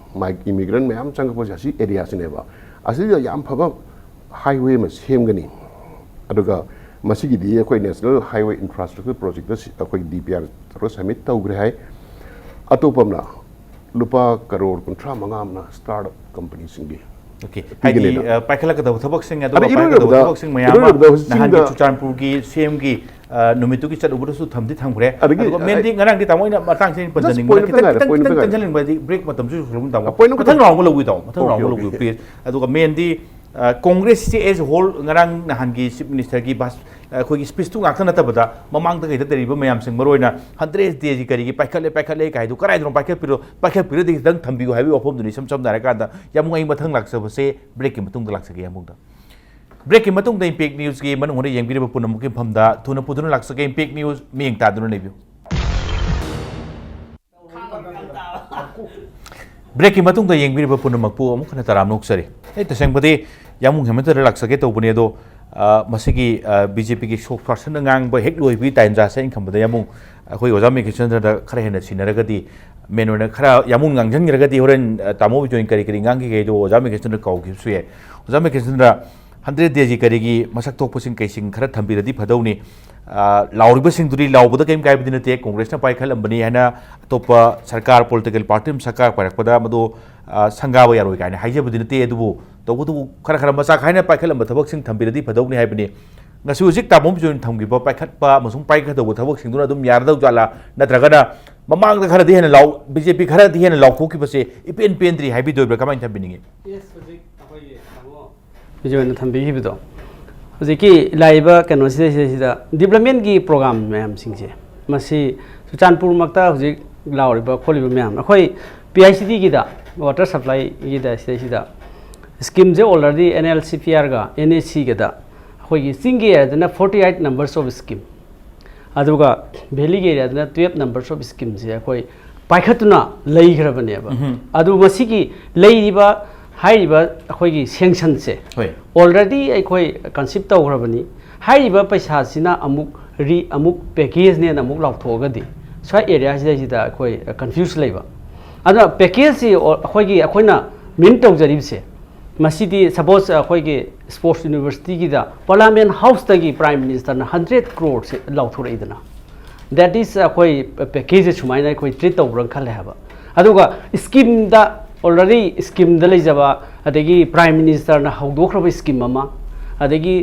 immigrant ꯃꯌꯥꯝ ꯆꯪꯉꯛꯄꯁꯦ ꯑꯁꯤ ꯑꯦꯔꯤꯌꯥꯁꯤꯅꯦꯕ꯫ ꯑꯁꯤꯗ ꯌꯥꯝ ꯐꯕ highway ꯑꯃ ꯁꯦꯝꯒꯅꯤ꯫ ꯑꯗꯨꯒ ꯃꯁꯤꯒꯤꯗꯤ ꯑꯩꯈꯣꯏ National Highway Infrastructure Projectꯇ ꯁꯤ-, ꯑꯩꯈꯣꯏ ꯗꯤ ꯄꯤ ꯑꯥꯔ ꯇꯧꯔꯒ submit ꯇꯧꯈ꯭ꯔꯦ ꯍꯥꯏ꯫ ꯑꯇꯣꯞꯄ ꯑꯃꯅ ꯂꯨꯄꯥ ꯀꯔꯣꯔ ꯀꯨꯟꯊ꯭ꯔꯥ ꯃꯉꯥ ꯑꯃꯅ startup companyꯁꯤꯡꯒꯤ ꯑꯣꯀꯦ꯫ ꯄꯤꯒꯅꯤꯅ꯫ ꯍꯥꯏꯗꯤ, ꯑ, ꯄꯥꯏꯈꯠꯂꯛꯀꯗꯕ ꯊꯕꯛꯁꯤꯡ, ꯑꯗꯨꯒ ꯑꯗ ꯄꯥꯏꯈꯠꯀꯗꯕ ꯏꯔꯣꯏꯔꯕꯗ, ꯊꯕꯛꯁꯤꯡ ꯃꯌꯥꯝ ꯑꯃ ꯏꯔꯣꯏꯔꯕꯗ ꯍꯧꯖꯤꯛ ꯅꯍꯥꯟꯒꯤ ꯆꯤꯡꯗ ꯆꯨꯔꯆꯥꯟꯄꯨꯔꯒꯤ ꯁꯤ ꯑꯦꯝꯒꯤ, ꯑ, ꯅꯨꯃꯤꯠꯇꯨꯒꯤ ꯆꯠꯂꯨꯕꯗꯁꯨ ꯊꯝꯗꯤ ꯊꯝꯈ꯭ꯔꯦ꯫ ꯑꯗꯒꯤ ꯑꯗꯨꯒ mainꯗꯤ ꯑꯩ ꯉꯔꯥꯡꯗꯤ ꯇꯥꯃꯣ ꯑꯩꯅ ꯃꯇꯥꯡꯁꯤ ꯑꯩꯅ just ꯄꯟꯖꯅꯤꯡꯕꯅ point ꯑꯃꯇ ꯈꯤꯇꯪ, ꯉꯥꯏꯔꯦ, ꯈꯤꯇꯪ, point ꯑꯃꯇ ꯈꯤꯇꯪ ꯉꯥꯏꯔꯦ꯫ ꯇꯦꯟꯁꯤꯟꯅꯤꯡꯕ, ꯍꯥꯏꯗꯤ break ꯃꯇꯝꯁꯨ ꯁꯨꯔꯕꯅꯤꯅ ꯇꯥꯃꯣ꯫ ꯑ, point ꯑꯃꯇ ꯃꯊꯪ ꯉꯥꯏꯔꯦ꯫ Round ꯂꯧꯕꯤꯌꯨ ꯇꯥꯃꯣ, ꯃꯊꯪ ꯑꯣꯀꯦ, round ꯑꯣꯀꯦ꯫ ꯂꯧꯕꯤꯌꯨ, please꯫ ꯑꯗꯨꯒ mainꯗꯤ ꯀꯣꯡꯒ꯭ꯔꯦꯁꯁꯦ ꯑꯦꯖ ꯍꯣꯜ ꯉꯔꯥꯡ ꯅꯍꯥꯟꯒꯤ ꯆꯤꯐ ꯃꯤꯅꯤꯁꯇꯔꯒꯤ ꯚꯥꯁ ꯑꯩꯈꯣꯏꯒꯤ ꯁ꯭ꯄꯤꯁꯇꯨ ꯉꯥꯛꯇ ꯅꯠꯇꯕꯗ ꯃꯃꯥꯡꯗ ꯀꯩꯗ ꯂꯩꯔꯤꯕ ꯃꯌꯥꯝꯁꯤꯡ ꯃꯔꯨ ꯑꯣꯏꯅ ꯍꯟꯗ꯭ꯔꯦꯠ ꯗꯦꯁꯤ ꯀꯔꯤꯒꯤ ꯄꯥꯏꯈꯠꯂꯦ ꯄꯥꯏꯈꯠꯂꯦ ꯀꯥꯏꯗꯣ ꯀꯗꯥꯏꯗꯅꯣ ꯄꯥꯏꯈꯠꯄꯤꯔꯣ ꯄꯥꯏꯈꯠꯄꯤꯔꯗꯤ ꯈꯤꯇꯪ ꯊꯝꯕꯤꯌꯨ ꯍꯥꯏꯕꯒꯤ ꯋꯥꯐꯝꯗꯨꯅꯤ꯫ ꯏꯁꯝ ꯁꯝꯅ ꯍꯥꯏꯔꯀꯥꯟꯗ ꯌꯥꯝꯕꯨꯡ ꯑꯩ ꯃꯊꯪ ꯂꯥꯛꯆꯕꯁꯦ ꯕ꯭ꯔꯦꯛꯀꯤ ꯃꯇꯨꯡꯗ ꯂꯥꯛꯆꯒꯦ ꯌꯥꯝꯕꯨꯡꯗ꯫ ꯕ꯭ꯔꯦꯛꯀꯤ ꯃꯇꯨꯡꯗ ꯏꯝꯄꯦꯛ ꯅ꯭ꯌꯨꯁꯀꯤ ꯃꯅꯨꯡ ꯍꯨꯠꯅ ꯌꯦꯡꯕꯤꯔꯤꯕ ꯄꯨꯝꯅꯃꯛꯀꯤ ꯃꯐꯝꯗ ꯊꯨꯅ ꯄꯨꯗꯨꯅ ꯂꯥꯛꯆꯒꯦ ꯏꯝꯄꯦꯛ ꯅ꯭ꯌꯨꯁ ꯃꯤꯠꯌꯦꯡ ꯇꯥꯗꯨꯅ ꯂꯩꯕꯤꯌꯨ꯫ ꯕ꯭ꯔꯦꯛꯀꯤ ꯃꯇꯨꯡꯗ ꯌꯦꯡꯕꯤꯔꯤꯕ ꯄꯨꯝꯅꯃꯛꯄꯨ ꯑꯃꯨꯛ ꯍꯟꯅ ꯇꯔꯥꯝꯅ ꯑꯣꯛꯆꯔꯤ꯫ ꯑꯩ ꯇꯁꯦꯡꯕꯗꯤ ꯌꯥꯝꯕꯨꯡ ꯍꯦꯃꯟꯇꯗ ꯂꯥꯛꯆꯒꯦ ꯇꯧꯕꯅꯤ ꯑꯗꯣ, ꯑ, ꯃꯁꯤꯒꯤ, ꯑ, ꯕꯤ ꯖꯦ ꯄꯤꯒꯤ ꯁ꯭ꯄꯣꯛꯁ ꯄꯥꯔꯁꯟꯅ ꯉꯥꯡꯕ ꯍꯦꯛ ꯂꯣꯏꯕꯒꯤ ꯇꯥꯟꯖꯥꯁꯦ ꯑꯩꯅ ꯈꯟꯕꯗ ꯌꯥꯝꯕꯨꯡ ꯑꯩꯈꯣꯏ ꯑꯣꯖꯥ ꯃꯦꯘꯆꯟꯗ꯭ꯔꯗ ꯈꯔ ꯍꯦꯟꯅ ꯁꯤꯟꯅꯔꯒꯗꯤ, ꯃꯦꯟ ꯑꯣꯏꯅ ꯈꯔ ꯌꯥꯝꯕꯨꯡ ꯉꯥꯡꯁꯤꯟꯈ꯭ꯔꯒꯗꯤ ꯍꯣꯔꯦꯟ, ꯑ, ꯇꯥꯃꯣ ꯕꯤꯖꯣꯏꯅ ꯀꯔꯤ ꯀꯔꯤ ꯉꯥꯡꯈꯤꯒꯦ ꯍꯥꯏꯗꯣ ꯑꯣꯖꯥ ꯃꯦꯘꯆꯟꯗ꯭ꯔ ꯀꯧꯈꯤꯕꯁꯨ ꯌꯥꯏ꯫ ꯑꯣꯖꯥ ꯃꯦꯘꯆꯟꯗ꯭ꯔ, ꯍꯟꯗ꯭ꯔꯦꯠ ꯗꯦꯁꯤ ꯀꯔꯤꯒꯤ ꯃꯁꯛ ꯊꯣꯛꯄꯁꯤꯡ ꯀꯩꯁꯤꯡ ꯈꯔ ꯊꯝꯕꯤꯔꯗꯤ ꯐꯗꯧꯅꯤ꯫ ꯑ, ꯂꯥꯎꯔꯤꯕꯁꯤꯡꯗꯨꯗꯤ ꯂꯥꯎꯕꯗ ꯀꯔꯤꯝ ꯀꯥꯏꯕꯗꯤ ꯅꯠꯇꯦ, ꯀꯣꯡꯒ꯭ꯔꯦꯁꯅ ꯄꯥꯏꯈꯠꯂꯝꯕꯅꯤ ꯍꯥꯏꯅ ꯑꯇꯣꯞꯄ ꯁꯔꯀꯥꯔ, ꯄꯣꯂꯤꯇꯤꯀꯦꯜ ꯄꯥꯔꯇꯤ ꯑꯃ ꯁꯔꯀꯥꯔ ꯄꯥꯏꯔꯛꯄꯗ ꯃꯗꯨ, ꯑ, ꯁꯪꯒꯥꯕ ꯌꯥꯔꯣꯏ ꯀꯥꯏꯅ ꯍꯥꯏꯖꯕꯗꯤ ꯅꯠꯇꯦ꯫ ꯑꯗꯨꯕꯨ ꯇꯧꯕꯇꯕꯨ ꯈꯔ ꯈꯔ ꯃꯆꯥ ꯈꯥꯏꯅ ꯄꯥꯏꯈꯠꯂꯝꯕ ꯊꯕꯛꯁꯤꯡ ꯊꯝꯕꯤꯔꯗꯤ ꯐꯗꯧꯅꯤ ꯍꯥꯏꯕꯅꯤ꯫ ꯉꯁꯤ ꯍꯧꯖꯤꯛ ꯇꯥꯃꯣ ꯕꯤꯖꯣꯏꯅ ꯊꯝꯈꯤꯕ ꯄꯥꯏꯈꯠꯄ ꯑꯃꯁꯨꯡ ꯄꯥꯏꯒꯗꯧꯕ ꯊꯕꯛꯁꯤꯡꯗꯨꯅ ꯑꯗꯨꯝ ꯌꯥꯔꯗꯧ ꯖꯥꯠꯂꯥ? ꯅꯠꯇ꯭ꯔꯒꯅ ꯃꯃꯥꯡꯗ ꯈꯔꯗꯤ ꯍꯦꯟꯅ ꯂꯥꯎ-, ꯕꯤ ꯖꯦ ꯄꯤ ꯈꯔꯗꯤ ꯍꯦꯟꯅ ꯂꯥꯎꯊꯣꯛꯈꯤꯕꯁꯦ ꯏꯄꯦꯟ ꯄꯦꯟꯗ꯭ꯔꯤ ꯍꯥꯏꯕꯤꯗꯣꯏꯕ꯭ꯔꯥ? ꯀꯃꯥꯏꯅ ꯊꯝꯕꯤꯅꯤꯡꯉꯤ? ꯌꯦꯁ, ꯍꯧꯖꯤꯛ ꯑꯩꯈꯣꯏꯒꯤ ꯇꯥꯃꯣ ꯕꯤꯖꯣꯏꯅ ꯊꯝꯕꯤꯈꯤꯕꯗꯣ, ꯍꯧꯖꯤꯛꯀꯤ ꯂꯥꯛꯏꯕ ꯀꯩꯅꯣꯁꯤꯗꯩꯁꯤꯗ ꯗꯤꯕ꯭ꯂꯞꯃꯦꯟꯒꯤ ꯄ꯭ꯔꯣꯒ꯭ꯔꯥꯝ ꯃꯌꯥꯝꯁꯤꯡꯁꯦ, ꯃꯁꯤ ꯆꯨꯔꯆꯥꯟꯄꯨꯔꯃꯛꯇ ꯍꯧꯖꯤꯛ ꯂꯥꯎꯔꯤꯕ ꯈꯣꯠꯂꯤꯕ ꯃꯌꯥꯝ, ꯑꯩꯈꯣꯏ ꯄꯤ ꯑꯥꯏ ꯁꯤ ꯗꯤꯒꯤꯗ, ꯋꯥꯇꯔ ꯁꯄ꯭ꯂꯥꯏꯒꯤꯗ ꯁꯤꯗꯩꯁꯤꯗ ꯁ꯭ꯀꯤꯝꯁꯦ already and L C P ꯑꯥꯔꯒ N A ꯁꯤꯒꯗ ꯑꯩꯈꯣꯏꯒꯤ ꯆꯤꯡꯒꯤ ꯑꯦꯔꯤꯌꯥꯗꯅ forty eight numbers of scheme, ꯑꯗꯨꯒ ꯚꯦꯂꯤꯒꯤ ꯑꯦꯔꯤꯌꯥꯗꯅ twelve numbers of schemeꯁꯦ ꯑꯩꯈꯣꯏ ꯄꯥꯏꯈꯠꯇꯨꯅ ꯂꯩꯈ꯭ꯔꯕꯅꯦꯕ꯫ ꯎꯝꯍꯨꯝ꯫ ꯑꯗꯨ ꯃꯁꯤꯒꯤ ꯂꯩꯔꯤꯕ, ꯍꯥꯏꯔꯤꯕ ꯑꯩꯈꯣꯏꯒꯤ sanctionꯁꯦ ꯍꯣꯏ꯫ Already ꯑꯩꯈꯣꯏ conceive ꯇꯧꯈ꯭ꯔꯕꯅꯤ꯫ ꯍꯥꯏꯔꯤꯕ ꯄꯩꯁꯥꯁꯤꯅ ꯑꯃꯨꯛ ꯔꯤ-, ꯑꯃꯨꯛ packageꯅꯦꯅ ꯑꯃꯨꯛ ꯂꯥꯎꯊꯣꯛꯑꯒꯗꯤ ꯁ꯭ꯋꯥꯏ ꯑꯦꯔꯤꯌꯥꯁꯤꯗꯩꯁꯤꯗ ꯑꯩꯈꯣꯏ confuse ꯂꯩꯕ꯫ ꯑꯗꯨꯅ packageꯁꯤ ꯑꯩꯈꯣꯏꯒꯤ, ꯑꯩꯈꯣꯏꯅ mean ꯇꯧꯖꯔꯤꯕꯁꯦ, ꯃꯁꯤꯗꯤ suppose ꯑꯩꯈꯣꯏꯒꯤ sports universityꯒꯤꯗ Parliament Houseꯇꯒꯤ Prime Ministerꯅ hundred croresꯁꯦ ꯂꯥꯎꯊꯣꯔꯛꯏꯗꯅ, that is ꯑꯩꯈꯣꯏ packageꯁꯦ ꯁꯨꯃꯥꯏꯅ ꯑꯩꯈꯣꯏ treat ꯇꯧꯕ꯭ꯔꯥ ꯈꯜꯂꯦ ꯍꯥꯏꯕ꯫ ꯑꯗꯨꯒ schemeꯗ, already schemeꯗ ꯂꯩꯖꯕ, ꯑꯗꯒꯤ Prime Ministerꯅ ꯍꯧꯗꯣꯛꯈ꯭ꯔꯕ scheme ꯑꯃ, ꯑꯗꯒꯤ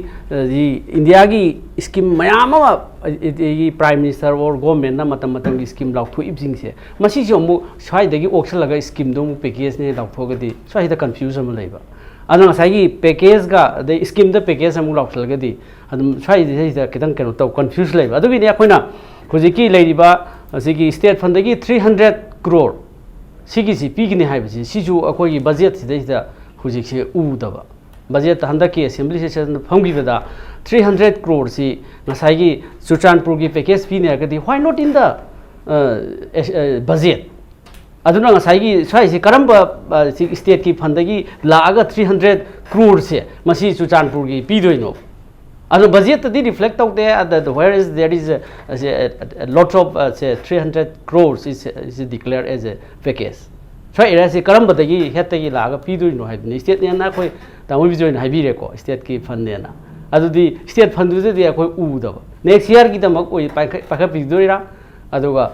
ꯏꯟꯗꯤꯌꯥꯒꯤ ꯁ꯭ꯀꯤꯝ ꯃꯌꯥꯝ ꯑꯃ ꯑꯩꯒꯤ ꯄ꯭ꯔꯥꯏꯝ ꯃꯤꯅꯤꯁꯇꯔ ꯑꯣꯔ ꯒꯣꯔꯃꯦꯟꯅ ꯃꯇꯝ ꯃꯇꯝꯒꯤ ꯁ꯭ꯀꯤꯝ ꯂꯥꯎꯊꯣꯛꯏꯕꯁꯤꯡꯁꯦ, ꯃꯁꯤꯁꯨ ꯑꯃꯨꯛ ꯁ꯭ꯋꯥꯏꯗꯒꯤ ꯑꯣꯛꯁꯜꯂꯒ ꯁ꯭ꯀꯤꯝꯗꯣ ꯑꯃꯨꯛ ꯄꯦꯀꯦꯖꯅꯦ ꯂꯥꯎꯊꯣꯛꯑꯒꯗꯤ ꯁ꯭ꯋꯥꯏꯁꯤꯗ ꯀꯟꯐ꯭ꯌꯨꯁ ꯑꯃ ꯂꯩꯕ꯫ ꯑꯗꯨꯅ ꯉꯁꯥꯏꯒꯤ ꯄꯦꯀꯦꯖꯀ ꯑꯗꯩ ꯁ꯭ꯀꯤꯝꯗ ꯄꯦꯀꯦꯖ ꯑꯃꯨꯛ ꯂꯥꯎꯁꯜꯂꯒꯗꯤ ꯑꯗꯨꯝ ꯁ꯭ꯋꯥꯏꯁꯤꯗꯩꯁꯤꯗ ꯈꯤꯇꯪ ꯀꯩꯅꯣ ꯇꯧ, ꯀꯟꯐ꯭ꯌꯨꯁ ꯂꯩꯕ꯫ ꯑꯗꯨꯒꯤꯅꯤ ꯑꯩꯈꯣꯏꯅ ꯍꯧꯖꯤꯛꯀꯤ ꯂꯩꯔꯤꯕ ꯑꯁꯤꯒꯤ ꯁ꯭ꯇꯦꯠ ꯐꯟꯗꯒꯤ ꯊ꯭ꯔꯤ ꯍꯟꯗ꯭ꯔꯦꯠ ꯀ꯭ꯔꯣꯔ ꯁꯤꯒꯤꯁꯤ ꯄꯤꯒꯅꯤ ꯍꯥꯏꯕꯁꯤ, ꯁꯤꯁꯨ ꯑꯩꯈꯣꯏꯒꯤ ꯕꯖꯦꯠꯁꯤꯗꯩꯁꯤꯗ ꯍꯧꯖꯤꯛꯁꯦ ꯎꯗꯕ꯫ ꯕꯖꯦꯠꯇ ꯍꯟꯗꯛꯀꯤ ꯑꯦꯁꯦꯝꯕ꯭ꯂꯤ ꯁꯦꯁꯟꯗ ꯐꯝꯈꯤꯕꯗ ꯊ꯭ꯔꯤ ꯍꯟꯗ꯭ꯔꯦꯠ ꯀ꯭ꯔꯣꯔꯁꯤ ꯉꯁꯥꯏꯒꯤ ꯆꯨꯔꯆꯥꯟꯄꯨꯔꯒꯤ ꯄꯦꯀꯦꯖ ꯄꯤꯅꯤ ꯍꯥꯏꯔꯒꯗꯤ, why not in the budget? ꯑꯗꯨꯅ ꯉꯁꯥꯏꯒꯤ ꯁ꯭ꯋꯥꯏꯁꯤ ꯀꯔꯝꯕ, ꯑ, ꯁꯤ ꯁ꯭ꯇꯦꯠꯀꯤ ꯐꯟꯗꯒꯤ ꯂꯥꯛꯑꯒ ꯊ꯭ꯔꯤ ꯍꯟꯗ꯭ꯔꯦꯠ ꯀ꯭ꯔꯣꯔꯁꯦ ꯃꯁꯤ ꯆꯨꯔꯆꯥꯟꯄꯨꯔꯒꯤ ꯄꯤꯗꯣꯏꯅꯣ? ꯑꯗꯣ ꯕꯖꯦꯠꯇꯗꯤ ꯔꯤꯐ꯭ꯂꯦꯛ ꯇꯧꯗꯦ꯫ ꯑꯗ where is there is a, a, a lot of, uh, say, three hundred crores is, is declared as a package. ꯁ꯭ꯋꯥꯏ ꯑꯦꯔꯤꯌꯥꯁꯤ ꯀꯔꯝꯕꯗꯒꯤ ꯍꯦꯠꯇꯒꯤ ꯂꯥꯛꯑꯒ ꯄꯤꯗꯣꯏꯅꯣ ꯍꯥꯏꯕꯅꯤ꯫ ꯁ꯭ꯇꯦꯠꯅꯦꯅ ꯑꯩꯈꯣꯏ ꯇꯥꯃꯣ ꯕꯤꯖꯣꯏꯅ ꯍꯥꯏꯕꯤꯔꯦꯀꯣ, ꯁ꯭ꯇꯦꯠꯀꯤ ꯐꯟꯅꯦꯅ꯫ ꯑꯗꯨꯗꯤ ꯁ꯭ꯇꯦꯠ ꯐꯟꯗꯨꯗꯗꯤ ꯑꯩꯈꯣꯏ ꯎꯗꯕ꯫ ꯅꯦꯛꯁ ꯌꯔꯒꯤꯗꯃꯛ ꯑꯣꯏ ꯄꯥꯏꯈꯠ-, ꯄꯥꯏꯈꯠꯄꯤꯗꯣꯏꯔꯥ? ꯑꯗꯨꯒ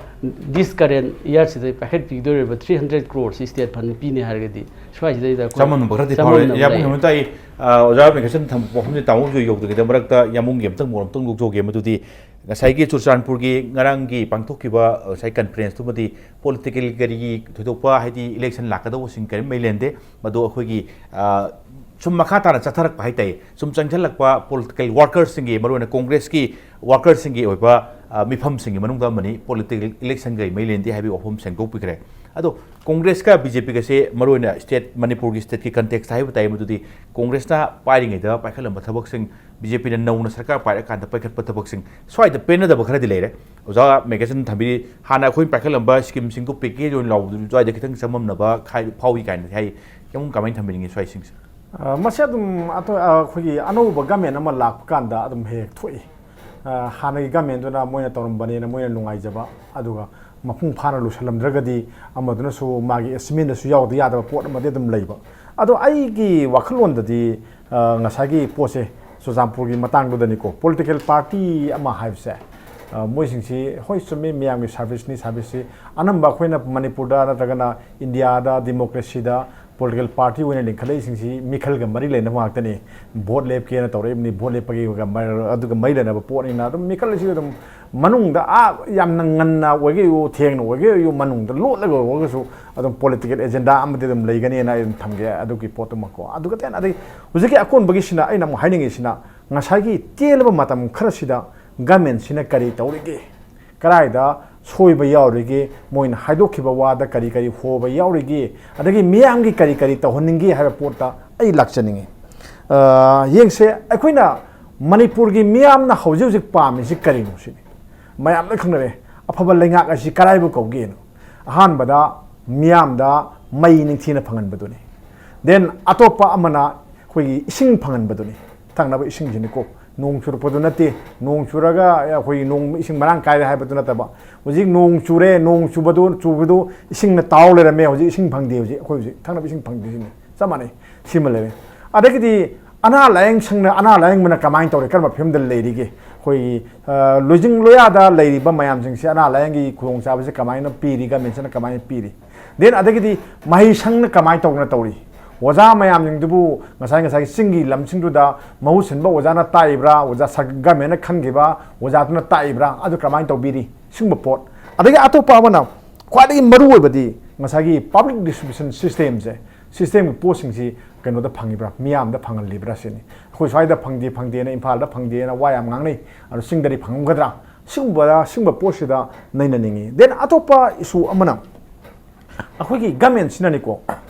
this current year ꯁꯤꯗ ꯄꯥꯏꯈꯠꯄꯤꯗꯣꯔꯤꯕ ꯊ꯭ꯔꯤ ꯍꯟꯗ꯭ꯔꯦꯠ ꯀ꯭ꯔꯣꯔꯁꯤ ꯁ꯭ꯇꯦꯠ ꯐꯟ ꯄꯤꯅꯤ ꯍꯥꯏꯔꯒꯗꯤ ꯁ꯭ꯋꯥꯏꯁꯤꯗꯩꯗ ꯑꯩꯈꯣꯏ ꯆꯃꯝꯅꯕ ꯈꯔꯗꯤ ꯐꯥꯎꯔꯦ꯫ ꯆꯃꯝꯅꯕ ꯌꯥꯝ ꯂꯩ꯫ ꯍꯦꯟꯕ ꯇꯥꯏ꯫ ꯑ, ꯑꯣꯖꯥ ꯃꯦꯀꯦꯁꯟ ꯊꯝꯕ ꯋꯥꯐꯝꯁꯦ ꯇꯥꯃꯣ ꯕꯤꯖꯣꯏ ꯌꯧꯗ꯭ꯔꯤꯉꯩꯗ ꯃꯔꯛꯇ ꯌꯥꯝꯕꯨꯡꯒꯤ ꯑꯝꯇꯪ ꯃꯣꯠ ꯑꯝꯇꯪ ꯂꯧꯊꯣꯛꯒꯦ꯫ ꯃꯗꯨꯗꯤ ꯉꯁꯥꯏꯒꯤ ꯆꯨꯔꯆꯥꯟꯄꯨꯔꯒꯤ ꯉꯔꯥꯡꯒꯤ ꯄꯥꯡꯊꯣꯛꯈꯤꯕ, ꯑ, ꯉꯁꯥꯏ ꯀꯟꯐ꯭ꯔꯦꯟꯁꯇꯨꯃꯗꯤ ꯄꯣꯂꯤꯇꯤꯀꯦꯜ ꯀꯔꯤꯒꯤ ꯊꯣꯏꯗꯣꯛꯄ, ꯍꯥꯏꯗꯤ ꯏꯂꯦꯛꯁꯟ ꯂꯥꯛꯀꯗꯧꯕꯁꯤꯡ ꯀꯔꯤꯝ ꯂꯩ ꯂꯩꯔꯝꯗꯦ꯫ ꯃꯗꯨ ꯑꯩꯈꯣꯏꯒꯤ, ꯑ, ꯁꯨꯝ ꯃꯈꯥ ꯇꯥꯅ ꯆꯠꯊꯔꯛꯄ ꯍꯥꯏ ꯇꯥꯏ, ꯁꯨꯝ ꯆꯪꯁꯤꯜꯂꯛꯄ ꯄꯣꯂꯤꯇꯤꯀꯦꯜ ꯋꯥꯔꯀꯔꯁꯤꯡꯒꯤ, ꯃꯔꯨꯑꯣꯏꯅ ꯀꯣꯡꯒ꯭ꯔꯦꯁꯀꯤ ꯋꯥꯔꯀꯔꯁꯤꯡꯒꯤ ꯑꯣꯏꯕ, ꯑ, ꯃꯤꯐꯝꯁꯤꯡꯒꯤ ꯃꯅꯨꯡꯗ ꯑꯃꯅꯤ ꯄꯣꯂꯤꯇꯤꯀꯦꯜ ꯏꯂꯦꯛꯁꯟꯒ ꯃꯔꯤ ꯂꯩꯅꯗꯦ ꯍꯥꯏꯕꯒꯤ ꯋꯥꯐꯝ ꯁꯦꯡꯗꯣꯛꯄꯤꯈ꯭ꯔꯦ꯫ ꯑꯗꯣ ꯀꯣꯡꯒ꯭ꯔꯦꯁꯀ ꯕꯤ ꯖꯦ ꯄꯤꯒꯁꯦ ꯃꯔꯨꯑꯣꯏꯅ ꯁ꯭ꯇꯦꯠ, ꯃꯅꯤꯄꯨꯔꯒꯤ ꯁ꯭ꯇꯦꯠꯀꯤ ꯀꯟꯇꯦꯛꯁꯇ ꯍꯥꯏꯕ ꯇꯥꯏ, ꯃꯗꯨꯗꯤ ꯀꯣꯡꯒ꯭ꯔꯦꯁꯅ ꯄꯥꯏꯔꯤꯉꯩꯗ ꯄꯥꯏꯈꯠꯂꯝꯕ ꯊꯕꯛꯁꯤꯡ ꯕꯤ ꯖꯦ ꯄꯤꯅ ꯅꯧꯅ ꯁꯔꯀꯥꯔ ꯄꯥꯏꯔꯀꯥꯟꯗ ꯄꯥꯏꯈꯠꯄ ꯊꯕꯛꯁꯤꯡ ꯁ꯭ꯋꯥꯏꯗ ꯄꯦꯟꯅꯗꯕ ꯈꯔꯗꯤ ꯂꯩꯔꯦ꯫ ꯑꯣꯖꯥ ꯃꯦꯒꯦꯁꯟ ꯊꯝꯕꯤꯔꯤ, ꯍꯥꯟꯅ ꯑꯩꯈꯣꯏꯅ ꯄꯥꯏꯈꯠꯂꯝꯕ ꯁ꯭ꯀꯤꯝꯁꯤꯡꯗꯨ ꯄꯦꯀꯦꯖ ꯑꯣꯏꯅ ꯂꯥꯎꯕꯗꯨ ꯁ꯭ꯋꯥꯏꯗ ꯈꯤꯇꯪ ꯆꯃꯝꯅꯕ ꯈꯥꯏ-, ꯐꯥꯎꯏ ꯀꯥꯏꯅ ꯍꯥꯏ꯫ ꯀꯃꯥꯏꯅ ꯊꯝꯕꯤꯅꯤꯡꯉꯤ ꯁ꯭ꯋꯥꯏꯁꯤꯡꯁꯦ? ꯑ, ꯃꯁꯤ ꯑꯗꯨꯝ ꯑꯇꯣ-, ꯑ, ꯑꯩꯈꯣꯏꯒꯤ ꯑꯅꯧꯕ ꯒꯃꯦꯟ ꯑꯃ ꯂꯥꯛꯄ ꯀꯥꯟꯗ ꯑꯗꯨꯝ ꯍꯦꯛ ꯍꯦꯛ ꯊꯣꯛꯏ꯫ ꯑ, ꯍꯥꯟꯅꯒꯤ ꯒꯃꯦꯟꯗꯨꯅ ꯃꯣꯏꯅ ꯇꯧꯔꯝꯕꯅꯦꯅ ꯃꯣꯏꯅ ꯅꯨꯡꯉꯥꯏꯖꯕ, ꯑꯗꯨꯒ ꯃꯄꯨꯡ ꯐꯥꯅ ꯂꯣꯏꯁꯤꯜꯂꯝꯗ꯭ꯔꯒꯗꯤ ꯑꯃꯗꯨꯅꯁꯨ ꯃꯥꯒꯤ ꯑꯦꯆꯤꯞꯃꯦꯟꯗꯁꯨ ꯌꯥꯎꯗ ꯌꯥꯗꯕ ꯄꯣꯠ ꯑꯃꯗꯤ ꯑꯗꯨꯝ ꯂꯩꯕ꯫ ꯑꯗꯣ ꯑꯩꯒꯤ ꯋꯥꯈꯜꯂꯣꯟꯗꯗꯤ, ꯑ, ꯉꯁꯥꯏꯒꯤ ꯄꯣꯠꯁꯦ ꯆꯨꯔꯆꯥꯟꯄꯨꯔꯒꯤ ꯃꯇꯥꯡꯗꯨꯗꯅꯤꯀꯣ, ꯄꯣꯂꯤꯇꯤꯀꯦꯜ ꯄꯥꯔꯇꯤ ꯑꯃ ꯍꯥꯏꯕꯁꯦ, ꯑ, ꯃꯣꯏꯁꯤꯡꯁꯤ ꯍꯣꯏ ꯆꯨꯝꯃꯤ, ꯃꯤꯌꯥꯝꯒꯤ ꯁꯥꯔꯚꯤꯁꯅꯤ, ꯁꯥꯔꯚꯤꯁꯁꯤ ꯑꯅꯝꯕ ꯑꯩꯈꯣꯏꯅ ꯃꯅꯤꯄꯨꯔꯗ ꯅꯠꯇ꯭ꯔꯒꯅ ꯏꯟꯗꯤꯌꯥꯗ ꯗꯤꯃꯣꯀ꯭ꯔꯦꯁꯤꯗ ꯄꯣꯂꯤꯇꯤꯀꯦꯜ ꯄꯥꯔꯇꯤ ꯑꯣꯏꯅ ꯂꯤꯡꯈꯠꯂꯛꯏꯁꯤꯡꯁꯤ ꯃꯤꯈꯜꯒ ꯃꯔꯤ ꯂꯩꯅꯕ ꯉꯥꯛꯇꯅꯤ꯫ ꯚꯣꯠ ꯂꯦꯞꯀꯦꯅ ꯇꯧꯔꯛꯏꯕꯅꯤ, ꯚꯣꯠ ꯂꯦꯞꯄꯒꯤ ꯑꯗꯨꯒ ꯃꯔꯤ ꯂꯩꯅꯕ ꯄꯣꯠꯅꯤꯅ ꯑꯗꯨꯝ ꯃꯤꯈꯜ ꯑꯁꯤ ꯑꯗꯨꯝ ꯃꯅꯨꯡꯗ ꯑꯥ ꯌꯥꯝꯅ ꯉꯟꯅ ꯑꯣꯏꯒꯦ ꯑꯣꯏꯌꯨ, ꯊꯦꯡꯅ ꯑꯣꯏꯒꯦ ꯑꯣꯏꯌꯨ, ꯃꯅꯨꯡꯗ ꯂꯣꯠꯂꯒ ꯑꯣꯏꯔꯒꯁꯨ ꯑꯗꯨꯝ ꯄꯣꯂꯤꯇꯤꯀꯦꯜ ꯑꯦꯖꯦꯟꯗꯥ ꯑꯃꯗꯤ ꯑꯗꯨꯝ ꯂꯩꯒꯅꯤꯅ ꯑꯩ ꯑꯗꯨꯝ ꯊꯝꯒꯦ ꯑꯗꯨꯒꯤ ꯄꯣꯠꯇꯨꯃꯛꯀꯣ꯫ ꯑꯗꯨꯒ then ꯑꯗꯩ ꯍꯧꯖꯤꯛꯀꯤ ꯑꯀꯣꯟꯕꯒꯤꯁꯤꯅ ꯑꯩꯅ ꯑꯃꯨꯛ ꯍꯥꯏꯅꯤꯡꯉꯤꯁꯤꯅ ꯉꯁꯥꯏꯒꯤ ꯇꯦꯜꯂꯕ ꯃꯇꯝ ꯈꯔꯁꯤꯗ ꯒꯃꯦꯟꯁꯤꯅ ꯀꯔꯤ ꯇꯧꯔꯤꯒꯦ, ꯀꯗꯥꯏꯗ ꯁꯣꯏꯕ ꯌꯥꯎꯔꯤꯒꯦ, ꯃꯣꯏꯅ ꯍꯥꯏꯗꯣꯛꯈꯤꯕ ꯋꯥꯗ ꯀꯔꯤ ꯀꯔꯤ ꯍꯣꯕ ꯌꯥꯎꯔꯤꯒꯦ, ꯑꯗꯒꯤ ꯃꯤꯌꯥꯝꯒꯤ ꯀꯔꯤ ꯀꯔꯤ ꯇꯧꯍꯟꯅꯤꯡꯒꯦ ꯍꯥꯏꯕ ꯄꯣꯠꯇ ꯑꯩ ꯂꯥꯛꯆꯅꯤꯡꯉꯤ꯫ ꯑ, ꯌꯦꯡꯁꯦ, ꯑꯩꯈꯣꯏꯅ ꯃꯅꯤꯄꯨꯔꯒꯤ ꯃꯤꯌꯥꯝꯅ ꯍꯧꯖꯤꯛ ꯍꯧꯖꯤꯛ ꯄꯥꯝꯃꯤꯁꯤ ꯀꯔꯤꯅꯣ ꯁꯤꯅꯤ꯫ ꯃꯌꯥꯝ ꯂꯣꯏ ꯈꯪꯅꯔꯦ, ꯑꯐꯕ ꯂꯩꯉꯥꯛ ꯑꯁꯤ ꯀꯔꯥꯏꯕꯨ ꯀꯧꯒꯦꯅꯣ? ꯑꯍꯥꯟꯕꯗ ꯃꯤꯌꯥꯝꯗ ꯃꯩ ꯅꯤꯡꯊꯤꯅ ꯐꯪꯍꯟꯕꯗꯨꯅꯤ꯫ Then ꯑꯇꯣꯞꯄ ꯑꯃꯅ ꯑꯩꯈꯣꯏꯒꯤ ꯏꯁꯤꯡ ꯐꯪꯍꯟꯕꯗꯨꯅꯤ, ꯊꯛꯅꯕ ꯏꯁꯤꯡꯁꯤꯅꯤꯀꯣ꯫ ꯅꯣꯡ ꯆꯨꯔꯛꯄꯗꯨ ꯅꯠꯇꯦ, ꯅꯣꯡ ꯆꯨꯔꯒ ꯑꯩꯈꯣꯏ ꯅꯣꯡ ꯏꯁꯤꯡ ꯃꯔꯥꯡ ꯀꯥꯏꯔꯦ ꯍꯥꯏꯕꯗꯨ ꯅꯠꯇꯕ, ꯍꯧꯖꯤꯛ ꯅꯣꯡ ꯆꯨꯔꯦ, ꯅꯣꯡ ꯆꯨꯕꯗꯨ ꯆꯨꯕꯗꯨ ꯏꯁꯤꯡꯅ ꯇꯥꯎ ꯂꯩꯔꯝꯃꯦ, ꯍꯧꯖꯤꯛ ꯏꯁꯤꯡ ꯐꯪꯗꯦ, ꯍꯧꯖꯤꯛ ꯑꯩꯈꯣꯏ ꯍꯧꯖꯤꯛ ꯊꯛꯅꯕ ꯏꯁꯤꯡ ꯐꯪꯗꯦ ꯁꯤꯅꯤ꯫ ꯆꯞ ꯃꯥꯟꯅꯩ, ꯁꯤꯃ ꯂꯩꯔꯦ꯫ ꯑꯗꯒꯤꯗꯤ ꯑꯅꯥ ꯂꯥꯏꯌꯦꯡ ꯁꯪꯅ, ꯑꯅꯥ ꯂꯥꯏꯌꯦꯡꯕꯅ ꯀꯃꯥꯏꯅ ꯇꯧꯔꯤ, ꯀꯔꯝꯕ ꯐꯤꯕꯝꯗ ꯂꯩꯔꯤꯒꯦ? ꯑꯩꯈꯣꯏꯒꯤ, ꯑ, ꯂꯣꯏꯖꯤꯡ ꯂꯣꯌꯥꯗ ꯂꯩꯔꯤꯕ ꯃꯌꯥꯝꯁꯤꯡꯁꯦ, ꯑꯅꯥ ꯂꯥꯏꯌꯦꯡꯒꯤ ꯈꯨꯗꯣꯡꯆꯥꯕꯁꯦ ꯀꯃꯥꯏꯅ ꯄꯤꯔꯤ, ꯒꯃꯦꯟꯁꯤꯅ ꯀꯃꯥꯏꯅ ꯄꯤꯔꯤ? Then ꯑꯗꯒꯤꯗꯤ ꯃꯍꯩ ꯁꯪꯅ ꯀꯃꯥꯏꯅ ꯇꯧꯗꯅ ꯇꯧꯔꯤ? ꯑꯣꯖꯥ ꯃꯌꯥꯝꯁꯤꯡꯗꯨꯕꯨ ꯉꯁꯥꯏ, ꯉꯁꯥꯏꯒꯤ ꯆꯤꯡꯒꯤ ꯂꯝꯁꯤꯡꯗꯨꯗ ꯃꯍꯨꯠ ꯁꯤꯟꯕ ꯑꯣꯖꯥꯅ ꯇꯥꯛꯏꯕ꯭ꯔꯥ, ꯑꯣꯖꯥ ꯁꯔ-, ꯒꯃꯦꯟꯅ ꯈꯟꯈꯤꯕ ꯑꯣꯖꯥꯗꯨꯅ ꯇꯥꯛꯏꯕ꯭ꯔꯥ, ꯑꯗꯨ ꯀꯃꯥꯏꯅ ꯇꯧꯕꯤꯔꯤ? ꯁꯤꯒꯨꯝꯕ ꯄꯣꯠ꯫ ꯑꯗꯒꯤ ꯑꯇꯣꯞꯄ ꯑꯃꯅ ꯈ꯭ꯋꯥꯏꯗꯒꯤ ꯃꯔꯨ ꯑꯣꯏꯕꯗꯤ ꯉꯁꯥꯏꯒꯤ public distribution systemꯁꯦ, systemꯒꯤ ꯄꯣꯠꯁꯤꯡꯁꯤ ꯀꯩꯅꯣꯗ ꯐꯪꯉꯤꯕ꯭ꯔꯥ, ꯃꯤꯌꯥꯝꯗ ꯐꯪꯍꯜꯂꯤꯕ꯭ꯔꯥ ꯁꯤꯅꯤ꯫ ꯑꯩꯈꯣꯏ ꯁ꯭ꯋꯥꯏꯗ ꯐꯪꯗꯦ, ꯐꯪꯗꯦꯅ, ꯏꯝꯐꯥꯜꯗ ꯐꯪꯗꯦꯅ ꯋꯥ ꯌꯥꯝ ꯉꯥꯡꯅꯩ, ꯑꯗꯣ ꯆꯤꯡꯗꯗꯤ ꯐꯪꯉꯝꯒꯗ꯭ꯔꯥ? ꯁꯤꯒꯨꯝꯕ, ꯁꯤꯒꯨꯝꯕ ꯄꯣꯠꯁꯤꯗ ꯅꯩꯅꯅꯤꯡꯉꯤ꯫ Then ꯑꯇꯣꯞꯄ issue ꯑꯃꯅ ꯑꯩꯈꯣꯏꯒꯤ ꯒꯃꯦꯟꯁꯤꯅꯅꯤꯀꯣ,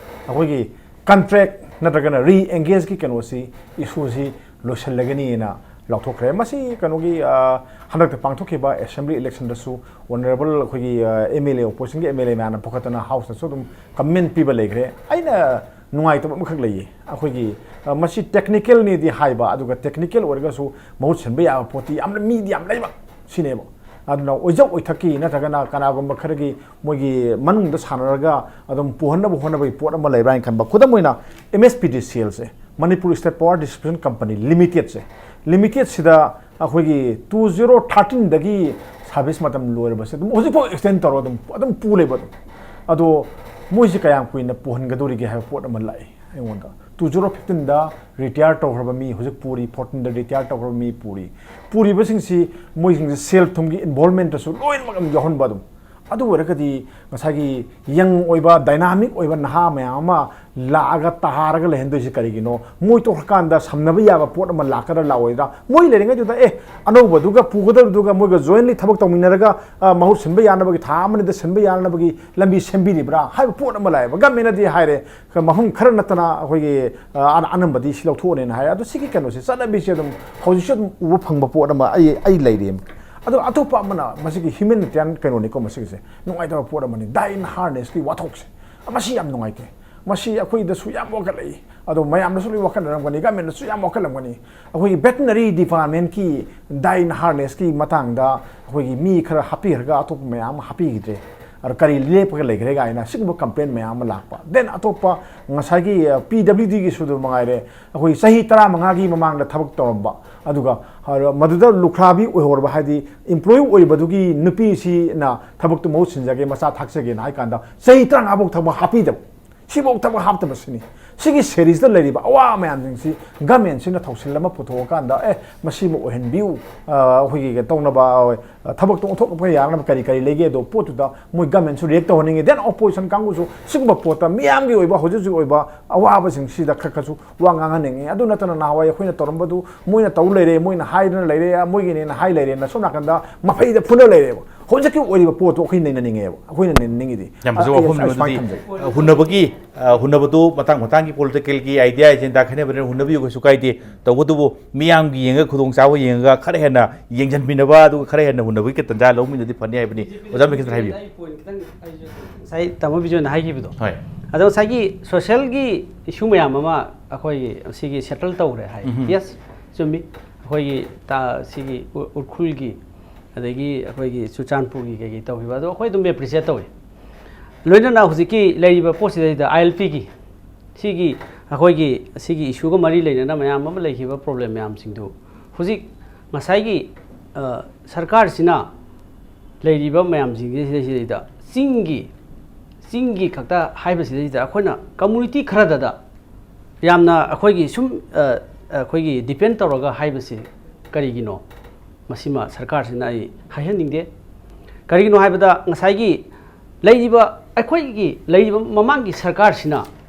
ꯑꯩꯈꯣꯏꯒꯤ contract ꯅꯠꯇ꯭ꯔꯒꯅ re-engageꯀꯤ ꯀꯩꯅꯣꯁꯤ, issueꯁꯤ ꯂꯣꯏꯁꯤꯜꯂꯒꯅꯤꯅ ꯂꯥꯎꯊꯣꯛꯈ꯭ꯔꯦ꯫ ꯃꯁꯤ ꯀꯩꯅꯣꯒꯤ, ꯑ, ꯍꯟꯗꯛꯇ ꯄꯥꯡꯊꯣꯛꯈꯤꯕ assembly electionꯗꯁꯨ honourable ꯑꯩꯈꯣꯏꯒꯤ, ꯑ, MLA, oppositionꯒꯤ MLA ꯃꯌꯥꯝꯅ ꯄꯨꯈꯠꯇꯅ Houseꯇꯁꯨ ꯑꯗꯨꯝ comment ꯄꯤꯕ ꯂꯩꯈ꯭ꯔꯦ꯫ ꯑꯩꯅ ꯅꯨꯡꯉꯥꯏꯇꯕ ꯑꯃꯈꯛ ꯂꯩꯌꯦ꯫ ꯑꯩꯈꯣꯏꯒꯤ, ꯑ, ꯃꯁꯤ technicalꯅꯤꯗꯤ ꯍꯥꯏꯕ, ꯑꯗꯨꯒ technical ꯑꯣꯏꯔꯒꯁꯨ ꯃꯍꯨꯠ ꯁꯤꯟꯕ ꯌꯥꯕ ꯄꯣꯠꯇꯤ ꯌꯥꯝꯅ, ꯃꯤꯗꯤ ꯌꯥꯝ ꯂꯩꯕ ꯁꯤꯅꯦꯕ꯫ ꯑꯗꯨꯅ ꯑꯣꯏꯖ ꯑꯣꯏꯊꯛꯀꯤ ꯅꯠꯇ꯭ꯔꯒꯅ ꯀꯅꯥꯒꯨꯝꯕ ꯈꯔꯒꯤ ꯃꯣꯏꯒꯤ ꯃꯅꯨꯡꯗ ꯁꯥꯟꯅꯔꯒ ꯑꯗꯨꯝ ꯄꯨꯍꯟꯅꯕ ꯍꯣꯠꯅꯕꯒꯤ ꯄꯣꯠ ꯑꯃ ꯂꯩꯕ꯭ꯔꯥ ꯍꯥꯏꯅ ꯈꯟꯕ꯫ ꯈꯨꯗꯝ ꯑꯣꯏꯅ, MSPDCLꯁꯦ, Manipur State Power Distribution Company Limitedꯁꯦ, Limitedꯁꯤꯗ ꯑꯩꯈꯣꯏꯒꯤ two zero thirteenꯗꯒꯤ service ꯃꯇꯝ ꯂꯣꯏꯔꯕꯁꯦ ꯑꯗꯨꯝ ꯍꯧꯖꯤꯛꯐꯥꯎ extend ꯇꯧꯔꯒ ꯑꯗꯨꯝ, ꯑꯗꯨꯝ ꯄꯨ ꯂꯩꯕ ꯑꯗꯨꯝ꯫ ꯑꯗꯣ ꯃꯣꯏꯁꯤ ꯀꯌꯥꯝ ꯀꯨꯏꯅ ꯄꯨꯍꯟꯒꯗꯧꯔꯤꯒꯦ ꯍꯥꯏꯕ ꯄꯣꯠ ꯑꯃ ꯂꯥꯛꯏ ꯑꯩꯉꯣꯟꯗ꯫ ꯇꯨ ꯖꯤꯔꯣ ꯐꯤꯐꯇꯤꯟꯗ ꯔꯤꯇꯥꯌꯔ ꯇꯧꯈ꯭ꯔꯕ ꯃꯤ, ꯍꯧꯖꯤꯛ ꯄꯨꯔꯤ, ꯐꯣꯔꯇꯤꯟꯗ ꯔꯤꯇꯥꯌꯔ ꯇꯧꯈ꯭ꯔꯕ ꯃꯤ ꯄꯨꯔꯤ꯫ ꯄꯨꯔꯤꯕꯁꯤꯡꯁꯤ, ꯃꯣꯏꯁꯤꯡꯁꯤ ꯁꯦꯜ ꯊꯨꯝꯒꯤ ꯏꯟꯚꯣꯜꯕꯃꯦꯟꯇꯁꯨ ꯂꯣꯏꯅꯃꯛ ꯑꯗꯨꯝ ꯌꯥꯎꯍꯟꯕ ꯑꯗꯨꯝ꯫ ꯑꯗꯨ ꯑꯣꯏꯔꯒꯗꯤ ꯉꯁꯥꯏꯒꯤ ꯌꯪ ꯑꯣꯏꯕ, ꯗꯥꯏꯅꯥꯃꯤꯛ ꯑꯣꯏꯕ ꯅꯍꯥ ꯃꯌꯥꯝ ꯑꯃ ꯂꯥꯛꯑꯒ ꯇꯍꯥꯔꯒ ꯂꯩꯍꯟꯗꯣꯏꯁꯤ ꯀꯔꯤꯒꯤꯅꯣ? ꯃꯣꯏ ꯇꯣꯛꯈ꯭ꯔꯀꯥꯟꯗ ꯁꯝꯅꯕ ꯌꯥꯕ ꯄꯣꯠ ꯑꯃ ꯂꯥꯛꯀꯗ꯭ꯔꯥ ꯂꯥꯛꯑꯣꯏꯗ꯭ꯔꯥ? ꯃꯣꯏ ꯂꯩꯔꯤꯉꯩꯗꯨꯗ, ꯑꯦ, ꯑꯅꯧꯕꯗꯨꯒ ꯄꯨꯒꯗꯕꯗꯨꯒ ꯃꯣꯏꯒ ꯖꯣꯏꯟꯂꯤ ꯊꯕꯛ ꯇꯧꯃꯤꯟꯅꯔꯒ, ꯑ, ꯃꯍꯨꯠ ꯁꯤꯟꯕ ꯌꯥꯅꯕꯒꯤ, ꯊꯥ ꯑꯃꯅꯤꯗ ꯁꯤꯟꯕ ꯌꯥꯅꯕꯒꯤ ꯂꯝꯕꯤ ꯁꯦꯝꯕꯤꯔꯤꯕ꯭ꯔꯥ ꯍꯥꯏꯕ ꯄꯣꯠ ꯑꯃ ꯂꯥꯛꯑꯦꯕ꯫ ꯒꯃꯦꯟꯅꯗꯤ ꯍꯥꯏꯔꯦ, ꯃꯐꯝ ꯈꯔ ꯅꯠꯇꯅ ꯑꯩꯈꯣꯏꯒꯤ, ꯑ, ꯑꯅ-, ꯑꯅꯝꯕꯗꯤ ꯁꯤ ꯂꯧꯊꯣꯛꯑꯅꯦꯅ ꯍꯥꯏ꯫ ꯑꯗꯣ ꯁꯤꯒꯤ ꯀꯩꯅꯣꯁꯦ, ꯆꯠꯅꯕꯤꯁꯦ ꯑꯗꯨꯝ ꯍꯧꯖꯤꯛꯁꯨ ꯑꯗꯨꯝ ꯎꯕ ꯐꯪꯕ ꯄꯣꯠ ꯑꯃ ꯑꯩ, ꯑꯩ ꯂꯩꯔꯤ꯫ ꯑꯗꯣ ꯑꯇꯣꯞꯄ ꯑꯃꯅ ꯃꯁꯤꯒꯤ ꯍ꯭ꯌꯨꯃꯦꯅꯤꯇꯦꯔꯤꯌꯟ ꯀꯩꯅꯣꯅꯤꯀꯣ, ꯃꯁꯤꯒꯤꯁꯦ ꯅꯨꯡꯉꯥꯏꯇꯕ ꯄꯣꯠ ꯑꯃꯅꯤ, ꯗꯥꯏꯟ ꯍꯥꯔꯅꯦꯁꯀꯤ ꯋꯥꯊꯣꯛꯁꯦ꯫ ꯃꯁꯤ ꯌꯥꯝ ꯅꯨꯡꯉꯥꯏꯇꯦ꯫ ꯃꯁꯤ ꯑꯩꯈꯣꯏꯗꯁꯨ ꯌꯥꯝ ꯋꯥꯈꯠꯂꯛꯏ꯫ ꯑꯗꯣ ꯃꯌꯥꯝꯅꯁꯨ ꯂꯣꯏ ꯋꯥꯈꯠꯅꯔꯝꯒꯅꯤ, ꯒꯃꯦꯟꯅꯁꯨ ꯌꯥꯝ ꯋꯥꯈꯠꯂꯝꯒꯅꯤ꯫ ꯑꯩꯈꯣꯏꯒꯤ ꯚꯦꯇꯅꯔꯤ ꯗꯤꯄꯥꯔꯠꯃꯦꯟꯀꯤ ꯗꯥꯏꯟ ꯍꯥꯔꯅꯦꯁꯀꯤ ꯃꯇꯥꯡꯗ ꯑꯩꯈꯣꯏꯒꯤ ꯃꯤ ꯈꯔ ꯍꯥꯞꯄꯤꯔꯒ ꯑꯇꯣꯞꯄ ꯃꯌꯥꯝ ꯑꯃ ꯍꯥꯞꯄꯤꯈꯤꯗ꯭ꯔꯦ, ꯑꯗꯣ ꯀꯔꯤ ꯂꯦꯞꯄꯒ ꯂꯩꯈ꯭ꯔꯦ ꯀꯥꯏꯅ ꯁꯤꯒꯨꯝꯕ ꯀꯝꯄ꯭ꯂꯦꯟ ꯃꯌꯥꯝ ꯑꯃ ꯂꯥꯛꯄ꯫ ꯗꯦꯟ ꯑꯇꯣꯞꯄ ꯉꯁꯥꯏꯒꯤ, ꯑ, ꯄꯤ ꯗꯕ꯭ꯂꯤꯎ ꯗꯤꯒꯤꯁꯨ ꯑꯗꯨ ꯃꯉꯥꯏꯔꯦ, ꯑꯩꯈꯣꯏ ꯆꯍꯤ ꯇꯔꯥꯃꯉꯥꯒꯤ ꯃꯃꯥꯡꯗ ꯊꯕꯛ ꯇꯧꯔꯝꯕ, ꯑꯗꯨꯒ, ꯑ, ꯃꯗꯨꯗ ꯂꯨꯈ꯭ꯔꯥꯕꯤ ꯑꯣꯏꯍꯧꯔꯕ, ꯍꯥꯏꯗꯤ ꯏꯝꯄ꯭ꯂꯣꯌꯤ ꯑꯣꯏꯔꯤꯕꯗꯨꯒꯤ ꯅꯨꯄꯤꯁꯤꯅ ꯊꯕꯛꯇꯨ ꯃꯍꯨꯠ ꯁꯤꯟꯖꯒꯦ, ꯃꯆꯥ ꯊꯥꯛꯆꯒꯦꯅ ꯍꯥꯏ ꯀꯥꯟꯗ ꯆꯍꯤ ꯇꯔꯥꯃꯉꯥꯐꯥꯎ ꯊꯕꯛ ꯍꯥꯞꯄꯤꯗꯕ, ꯁꯤꯐꯥꯎ ꯊꯕꯛ ꯍꯥꯞꯇꯕꯁꯤꯅꯤ꯫ ꯁꯤꯒꯤ ꯁꯦꯔꯤꯁꯇ ꯂꯩꯔꯤꯕ ꯑꯋꯥꯕ ꯃꯌꯥꯝꯁꯤꯡꯁꯤ ꯒꯃꯦꯟꯁꯤꯅ ꯊꯧꯁꯤꯜ ꯑꯃ ꯄꯨꯊꯣꯛꯑꯀꯥꯟꯗ, "ꯑꯦ, ꯃꯁꯤꯃ ꯑꯣꯏꯍꯟꯕꯤꯌꯨ, ꯑ, ꯑꯩꯈꯣꯏꯒꯤ ꯇꯧꯅꯕ, ꯑ, ꯊꯕꯛꯇꯣ ꯑꯣꯟꯊꯣꯛꯄ ꯌꯥꯅꯕ ꯀꯔꯤ ꯀꯔꯤ ꯂꯩꯒꯦ?" ꯑꯗꯣ ꯄꯣꯠꯇꯨꯗ ꯃꯣꯏ ꯒꯃꯦꯟꯁꯨ ꯔꯤꯌꯦꯛ ꯇꯧꯍꯟꯅꯤꯡꯉꯤ, ꯗꯦꯟ ꯑꯣꯄꯣꯖꯤꯁꯟ ꯀꯥꯡꯕꯨꯁꯨ ꯁꯤꯒꯨꯝꯕ ꯄꯣꯠꯇ ꯃꯤꯌꯥꯝꯒꯤ ꯑꯣꯏꯕ, ꯍꯧꯖꯤꯛ ꯍꯧꯖꯤꯛ ꯑꯣꯏꯕ ꯑꯋꯥꯕꯁꯤꯡꯁꯤꯗ ꯈꯔ ꯈꯔꯁꯨ ꯋꯥ ꯉꯥꯡꯍꯟꯅꯤꯡꯉꯤ꯫ ꯑꯗꯨ ꯅꯠꯇꯅ ꯅꯍꯥꯟꯋꯥꯏ ꯑꯩꯈꯣꯏꯅ ꯇꯧꯔꯝꯕꯗꯨ ꯃꯣꯏꯅ ꯇꯧ ꯂꯩꯔꯦ, ꯃꯣꯏꯅ ꯍꯥꯏꯗꯅ ꯂꯩꯔꯦ, ꯃꯣꯏꯒꯤꯅꯦꯅ ꯍꯥꯏ ꯂꯩꯔꯦꯅ ꯁꯣꯝ ꯅꯥꯀꯟꯗ ꯃꯐꯩꯗ ꯐꯨꯅ ꯂꯩꯔꯦꯕ꯫ ꯍꯧꯖꯤꯛꯀꯤ ꯑꯣꯏꯔꯤꯕ ꯄꯣꯠꯇꯣ ꯑꯩꯈꯣꯏ ꯅꯩꯅꯅꯤꯡꯉꯦꯕ, ꯑꯩꯈꯣꯏꯅ ꯅꯩꯅꯅꯤꯡꯉꯤꯗꯤ꯫ ꯌꯥꯝ ꯐꯖꯕ ꯑ, ꯑꯩ ꯋꯥꯐꯝꯅꯤ ꯑꯁꯨꯃꯥꯏꯅ ꯃꯗꯨꯗꯤ꯫ ꯊꯝꯖꯒꯦ꯫ ꯑ, ꯍꯨꯟꯅꯕꯒꯤ, ꯑ, ꯍꯨꯟꯅꯕꯗꯨ ꯃꯇꯥꯡ ꯃꯇꯥꯡꯒꯤ ꯄꯣꯂꯤꯇꯤꯀꯦꯜꯒꯤ ꯑꯥꯏꯗꯤꯌꯥ ꯑꯦꯖꯦꯟꯗꯥ ꯈꯦꯠꯅꯕꯅꯤꯅ ꯍꯨꯟꯅꯕꯤꯌꯨ, ꯀꯩꯁꯨ ꯀꯥꯏꯗꯦ꯫ ꯇꯧꯕꯇꯕꯨ ꯃꯤꯌꯥꯝꯒꯤ ꯌꯦꯡꯉꯒ, ꯈꯨꯗꯣꯡꯆꯥꯕ ꯌꯦꯡꯉꯒ, ꯈꯔ ꯍꯦꯟꯅ ꯌꯦꯡꯁꯤꯟꯕꯤꯅꯕ, ꯑꯗꯨꯒ ꯈꯔ ꯍꯦꯟꯅ ꯍꯨꯟꯅꯕꯒꯤ ꯇꯟꯖꯥ ꯂꯧꯃꯤꯟꯅꯗꯤ ꯐꯅꯤ ꯍꯥꯏꯕꯅꯤ꯫ ꯑꯣꯖꯥ ꯃꯦꯀꯦꯟꯗ꯭ꯔ ꯍꯥꯏꯕꯤꯌꯨ꯫ ꯑꯩ ꯄꯣꯏꯟ ꯈꯤꯇꯪ, ꯑꯩꯁꯨ ꯉꯁꯥꯏ ꯇꯥꯃꯣ ꯕꯤꯖꯣꯏꯅ ꯍꯥꯏꯈꯤꯕꯗꯣ꯫ ꯍꯣꯏ꯫ ꯑꯗꯣ ꯉꯁꯥꯏꯒꯤ ꯁꯣꯁꯦꯜꯒꯤ ꯏꯁꯨ ꯃꯌꯥꯝ ꯑꯃ ꯑꯩꯈꯣꯏꯒꯤ ꯁꯤꯒꯤ ꯁꯦꯇꯜ ꯇꯧꯔꯦ ꯍꯥꯏ꯫ ꯎꯝ꯫ ꯌꯦꯁ, ꯆꯨꯝꯃꯤ꯫ ꯑꯩꯈꯣꯏꯒꯤ ꯇ-, ꯁꯤꯒꯤ ꯎ-, ꯎꯔꯈꯨꯜꯒꯤ, ꯑꯗꯒꯤ ꯑꯩꯈꯣꯏꯒꯤ ꯆꯨꯔꯆꯥꯟꯄꯨꯔꯒꯤ ꯀꯩꯀꯩ ꯇꯧꯈꯤꯕ, ꯑꯗꯣ ꯑꯩꯈꯣꯏ ꯑꯗꯨꯝ ꯑꯦꯄ꯭ꯔꯤꯁꯤꯌꯦꯠ ꯇꯧꯏ꯫ ꯂꯣꯏꯅꯅ ꯍꯧꯖꯤꯛꯀꯤ ꯂꯩꯔꯤꯕ ꯄꯣꯠꯁꯤꯗꯩꯗ ꯑꯥꯏ ꯑꯦꯜ ꯄꯤꯒꯤ ꯁꯤꯒꯤ ꯑꯩꯈꯣꯏꯒꯤ ꯁꯤꯒꯤ ꯏꯁꯨꯒ ꯃꯔꯤ ꯂꯩꯅꯅ ꯃꯌꯥꯝ ꯑꯃ ꯂꯩꯈꯤꯕ ꯄ꯭ꯔꯣꯕ꯭ꯂꯦꯝ ꯃꯌꯥꯝꯁꯤꯡꯗꯨ ꯍꯧꯖꯤꯛ ꯉꯁꯥꯏꯒꯤ, ꯑ, ꯁꯔꯀꯥꯔꯁꯤꯅ ꯂꯩꯔꯤꯕ ꯃꯌꯥꯝꯁꯤꯡꯁꯤꯗꯩꯗ ꯆꯤꯡꯒꯤ ꯆꯤꯡꯒꯤ ꯈꯛꯇ ꯍꯥꯏꯕꯁꯤꯗꯩꯗ ꯑꯩꯈꯣꯏꯅ community ꯈꯔꯗꯗ ꯌꯥꯝꯅ ꯑꯩꯈꯣꯏꯒꯤ ꯁꯨꯝ, ꯑ, ꯑꯩꯈꯣꯏꯒꯤ depend ꯇꯧꯔꯒ ꯍꯥꯏꯕꯁꯤ ꯀꯔꯤꯒꯤꯅꯣ? ꯃꯁꯤꯃ ꯁꯔꯀꯥꯔꯁꯤꯅ ꯑꯩ ꯍꯥꯏꯍꯟꯅꯤꯡꯗꯦ꯫ ꯀꯔꯤꯒꯤꯅꯣ ꯍꯥꯏꯕꯗ ꯉꯁꯥꯏꯒꯤ ꯂꯩꯔꯤꯕ, ꯑꯩꯈꯣꯏꯒꯤ ꯂꯩꯔꯤꯕ ꯃꯃꯥꯡꯒꯤ ꯁꯔꯀꯥꯔꯁꯤꯅ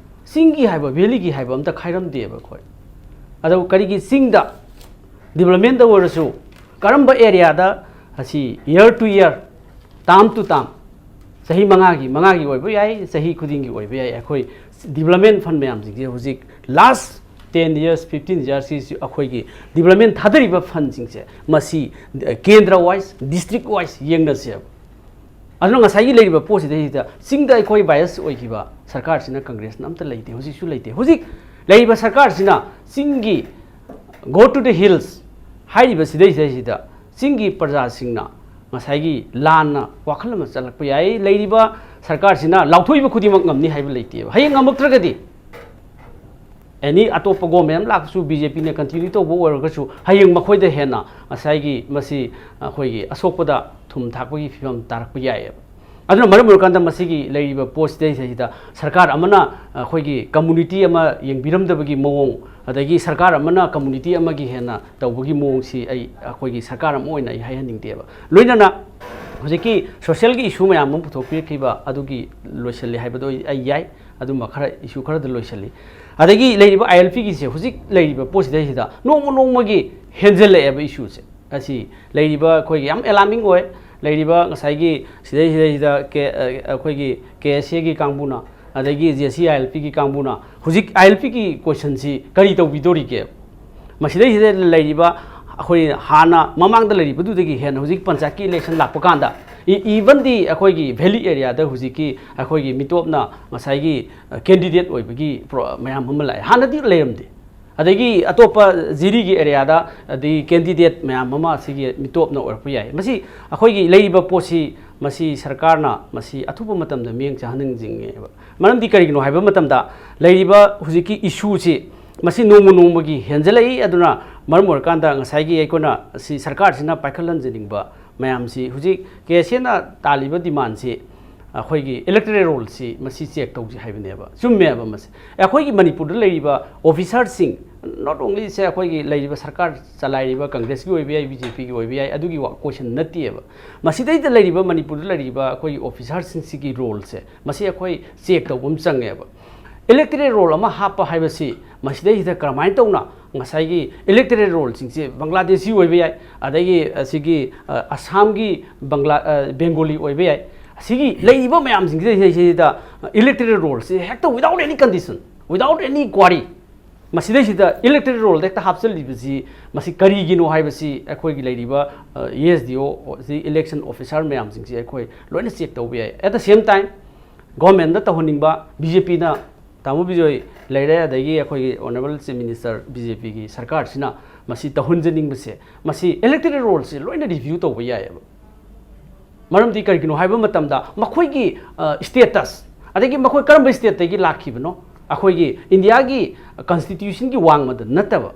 ꯆꯤꯡꯒꯤ ꯍꯥꯏꯕ, valleyꯒꯤ ꯍꯥꯏꯕ ꯑꯝꯇ ꯈꯥꯏꯔꯝꯗꯦꯕ ꯑꯩꯈꯣꯏ꯫ ꯑꯗꯣ ꯀꯔꯤꯒꯤ ꯆꯤꯡꯗ developmentꯇ ꯑꯣꯏꯔꯁꯨ ꯀꯔꯝꯕ areaꯗ ꯑꯁꯤ year to year, term to term, ꯆꯍꯤ ꯃꯉꯥꯒꯤ, ꯃꯉꯥꯒꯤ ꯑꯣꯏꯕ ꯌꯥꯏ, ꯆꯍꯤ ꯈꯨꯗꯤꯡꯒꯤ ꯑꯣꯏꯕ ꯌꯥꯏ, ꯑꯩꯈꯣꯏ development fund ꯃꯌꯥꯝꯁꯤꯡꯁꯦ ꯍꯧꯖꯤꯛ last ten years, fifteen yearsꯁꯤ ꯑꯩꯈꯣꯏꯒꯤ development ꯊꯥꯗꯔꯤꯕ fundꯁꯤꯡꯁꯦ ꯃꯁꯤ, ꯑ, ꯀꯦꯟꯗ꯭ꯔ wise, district wise ꯌꯦꯡꯅꯁꯦꯕ꯫ ꯑꯗꯨꯅ ꯉꯁꯥꯏꯒꯤ ꯂꯩꯔꯤꯕ ꯄꯣꯠꯁꯤꯗꯩꯁꯤꯗ ꯆꯤꯡꯗ ꯑꯩꯈꯣꯏ bias ꯑꯣꯏꯈꯤꯕ ꯁꯔꯀꯥꯔꯁꯤꯅ ꯀꯪꯒ꯭ꯔꯦꯁꯅ ꯑꯝꯇ ꯂꯩꯇꯦ, ꯍꯧꯖꯤꯛꯁꯨ ꯂꯩꯇꯦ꯫ ꯍꯧꯖꯤꯛ ꯂꯩꯔꯤꯕ ꯁꯔꯀꯥꯔꯁꯤꯅ ꯆꯤꯡꯒꯤ go to the hills ꯍꯥꯏꯔꯤꯕ ꯁꯤꯗꯩꯁꯤꯗꯩꯁꯤꯗ ꯆꯤꯡꯒꯤ ꯄ꯭ꯔꯖꯥꯁꯤꯡꯅ ꯉꯁꯥꯏꯒꯤ ꯂꯥꯟꯅ ꯋꯥꯈꯜ ꯑꯃ ꯆꯜꯂꯛꯄ ꯌꯥꯏ꯫ ꯂꯩꯔꯤꯕ ꯁꯔꯀꯥꯔꯁꯤꯅ ꯂꯥꯎꯊꯣꯛꯏꯕ ꯈꯨꯗꯤꯡꯃꯛ ꯉꯝꯅꯤ ꯍꯥꯏꯕ ꯂꯩꯇꯦꯕ꯫ ꯍꯌꯦꯡ ꯉꯝꯃꯛꯇ꯭ꯔꯒꯗꯤ ꯑꯦꯅꯤ ꯑꯇꯣꯞꯄ ꯒꯣꯔꯃꯦꯟ ꯑꯃ ꯂꯥꯛꯄꯁꯨ, ꯕꯤ ꯖꯦ ꯄꯤꯅ continue ꯇꯧꯕ ꯑꯣꯏꯔꯒꯁꯨ, ꯍꯌꯦꯡ ꯃꯈꯣꯏꯗ ꯍꯦꯟꯅ ꯉꯁꯥꯏꯒꯤ ꯃꯁꯤ ꯑꯩꯈꯣꯏꯒꯤ ꯑꯁꯣꯛꯄꯗ ꯊꯨꯝ ꯊꯥꯛꯄꯒꯤ ꯐꯤꯕꯝ ꯇꯥꯔꯛꯄ ꯌꯥꯏꯑꯕ꯫ ꯑꯗꯨꯅ ꯃꯔꯝ ꯑꯣꯏꯔꯀꯥꯟꯗ ꯃꯁꯤꯒꯤ ꯂꯩꯔꯤꯕ ꯄꯣꯠꯁꯤꯗꯩꯁꯤꯗ ꯁꯔꯀꯥꯔ ꯑꯃꯅ ꯑꯩꯈꯣꯏꯒꯤ community ꯑꯃ ꯌꯦꯡꯕꯤꯔꯝꯗꯕꯒꯤ ꯃꯑꯣꯡ, ꯑꯗꯒꯤ ꯁꯔꯀꯥꯔ ꯑꯃꯅ community ꯑꯃꯒꯤ ꯍꯦꯟꯅ ꯇꯧꯕꯒꯤ ꯃꯑꯣꯡꯁꯤ ꯑꯩ, ꯑꯩꯈꯣꯏꯒꯤ ꯁꯔꯀꯥꯔ ꯑꯃ ꯑꯣꯏꯅ ꯑꯩ ꯍꯥꯏꯍꯟꯅꯤꯡꯗꯦꯕ꯫ ꯂꯣꯏꯅꯅ ꯍꯧꯖꯤꯛꯀꯤ socialꯒꯤ issue ꯃꯌꯥꯝ ꯑꯃ ꯄꯨꯊꯣꯛꯄꯤꯔꯛꯈꯤꯕ ꯑꯗꯨꯒꯤ ꯂꯣꯏꯁꯤꯜꯂꯤ ꯍꯥꯏꯕꯗꯣ ꯑꯩ, ꯑꯩ ꯌꯥꯏ꯫ ꯑꯗꯨꯝꯕ ꯈꯔ, issue ꯈꯔꯗ ꯂꯣꯏꯁꯤꯜꯂꯤ꯫ ꯑꯗꯒꯤ ꯂꯩꯔꯤꯕ ꯑꯥꯏ ꯑꯦꯜ ꯄꯤꯒꯤꯁꯦ ꯍꯧꯖꯤꯛ ꯂꯩꯔꯤꯕ ꯄꯣꯠꯁꯤꯗꯩꯁꯤꯗ ꯅꯣꯡꯃ ꯅꯣꯡꯃꯒꯤ ꯍꯦꯟꯖꯜꯂꯛꯑꯦꯕ issueꯁꯦ꯫ ꯑꯁꯤ ꯂꯩꯔꯤꯕ ꯑꯩꯈꯣꯏꯒꯤ ꯌꯥꯝ alarming ꯑꯣꯏ꯫ ꯂꯩꯔꯤꯕ ꯉꯁꯥꯏꯒꯤ ꯁꯤꯗꯩ, ꯁꯤꯗꯩꯁꯤꯗ ꯀꯦ-, ꯑ, ꯑꯩꯈꯣꯏꯒꯤ ꯀꯦ ꯑꯦꯁ ꯑꯦꯒꯤ ꯀꯥꯡꯕꯨꯅ, ꯑꯗꯒꯤ ꯖꯦ ꯁꯤ ꯑꯥꯏ ꯑꯦꯜ ꯄꯤꯒꯤ ꯀꯥꯡꯕꯨꯅ ꯍꯧꯖꯤꯛ ꯑꯥꯏ ꯑꯦꯜ ꯄꯤꯒꯤ questionꯁꯤ ꯀꯔꯤ ꯇꯧꯕꯤꯗꯣꯔꯤꯒꯦ? ꯃꯁꯤꯗꯩꯁꯤꯗ ꯂꯩꯔꯤꯕ ꯑꯩꯈꯣꯏ ꯍꯥꯟꯅ ꯃꯃꯥꯡꯗ ꯂꯩꯔꯤꯕꯗꯨꯗꯒꯤ ꯍꯦꯟꯅ ꯍꯧꯖꯤꯛ ꯄꯟꯆꯥꯌꯠꯀꯤ election ꯂꯥꯛꯄ ꯀꯥꯟꯗ, ꯏ-, even the ꯑꯩꯈꯣꯏꯒꯤ valley areaꯗ ꯍꯧꯖꯤꯛꯀꯤ ꯑꯩꯈꯣꯏꯒꯤ ꯃꯤꯇꯣꯞꯅ ꯉꯁꯥꯏꯒꯤ, ꯑ, candidate ꯑꯣꯏꯕꯒꯤ ꯄ꯭ꯔꯣ-, ꯃꯌꯥꯝ ꯑꯃ ꯂꯥꯛꯑꯦ꯫ ꯍꯥꯟꯅꯗꯤ ꯂꯩꯔꯝꯗꯦ꯫ ꯑꯗꯒꯤ ꯑꯇꯣꯞꯄ ꯖꯤꯔꯤꯒꯤ areaꯗ ꯑꯗꯒꯤ candidate ꯃꯌꯥꯝ ꯑꯃ ꯑꯁꯤꯒꯤ ꯃꯤꯇꯣꯞꯅ ꯑꯣꯏꯔꯛꯄ ꯌꯥꯏ꯫ ꯃꯁꯤ ꯑꯩꯈꯣꯏꯒꯤ ꯂꯩꯔꯤꯕ ꯄꯣꯠꯁꯤ, ꯃꯁꯤ ꯁꯔꯀꯥꯔꯅ ꯃꯁꯤ ꯑꯊꯨꯕ ꯃꯇꯝꯗ ꯃꯤꯠꯌꯦꯡ ꯆꯪꯍꯟꯅꯤꯡꯉꯦꯕ꯫ ꯃꯔꯝꯗꯤ ꯀꯔꯤꯒꯤꯅꯣ ꯍꯥꯏꯕ ꯃꯇꯝꯗ, ꯂꯩꯔꯤꯕ ꯍꯧꯖꯤꯛꯀꯤ issueꯁꯤ ꯃꯁꯤ ꯅꯣꯡꯃ ꯅꯣꯡꯃꯒꯤ ꯍꯦꯟꯖꯜꯂꯛꯏ꯫ ꯑꯗꯨꯅ ꯃꯔꯝ ꯑꯣꯏꯔꯀꯥꯟꯗ ꯉꯁꯥꯏꯒꯤ ꯑꯩꯈꯣꯏꯅ ꯁꯤ ꯁꯔꯀꯥꯔꯁꯤꯅ ꯄꯥꯏꯈꯠꯍꯟꯖꯅꯤꯡꯕ ꯃꯌꯥꯝꯁꯤ, ꯍꯧꯖꯤꯛ ꯀꯦ ꯑꯦꯁ ꯑꯦꯅ ꯇꯥꯜꯂꯤꯕ demandꯁꯤ ꯑꯩꯈꯣꯏꯒꯤ ꯏꯂꯦꯛꯇꯣꯔꯦꯜ ꯔꯣꯜꯁꯤ ꯃꯁꯤ ꯆꯦꯛ ꯇꯧꯁꯤ ꯍꯥꯏꯕꯅꯦꯕ꯫ ꯆꯨꯝꯃꯦꯕ ꯃꯁꯤ꯫ ꯑꯩꯈꯣꯏꯒꯤ ꯃꯅꯤꯄꯨꯔꯗ ꯂꯩꯔꯤꯕ ꯑꯣꯐꯤꯁꯥꯔꯁꯤꯡ, ꯅꯣꯠ ꯑꯣꯡꯂꯤ ꯁꯦ ꯑꯩꯈꯣꯏꯒꯤ ꯂꯩꯔꯤꯕ ꯁꯔꯀꯥꯔ ꯆꯂꯥꯏꯔꯤꯕ ꯀꯪꯒ꯭ꯔꯦꯁꯀꯤ ꯑꯣꯏꯕ ꯌꯥꯏ, ꯕꯤ ꯖꯦ ꯄꯤꯒꯤ ꯑꯣꯏꯕ ꯌꯥꯏ, ꯑꯗꯨꯒꯤ ꯋꯥ ꯀꯣꯏꯁꯟ ꯅꯠꯇꯦꯕ꯫ ꯃꯁꯤꯗꯩꯗ ꯂꯩꯔꯤꯕ ꯃꯅꯤꯄꯨꯔꯗ ꯂꯩꯔꯤꯕ ꯑꯩꯈꯣꯏꯒꯤ ꯑꯣꯐꯤꯁꯥꯔꯁꯤꯡꯁꯤꯒꯤ ꯔꯣꯜꯁꯦ ꯃꯁꯤ ꯑꯩꯈꯣꯏ ꯆꯦꯛ ꯇꯧꯕ ꯑꯃ ꯆꯪꯉꯦꯕ꯫ ꯏꯂꯦꯛꯇꯣꯔꯦꯜ ꯔꯣꯜ ꯑꯃ ꯍꯥꯞꯄ ꯍꯥꯏꯕꯁꯤ ꯃꯁꯤꯗꯩꯁꯤꯗ ꯀꯔꯝꯍꯥꯏꯅ ꯇꯧꯅ ꯉꯁꯥꯏꯒꯤ ꯏꯂꯦꯛꯇꯣꯔꯦꯜ ꯔꯣꯜꯁꯤꯡꯁꯦ ꯕꯪꯒ꯭ꯂꯥꯗꯦꯁꯤ ꯑꯣꯏꯕ ꯌꯥꯏ, ꯑꯗꯒꯤ ꯑꯁꯤꯒꯤ ꯑ, ꯑꯁꯥꯝꯒꯤ ꯕꯪꯒ꯭ꯂꯥ ꯑ, ꯕꯦꯡꯒꯣꯂꯤ ꯑꯣꯏꯕ ꯌꯥꯏ, ꯑꯁꯤꯒꯤ ꯂꯩꯔꯤꯕ ꯃꯌꯥꯝꯁꯤꯡꯁꯤꯗꯩꯁꯤꯗ ꯏꯂꯦꯛꯇꯣꯔꯦꯜ ꯔꯣꯜꯁꯤ ꯍꯦꯛꯇ without any condition, without any query, ꯃꯁꯤꯗꯩꯁꯤꯗ ꯏꯂꯦꯛꯇꯣꯔꯦꯜ ꯔꯣꯜꯗ ꯍꯦꯛꯇ ꯍꯥꯞꯆꯤꯜꯂꯤꯕꯁꯤ ꯃꯁꯤ ꯀꯔꯤꯒꯤꯅꯣ ꯍꯥꯏꯕꯁꯤ ꯑꯩꯈꯣꯏꯒꯤ ꯂꯩꯔꯤꯕ ꯑꯦ ꯑꯦꯁ ꯗꯤ ꯑꯣ ꯁꯤ ꯏꯂꯦꯛꯁꯟ ꯑꯣꯐꯤꯁꯥꯔ ꯃꯌꯥꯝꯁꯤꯡꯁꯤ ꯑꯩꯈꯣꯏ ꯂꯣꯏꯅ ꯆꯦꯛ ꯇꯧꯕ ꯌꯥꯏ꯫ At the same time, ꯒꯣꯔꯃꯦꯟꯗ ꯇꯧꯍꯟꯅꯤꯡꯕ ꯕꯤ ꯖꯦ ꯄꯤꯅ, ꯇꯥꯃꯣ ꯕꯤꯖꯣꯏ ꯂꯩꯔꯦ, ꯑꯗꯒꯤ ꯑꯩꯈꯣꯏꯒꯤ honourable chief minister B J ꯄꯤꯒꯤ ꯁꯔꯀꯥꯔꯁꯤꯅ ꯃꯁꯤ ꯇꯧꯍꯟꯖꯅꯤꯡꯕꯁꯦ, ꯃꯁꯤ ꯏꯂꯦꯛꯇꯣꯔꯦꯜ ꯔꯣꯜꯁꯤ ꯂꯣꯏꯅ ꯔꯤꯚ꯭ꯌꯨ ꯇꯧꯕ ꯌꯥꯏꯑꯕ꯫ ꯃꯔꯝꯗꯤ ꯀꯔꯤꯒꯤꯅꯣ ꯍꯥꯏꯕ ꯃꯇꯝꯗ ꯃꯈꯣꯏꯒꯤ ꯁ꯭ꯇꯦꯇꯁ, ꯑꯗꯒꯤ ꯃꯈꯣꯏ ꯀꯔꯝꯕ ꯁ꯭ꯇꯦꯠꯇꯒꯤ ꯂꯥꯛꯈꯤꯕꯅꯣ, ꯑꯩꯈꯣꯏꯒꯤ ꯏꯟꯗꯤꯌꯥꯒꯤ ꯀꯟꯁꯇꯤꯇ꯭ꯌꯨꯁꯟꯒꯤ ꯋꯥꯡꯃꯗ ꯅꯠꯇꯕ,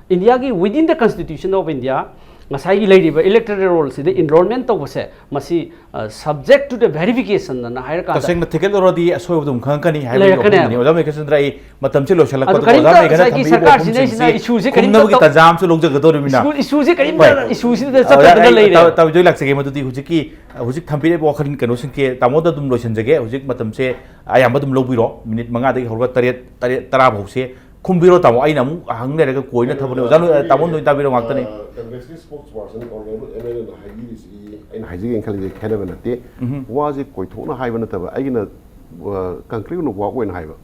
ꯏꯟꯗꯤꯌꯥꯒꯤ within the Constitution of India, ꯉꯁꯥꯏꯒꯤ ꯂꯩꯔꯤꯕ ꯏꯂꯦꯛꯇꯣꯔꯦꯜ ꯔꯣꯜꯁꯤꯗ ꯏꯟꯔꯣꯜꯃꯦꯟ ꯇꯧꯕꯁꯦ, ꯃꯁꯤ subject to the verification ꯑꯅ ꯍꯥꯏꯔꯀꯥꯟꯗ ꯇꯁꯦꯡꯅ ꯊꯤꯒꯠꯂꯨꯔꯗꯤ ꯑꯁꯣꯏꯕ ꯑꯗꯨꯝ ꯈꯪꯉꯛꯀꯅꯤ ꯍꯥꯏꯕꯒꯤ ꯂꯩꯔꯛꯀꯅꯦꯕ꯫ ꯋꯥꯐꯝꯗꯨꯅꯤ꯫ ꯑꯣꯖꯥ ꯃꯍꯦꯁꯆꯟꯗ꯭ꯔ, ꯑꯩ ꯃꯇꯝꯁꯦ ꯑꯗꯨ ꯂꯣꯏꯁꯤꯜꯂꯛꯄꯗ ꯀꯔꯤꯝꯇ ꯑꯣꯖꯥ ꯃꯍꯦꯁꯆꯟꯗ꯭ꯔꯅ ꯉꯁꯥꯏꯒꯤ ꯊꯝꯕꯤꯔꯤꯕ ꯁꯔꯀꯥꯔꯁꯤꯅ ꯋꯥꯐꯝꯁꯤꯡꯁꯤ ꯁꯤꯅ ꯏꯁꯨꯁꯦ ꯀꯔꯤꯝꯇ ꯈꯨꯝꯅꯕꯒꯤ ꯇꯧ-, ꯇꯥꯟꯖꯥ ꯑꯃꯁꯨ ꯂꯧꯖꯒꯗꯧꯔꯤꯕꯅꯤꯅ꯫ ꯏꯁꯨ-, ꯏꯁꯨꯁꯦ ꯀꯔꯤꯝꯇ ꯍꯣꯏ꯫ ꯏꯁꯨꯁꯤꯗ ꯑꯣꯖꯥ, ꯆꯠꯇꯗꯅ ꯑꯩ ꯂꯩꯔꯦ꯫ ꯇꯧ-, ꯇꯧꯖꯣꯏ ꯂꯥꯛꯆꯒꯦ꯫ ꯃꯗꯨꯗꯤ ꯍꯧꯖꯤꯛꯀꯤ, ꯍꯧꯖꯤꯛ ꯊꯝꯕꯤꯔꯤꯕ ꯋꯥꯈꯜ ꯀꯩꯅꯣꯁꯤꯡꯁꯦ ꯇꯥꯃꯣꯗ ꯑꯗꯨꯝ ꯂꯣꯏꯁꯤꯟꯖꯒꯦ꯫ ꯍꯧꯖꯤꯛ ꯃꯇꯝꯁꯦ ꯑꯌꯥꯝꯕ ꯑꯗꯨꯝ ꯂꯧꯕꯤꯔꯣ꯫ ꯃꯤꯅꯤꯠ ꯃꯉꯥꯗꯒꯤ ꯍꯧꯔꯒ ꯇꯔꯦꯠ, ꯇꯔꯦꯠ, ꯇꯔꯥ ꯐꯥꯎꯁꯦ ꯈꯨꯝꯕꯤꯔꯣ ꯇꯥꯃꯣ꯫ ꯑꯩꯅ ꯑꯃꯨꯛ ꯍꯪ ꯂꯩꯔꯒ ꯀꯣꯏꯅ ꯊꯕꯛꯅꯦ꯫ ꯑꯣꯖꯥ ꯅꯣꯏ-, ꯇꯥꯃꯣ ꯅꯣꯏ ꯇꯥꯕꯤꯔꯣ ꯉꯥꯛꯇꯅꯤ꯫ ꯑ, ꯀꯪꯒ꯭ꯔꯦꯁꯀꯤ ꯁ꯭ꯄꯣꯛꯁ ꯄꯔꯁꯟ ꯑꯣꯅꯔꯦꯕꯜ ꯑꯦꯝ ꯑꯦꯜ ꯑꯦꯅ ꯍꯥꯏꯕꯤꯔꯤꯁꯤ ꯑꯩꯅ ꯍꯥꯏꯖꯒꯦꯅ ꯈꯜꯂꯤꯁꯦ ꯈꯦꯠꯅꯕ ꯅꯠꯇꯦ꯫ ꯎꯝꯍꯨꯝ꯫ ꯋꯥꯁꯦ ꯀꯣꯏꯊꯣꯛꯅ ꯍꯥꯏꯕ ꯅꯠꯇꯕ, ꯑꯩꯒꯤꯅ, ꯑ, ꯀꯪꯀ꯭ꯔꯤꯠ ꯑꯣꯏꯅ ꯋꯥ ꯑꯣꯏꯅ ꯍꯥꯏꯕ꯫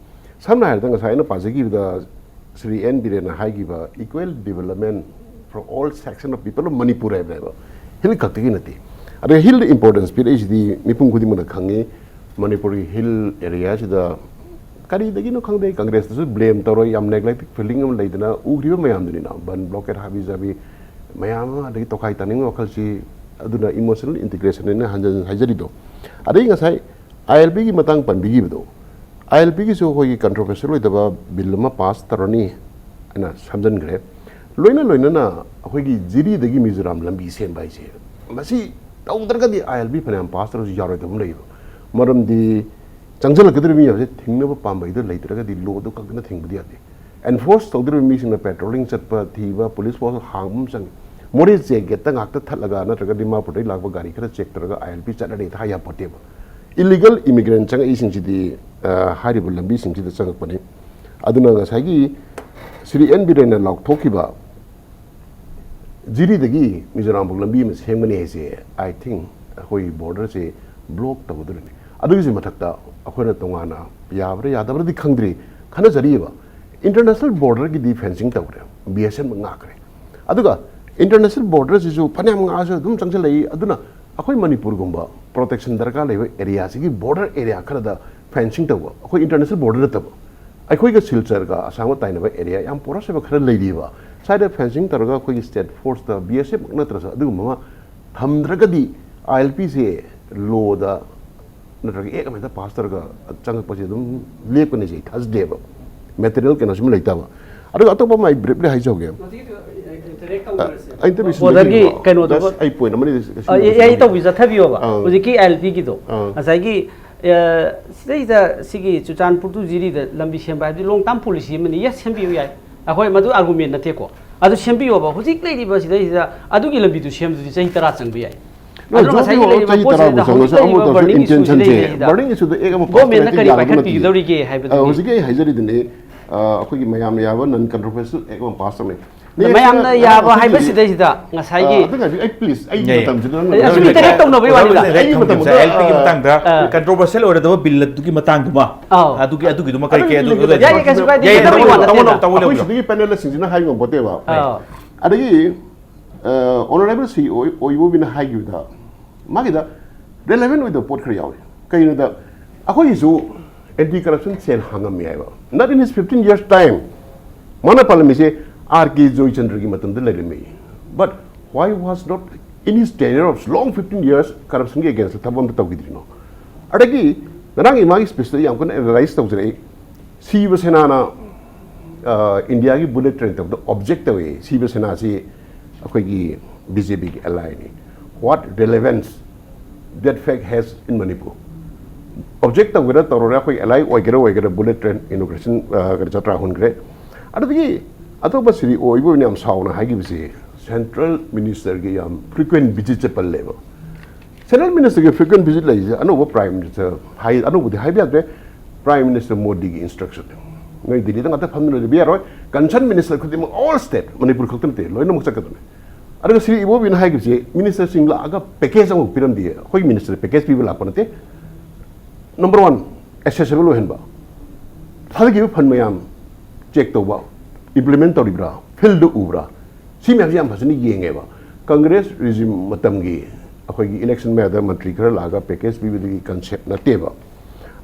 ꯁꯝꯅ ꯍꯥꯏꯔꯕꯗ ꯉꯁꯥꯏ ꯑꯩꯅ ꯄꯥꯖꯈꯤꯕꯗ ꯁ꯭ꯔꯤ ꯑꯦꯟ ꯕꯤꯔꯦꯟꯅ ꯍꯥꯏꯈꯤꯕ equal development for all section of people of Manipur ꯍꯥꯏꯕꯅꯦꯕ꯫ ꯍꯤꯜ ꯈꯛꯇꯒꯤ ꯅꯠꯇꯦ꯫ ꯑꯗ ꯍꯤꯜꯗ ꯏꯝꯄꯣꯔꯇꯦꯟꯁ ꯄꯤꯔꯛꯏꯁꯤꯗꯤ ꯃꯤꯄꯨꯝ ꯈꯨꯗꯤꯡꯃꯛꯅ ꯈꯪꯉꯤ꯫ ꯃꯅꯤꯄꯨꯔꯒꯤ ꯍꯤꯜ ꯑꯦꯔꯤꯌꯥꯁꯤꯗ ꯀꯔꯤꯗꯒꯤꯅꯣ ꯈꯪꯗꯦ, ꯀꯪꯒ꯭ꯔꯦꯁꯇꯁꯨ ꯕ꯭ꯂꯦꯝ ꯇꯧꯔꯣꯏ, ꯌꯥꯝ ꯅꯦꯒ꯭ꯂꯦꯛꯇꯤꯛ ꯐꯤꯂꯤꯡ ꯑꯃ ꯂꯩꯗꯅ ꯎꯈ꯭ꯔꯤꯕ ꯃꯌꯥꯝꯗꯨꯅꯤꯅ, ꯕꯟ ꯕ꯭ꯂꯣꯀꯦꯠ ꯍꯥꯕꯤ ꯖꯥꯕꯤ ꯃꯌꯥꯝ ꯑꯃ, ꯑꯗꯒꯤ ꯇꯣꯈꯥꯏ ꯇꯥꯅꯤꯡꯕ ꯋꯥꯈꯜꯁꯤ, ꯑꯗꯨꯅ ꯏꯃꯣꯁꯅꯦꯜ ꯏꯟꯇꯤꯒ꯭ꯔꯦꯁꯟ ꯑꯩꯅ ꯍꯟꯖꯟ ꯍꯟꯖꯟ ꯍꯥꯏꯖꯔꯤꯗꯣ꯫ ꯑꯗꯩ ꯉꯁꯥꯏ ꯑꯥꯏ ꯑꯦꯜ ꯄꯤꯒꯤ ꯃꯇꯥꯡ ꯄꯟꯕꯤꯈꯤꯕꯗꯣ, ꯑꯥꯏ ꯑꯦꯜ ꯄꯤꯒꯤꯁꯨ ꯑꯩꯈꯣꯏꯒꯤ ꯀꯟꯇ꯭ꯔꯣꯚꯔꯁꯤꯌꯦꯜ ꯑꯣꯏꯗꯕ ꯕꯤꯜ ꯑꯃ ꯄꯥꯁ ꯇꯧꯔꯅꯤ ꯍꯥꯏꯅ ꯁꯝꯖꯟꯈ꯭ꯔꯦ꯫ ꯂꯣꯏꯅ ꯂꯣꯏꯅꯅ ꯑꯩꯈꯣꯏꯒꯤ ꯖꯤꯔꯤꯗꯒꯤ ꯃꯤꯖꯣꯔꯥꯝ ꯂꯝꯕꯤ ꯁꯦꯝꯕ ꯍꯥꯏꯁꯦ, ꯃꯁꯤ ꯇꯧꯗ꯭ꯔꯒꯗꯤ ꯑꯥꯏ ꯑꯦꯜ ꯄꯤ ꯐꯅꯌꯥꯝ ꯄꯥꯁ ꯇꯧꯔꯁꯨ ꯌꯥꯔꯣꯏꯗꯕ ꯑꯃ ꯂꯩꯌꯦꯕ꯫ ꯃꯔꯝꯗꯤ ꯆꯪꯁꯤꯜꯂꯛꯀꯗꯧꯔꯤꯕ ꯃꯤ ꯍꯥꯏꯕꯁꯦ ꯊꯤꯡꯅꯕ ꯄꯥꯝꯕꯩꯗꯣ ꯂꯩꯇ꯭ꯔꯒꯗꯤ ꯂꯣꯗꯣ ꯀꯛꯇꯅ ꯊꯤꯡꯕꯗꯤ ꯌꯥꯗꯦ꯫ ꯑꯦꯟꯐꯣꯔꯁ ꯇꯧꯗꯧꯔꯤꯕ ꯃꯤꯁꯤꯡꯅ ꯄꯦꯇ꯭ꯔꯣꯂꯤꯡ ꯆꯠꯄ, ꯊꯤꯕ, ꯄꯨꯂꯤꯁ ꯐꯣꯔꯁ ꯍꯥꯡꯕ ꯑꯃ ꯆꯪꯉꯤ꯫ ꯃꯣꯔꯦꯁꯦ ꯒꯦꯠꯇ ꯉꯥꯛꯇ ꯊꯠꯂꯒ ꯅꯠꯇ꯭ꯔꯒ ꯗꯤꯃꯥꯄꯨꯔꯗꯒꯤ ꯂꯥꯛꯄ ꯒꯥꯔꯤ ꯈꯔ ꯆꯦꯛ ꯇꯧꯔꯒ ꯑꯥꯏ ꯑꯦꯜ ꯄꯤ ꯆꯠꯂꯅꯤ ꯍꯥꯏ ꯌꯥꯄꯣꯠꯇꯦꯕ꯫ ꯏꯂꯤꯒꯦꯜ ꯏꯃꯤꯒ꯭ꯔꯦꯟ ꯆꯪꯉꯛꯏꯁꯤꯡꯁꯤꯗꯤ, ꯑ, ꯍꯥꯏꯔꯤꯕ ꯂꯝꯕꯤꯁꯤꯡꯁꯤꯗ ꯆꯪꯉꯛꯄꯅꯤ꯫ ꯑꯗꯨꯅ ꯉꯁꯥꯏꯒꯤ ꯁ꯭ꯔꯤ ꯑꯦꯟ ꯕꯤꯔꯦꯟꯅ ꯂꯥꯎꯊꯣꯛꯈꯤꯕ ꯖꯤꯔꯤꯗꯒꯤ ꯃꯤꯖꯣꯔꯥꯝꯐꯥꯎ ꯂꯝꯕꯤ ꯑꯃ ꯁꯦꯝꯒꯅꯤ ꯍꯥꯏꯁꯦ, I think ꯑꯩꯈꯣꯏ ꯕꯣꯔꯗꯔꯁꯦ ꯕ꯭ꯂꯣꯛ ꯇꯧꯒꯗꯧꯔꯤꯅꯤ꯫ ꯑꯗꯨꯒꯤꯁꯨ ꯃꯊꯛꯇ ꯑꯩꯈꯣꯏꯅ ꯇꯣꯉꯥꯟꯅ ꯌꯥꯕ꯭ꯔꯥ ꯌꯥꯗꯕ꯭ꯔꯗꯤ ꯈꯪꯗ꯭ꯔꯤ, ꯈꯟꯅꯖꯔꯤꯕ꯫ ꯏꯟꯇꯔꯅꯦꯁꯅꯦꯜ ꯕꯣꯔꯗꯔꯒꯤꯗꯤ ꯐꯦꯟꯁꯤꯡ ꯇꯧꯈ꯭ꯔꯦ, ꯕꯤ ꯑꯦꯁ ꯑꯦꯐꯅ ꯉꯥꯛꯈ꯭ꯔꯦ꯫ ꯑꯗꯨꯒ ꯏꯟꯇꯔꯅꯦꯁꯅꯦꯜ ꯕꯣꯔꯗꯔꯁꯤꯁꯨ ꯐꯅꯌꯥꯝ ꯉꯥꯛꯑꯁꯨ ꯑꯗꯨꯝ ꯆꯪꯁꯤꯜꯂꯛꯏ꯫ ꯑꯗꯨꯅ ꯑꯩꯈꯣꯏ ꯃꯅꯤꯄꯨꯔꯒꯨꯝꯕ ꯄ꯭ꯔꯣꯇꯦꯛꯁꯟ ꯗꯔꯀꯥꯔ ꯂꯩꯕ ꯑꯦꯔꯤꯌꯥꯁꯤꯒꯤ ꯕꯣꯔꯗꯔ ꯑꯦꯔꯤꯌꯥ ꯈꯔꯗ ꯐꯦꯟꯁꯤꯡ ꯇꯧꯕ, ꯑꯩꯈꯣꯏ ꯏꯟꯇꯔꯅꯦꯁꯅꯦꯜ ꯕꯣꯔꯗꯔ ꯅꯠꯇꯕ, ꯑꯩꯈꯣꯏꯒ ꯁꯤꯜꯆꯔꯒ ꯑꯁꯥꯝꯒ ꯇꯥꯏꯅꯕ ꯑꯦꯔꯤꯌꯥ ꯌꯥꯝ ꯄꯣꯔꯁ ꯑꯣꯏꯕ ꯈꯔ ꯂꯩꯔꯤꯕ, ꯁ꯭ꯋꯥꯏꯗ ꯐꯦꯟꯁꯤꯡ ꯇꯧꯔꯒ ꯑꯩꯈꯣꯏꯒꯤ ꯁ꯭ꯇꯦꯠ ꯐꯣꯔꯁꯇ, ꯕꯤ ꯑꯦꯁ ꯑꯦꯐ ꯅꯠꯇ꯭ꯔꯁꯨ ꯑꯗꯨꯒꯨꯝꯕ ꯑꯃ ꯊꯝꯗ꯭ꯔꯒꯗꯤ, ꯑꯥꯏ ꯑꯦꯜ ꯄꯤꯁꯦ ꯂꯣꯗ ꯅꯠꯇ꯭ꯔꯒ ꯑꯦꯛ ꯑꯃꯗ ꯄꯥꯁ ꯇꯧꯔꯒ ꯆꯪꯉꯛꯄꯁꯦ ꯑꯗꯨꯝ ꯂꯦꯞꯀꯅꯤꯁꯦ ꯑꯩ ꯊꯥꯖꯗꯦꯕ, ꯃꯦꯇꯔꯤꯌꯦꯜ ꯀꯩꯅꯣꯁꯤꯃ ꯂꯩꯇꯕ꯫ ꯑꯗꯨꯒ ꯑꯇꯣꯞꯄ ꯑꯃ ꯑꯩ ꯕ꯭ꯔꯤꯞꯂꯤ ꯍꯥꯏꯖꯍꯧꯒꯦ꯫ ꯃꯁꯤꯒꯤꯗꯣ direct ꯇꯧꯅꯔꯁꯦ꯫ ꯑ, interview ꯁꯤꯟꯖꯒꯦꯀꯣ꯫ ꯕꯣꯔꯗꯔꯒꯤ ꯀꯩꯅꯣꯗꯨ just ꯑꯩ ꯄꯣꯏꯟ ꯑꯃꯅꯤ ꯀꯩꯁꯨ ꯑ, ꯑꯦ, ꯑꯦ, ꯑꯩ ꯇꯧꯕꯤ ꯆꯠꯊꯕꯤꯌꯣꯕ꯫ ꯑꯥ꯫ ꯍꯧꯖꯤꯛꯀꯤ ꯑꯥꯏ ꯑꯦꯜ ꯄꯤꯒꯤꯗꯣ꯫ ꯑꯥ꯫ ꯉꯁꯥꯏꯒꯤ, ꯑ, ꯁꯤꯗꯩꯗ ꯁꯤꯒꯤ ꯆꯨꯔꯆꯥꯟꯄꯨꯔ to ꯖꯤꯔꯤꯗ ꯂꯝꯕꯤ ꯁꯦꯝꯕ ꯍꯥꯏꯕꯗꯤ ꯂꯣꯡ ꯇꯥꯔꯝ ꯄꯣꯂꯤꯁꯤ ꯑꯃꯅꯤ꯫ ꯌꯦꯁ, ꯁꯦꯝꯕꯤꯌꯨ ꯌꯥꯏ꯫ ꯑꯩꯈꯣꯏ ꯃꯗꯨ ꯑꯥꯔꯒꯨꯃꯦꯟ ꯅꯠꯇꯦꯀꯣ꯫ ꯑꯗꯨ ꯁꯦꯝꯕꯤꯌꯣꯕ꯫ ꯍꯧꯖꯤꯛ ꯂꯩꯔꯤꯕ ꯁꯤꯗꯩꯁꯤꯗ ꯑꯗꯨꯒꯤ ꯂꯝꯕꯤꯗꯨ ꯁꯦꯝꯕꯗꯨꯗꯤ ꯆꯍꯤ ꯇꯔꯥ ꯆꯪꯕ ꯌꯥꯏ꯫ ꯅꯣ, ꯑꯗꯨꯅ ꯉꯁꯥꯏꯒꯤ ꯆꯍꯤ ꯂꯩꯔꯤꯕ ꯇꯔꯥꯕꯨ ꯄꯣꯠꯁꯤꯗꯩꯗ ꯆꯪꯉꯁꯨ ꯍꯧꯖꯤꯛ ꯂꯩꯔꯤꯕ ꯑꯃꯨꯛꯇꯁꯨ ꯕꯔꯅꯤꯡ ꯏꯟꯇꯦꯟꯁꯟꯁꯦ, ꯏꯁꯨꯁꯤꯗꯩꯗ ꯕꯔꯅꯤꯡ ꯏꯁꯨꯗ ꯑꯦꯛ ꯑꯃ ꯄꯥꯁ ꯒꯣꯔꯃꯦꯟꯅ ꯇꯧꯔꯗꯤ ꯀꯔꯤ ꯌꯥꯒꯗꯕ ꯅꯠꯇꯦ꯫ ꯄꯥꯏꯈꯠꯄꯤꯒꯗꯧꯔꯤꯒꯦ ꯍꯥꯏꯕꯗꯨꯅꯤ꯫ ꯑ, ꯍꯧꯖꯤꯛꯀꯤ ꯑꯩ ꯍꯥꯏꯖꯔꯤꯗꯨꯅꯤ, ꯑ, ꯑꯩꯈꯣꯏꯒꯤ ꯃꯌꯥꯝꯅ ꯌꯥꯕ ꯅꯟ ꯀꯟꯇ꯭ꯔꯣꯚꯔꯁꯤꯌꯦꯜ ꯑꯦꯛ ꯑꯃ ꯄꯥꯁ ꯇꯧꯅꯩ꯫ ꯃꯌꯥꯝꯅ ꯅꯦꯛꯁꯇ ꯌꯥꯕ ꯑꯩꯈꯣꯏꯒꯤ, ꯍꯥꯏꯕꯁꯤꯗꯩꯁꯤꯗ ꯉꯁꯥꯏꯒꯤ ꯑ, ꯑꯗꯨ ꯉꯥꯏꯕꯤꯌꯨ, ꯑꯩ ꯄ꯭ꯂꯤꯖ, ꯑꯩꯒꯤ ꯌꯥꯏ, ꯌꯥꯏ꯫ ꯃꯇꯝꯁꯤꯗ ꯅꯪ ꯑꯩ ꯑꯁꯨꯝ ꯅꯪ interact ꯇꯧꯅꯕꯒꯤ ꯋꯥꯅꯤꯗ꯫ ꯑꯩꯒꯤ ꯃꯇꯝꯗ, ꯑꯦꯜ ꯄꯤꯒꯤ ꯑ, ꯃꯇꯥꯡꯗ ꯑ, ꯀꯟꯇ꯭ꯔꯣꯚꯔꯁꯤꯌꯦꯜ ꯑꯣꯏꯔꯗꯕ ꯕꯤꯜ ꯑꯗꯨꯒꯤ ꯃꯇꯥꯡꯗꯨꯃ, ꯑꯥꯎ꯫ ꯑꯗꯨꯒꯤ, ꯑꯗꯨꯒꯤꯗꯨꯃ ꯀꯔꯤ ꯀꯔꯤ ꯑꯗꯨ, ꯑꯗꯨ, ꯑꯗꯨ, ꯌꯥꯏ, ꯌꯥꯏ, ꯀꯩꯁꯨ ꯀꯥꯏꯗꯦ꯫ ꯌꯥꯏ, ꯌꯥꯏ, ꯌꯥꯏ, ꯇꯧꯕ ꯇꯧꯕ ꯌꯥꯗꯦ꯫ ꯇꯧꯕ ꯇꯧꯕ ꯑꯩꯈꯣꯏ ꯌꯥꯗꯦ꯫ ꯁꯤꯗꯒꯤ ꯄꯦꯅꯦꯂꯤꯁꯁꯤꯡꯁꯤꯅ ꯍꯥꯏꯕ ꯉꯝꯄꯣꯠꯇꯦꯕ꯫ ꯑꯥꯎ꯫ ꯑꯗꯒꯤ, ꯑ, ꯑꯣꯅꯔꯦꯕꯜ ꯁꯤ ꯑꯣꯏ-, ꯑꯣꯏꯕꯨꯕꯤꯅ ꯍꯥꯏꯈꯤꯕꯗ, ꯃꯥꯒꯤꯗ ꯔꯦꯂꯦꯚꯦꯟ ꯑꯣꯏꯗꯕ ꯄꯣꯠ ꯈꯔ ꯌꯥꯎꯔꯤ꯫ ꯀꯩꯒꯤꯅꯣꯗ, ꯑꯩꯈꯣꯏꯒꯤꯁꯨ ꯑꯦꯟꯇꯤ ꯀꯔꯞꯁꯟ ꯁꯦꯜ ꯍꯥꯡꯉꯝꯃꯤ ꯍꯥꯏꯕ꯫ Not in his fifteen years time꯫ ꯃꯥꯅ ꯄꯥꯜꯂꯝꯃꯤꯁꯦ ꯑꯥꯔ ꯀꯦ ꯖꯣꯏꯆꯟꯗ꯭ꯔꯒꯤ ꯃꯇꯝꯗ ꯂꯩꯔꯝꯃꯤ꯫ But why was not in his tenure of long fifteen years corruption ꯒꯤ against ꯊꯕꯛ ꯑꯝꯇ ꯇꯧꯈꯤꯗ꯭ꯔꯤꯅꯣ? ꯑꯗꯒꯤ ꯉꯔꯥꯡꯒꯤ ꯃꯥꯒꯤ ꯁ꯭ꯄꯤꯆꯇ ꯌꯥꯝ ꯀꯟꯅ ꯑꯦꯅꯥꯂꯥꯏꯁ ꯇꯧꯖꯔꯛꯏ꯫ ꯁꯤꯕ ꯁꯦꯅꯥꯅ, ꯑ, ꯏꯟꯗꯤꯌꯥꯒꯤ ꯕꯨꯂꯦꯠ ꯇ꯭ꯔꯦꯟ ꯇꯧꯕꯗ ꯑꯣꯕꯖꯦꯛ ꯇꯧꯏ꯫ ꯁꯤꯕ ꯁꯦꯅꯥꯁꯤ ꯑꯩꯈꯣꯏꯒꯤ ꯕꯤ ꯖꯦ ꯄꯤꯒꯤ ꯑꯦꯂꯥꯏꯅꯤ꯫ What relevance that fact has in Manipur? Object ꯇꯧꯒꯦꯔꯥ ꯇꯧꯔꯣꯏꯔꯥ, ꯑꯩꯈꯣꯏ ꯑꯦꯂꯥꯏ ꯑꯣꯏꯒꯦꯔꯥ ꯑꯣꯏꯒꯦꯔꯥ, ꯕꯨꯂꯦꯠ ꯇ꯭ꯔꯦꯟ ꯏꯅꯣꯒ꯭ꯔꯦꯁꯟ ꯀꯩꯅꯣ ꯖꯇ꯭ꯔꯥ ꯍꯨꯟꯈ꯭ꯔꯦ꯫ ꯑꯗꯨꯗꯒꯤ ꯑꯇꯣꯞꯄ ꯁꯤꯔꯤ ꯑꯣꯏꯕ ꯑꯣꯏꯅ ꯌꯥꯝ ꯁꯥꯎꯅ ꯍꯥꯏꯈꯤꯕꯁꯦ, ꯁꯦꯟꯇ꯭ꯔꯦꯜ ꯃꯤꯅꯤꯁꯇꯔꯒꯤ ꯌꯥꯝ ꯐ꯭ꯔꯤꯀ꯭ꯋꯦꯟ ꯚꯤꯖꯤꯠ ꯆꯠꯄꯜꯂꯦꯕ꯫ ꯁꯦꯟꯇ꯭ꯔꯦꯜ ꯃꯤꯅꯤꯁꯇꯔꯒꯤ ꯐ꯭ꯔꯤꯀ꯭ꯋꯦꯟ ꯚꯤꯖꯤꯠ ꯂꯩꯔꯤꯁꯦ ꯑꯅꯧꯕ ꯄ꯭ꯔꯥꯏꯝ ꯃꯤꯅꯤꯁꯇꯔ ꯍꯥꯏ, ꯑꯅꯧꯕꯗꯤ ꯍꯥꯏꯕ ꯌꯥꯗ꯭ꯔꯦ, ꯄ꯭ꯔꯥꯏꯝ ꯃꯤꯅꯤꯁꯇꯔ ꯃꯣꯗꯤꯒꯤ ꯏꯟꯁꯇ꯭ꯔꯛꯁꯟ꯫ ꯅꯣꯏ ꯗꯤꯜꯂꯤꯗ ꯉꯥꯛꯇ ꯐꯝꯗꯨꯅ ꯂꯩꯕ ꯌꯥꯔꯣꯏ꯫ ꯀꯟꯁꯔꯟ ꯃꯤꯅꯤꯁꯇꯔ ꯈꯨꯗꯤꯡꯃꯛ, ꯑꯣꯜ ꯁ꯭ꯇꯦꯠ, ꯃꯅꯤꯄꯨꯔ ꯈꯛꯇ ꯅꯠꯇꯦ, ꯂꯣꯏꯅꯃꯛ ꯆꯠꯀꯗꯕꯅꯤ꯫ ꯑꯗꯨꯒ ꯁꯤꯔꯤ ꯏꯕꯣꯕꯤꯅ ꯍꯥꯏꯈꯤꯕꯁꯦ, ꯃꯤꯅꯤꯁꯇꯔꯁꯤꯡ ꯂꯥꯛꯑꯒ ꯄꯦꯀꯦꯖ ꯑꯃꯈꯛ ꯄꯤꯔꯝꯗꯦ꯫ ꯑꯩꯈꯣꯏ ꯃꯤꯅꯤꯁꯇꯔ ꯄꯦꯀꯦꯖ ꯄꯤꯕ ꯂꯥꯛꯄ ꯅꯠꯇꯦ꯫ ꯅꯝꯕꯔ ꯋꯥꯟ, ꯑꯦꯛꯁꯦꯁꯤꯕꯜ ꯑꯣꯏꯍꯟꯕ, ꯊꯥꯗꯈꯤꯕ ꯐꯟ ꯃꯌꯥꯝ ꯆꯦꯛ ꯇꯧꯕ, ꯏꯝꯄ꯭ꯂꯤꯃꯦꯟ ꯇꯧꯔꯤꯕ꯭ꯔꯥ, ꯐꯤꯜꯗ ꯎꯕ꯭ꯔꯥ, ꯁꯤ ꯃꯌꯥꯝꯁꯦ ꯌꯥꯝ ꯐꯖꯅ ꯌꯦꯡꯉꯦꯕ꯫ ꯀꯪꯒ꯭ꯔꯦꯁ ꯔꯤꯖꯤꯝ ꯃꯇꯝꯒꯤ ꯑꯩꯈꯣꯏꯒꯤ ꯏꯂꯦꯛꯁꯟ ꯃꯌꯥꯗ ꯃꯟꯇ꯭ꯔꯤ ꯈꯔ ꯂꯥꯛꯑꯒ ꯄꯦꯀꯦꯖ ꯄꯤꯕꯗꯨꯒꯤ ꯀꯟꯁꯦꯞ ꯅꯠꯇꯦꯕ꯫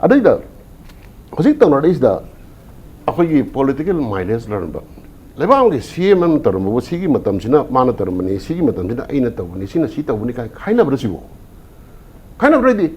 ꯑꯗꯩꯗ ꯍꯧꯖꯤꯛ ꯇꯧꯅꯔꯛꯏꯁꯤꯗ ꯑꯩꯈꯣꯏꯒꯤ ꯄꯣꯂꯤꯇꯤꯀꯦꯜ ꯃꯥꯏꯂꯦꯖ ꯂꯩꯔꯝꯕ, ꯂꯩꯕꯥꯛ ꯑꯃꯒꯤ ꯁꯤ ꯑꯦꯝ ꯑꯃ ꯇꯧꯔꯝꯕꯕꯨ, ꯁꯤꯒꯤ ꯃꯇꯝꯁꯤꯅ ꯃꯥꯅ ꯇꯧꯔꯝꯕꯅꯤ, ꯁꯤꯒꯤ ꯃꯇꯝꯁꯤꯅ ꯑꯩꯅ ꯇꯧꯕꯅꯤ, ꯁꯤꯅ ꯁꯤ ꯇꯧꯕꯅꯤ ꯀꯥꯏꯅ ꯈꯥꯏꯅꯕ꯭ꯔꯥ ꯁꯤꯕꯨ? ꯈꯥꯏꯅꯕ꯭ꯔꯗꯤ?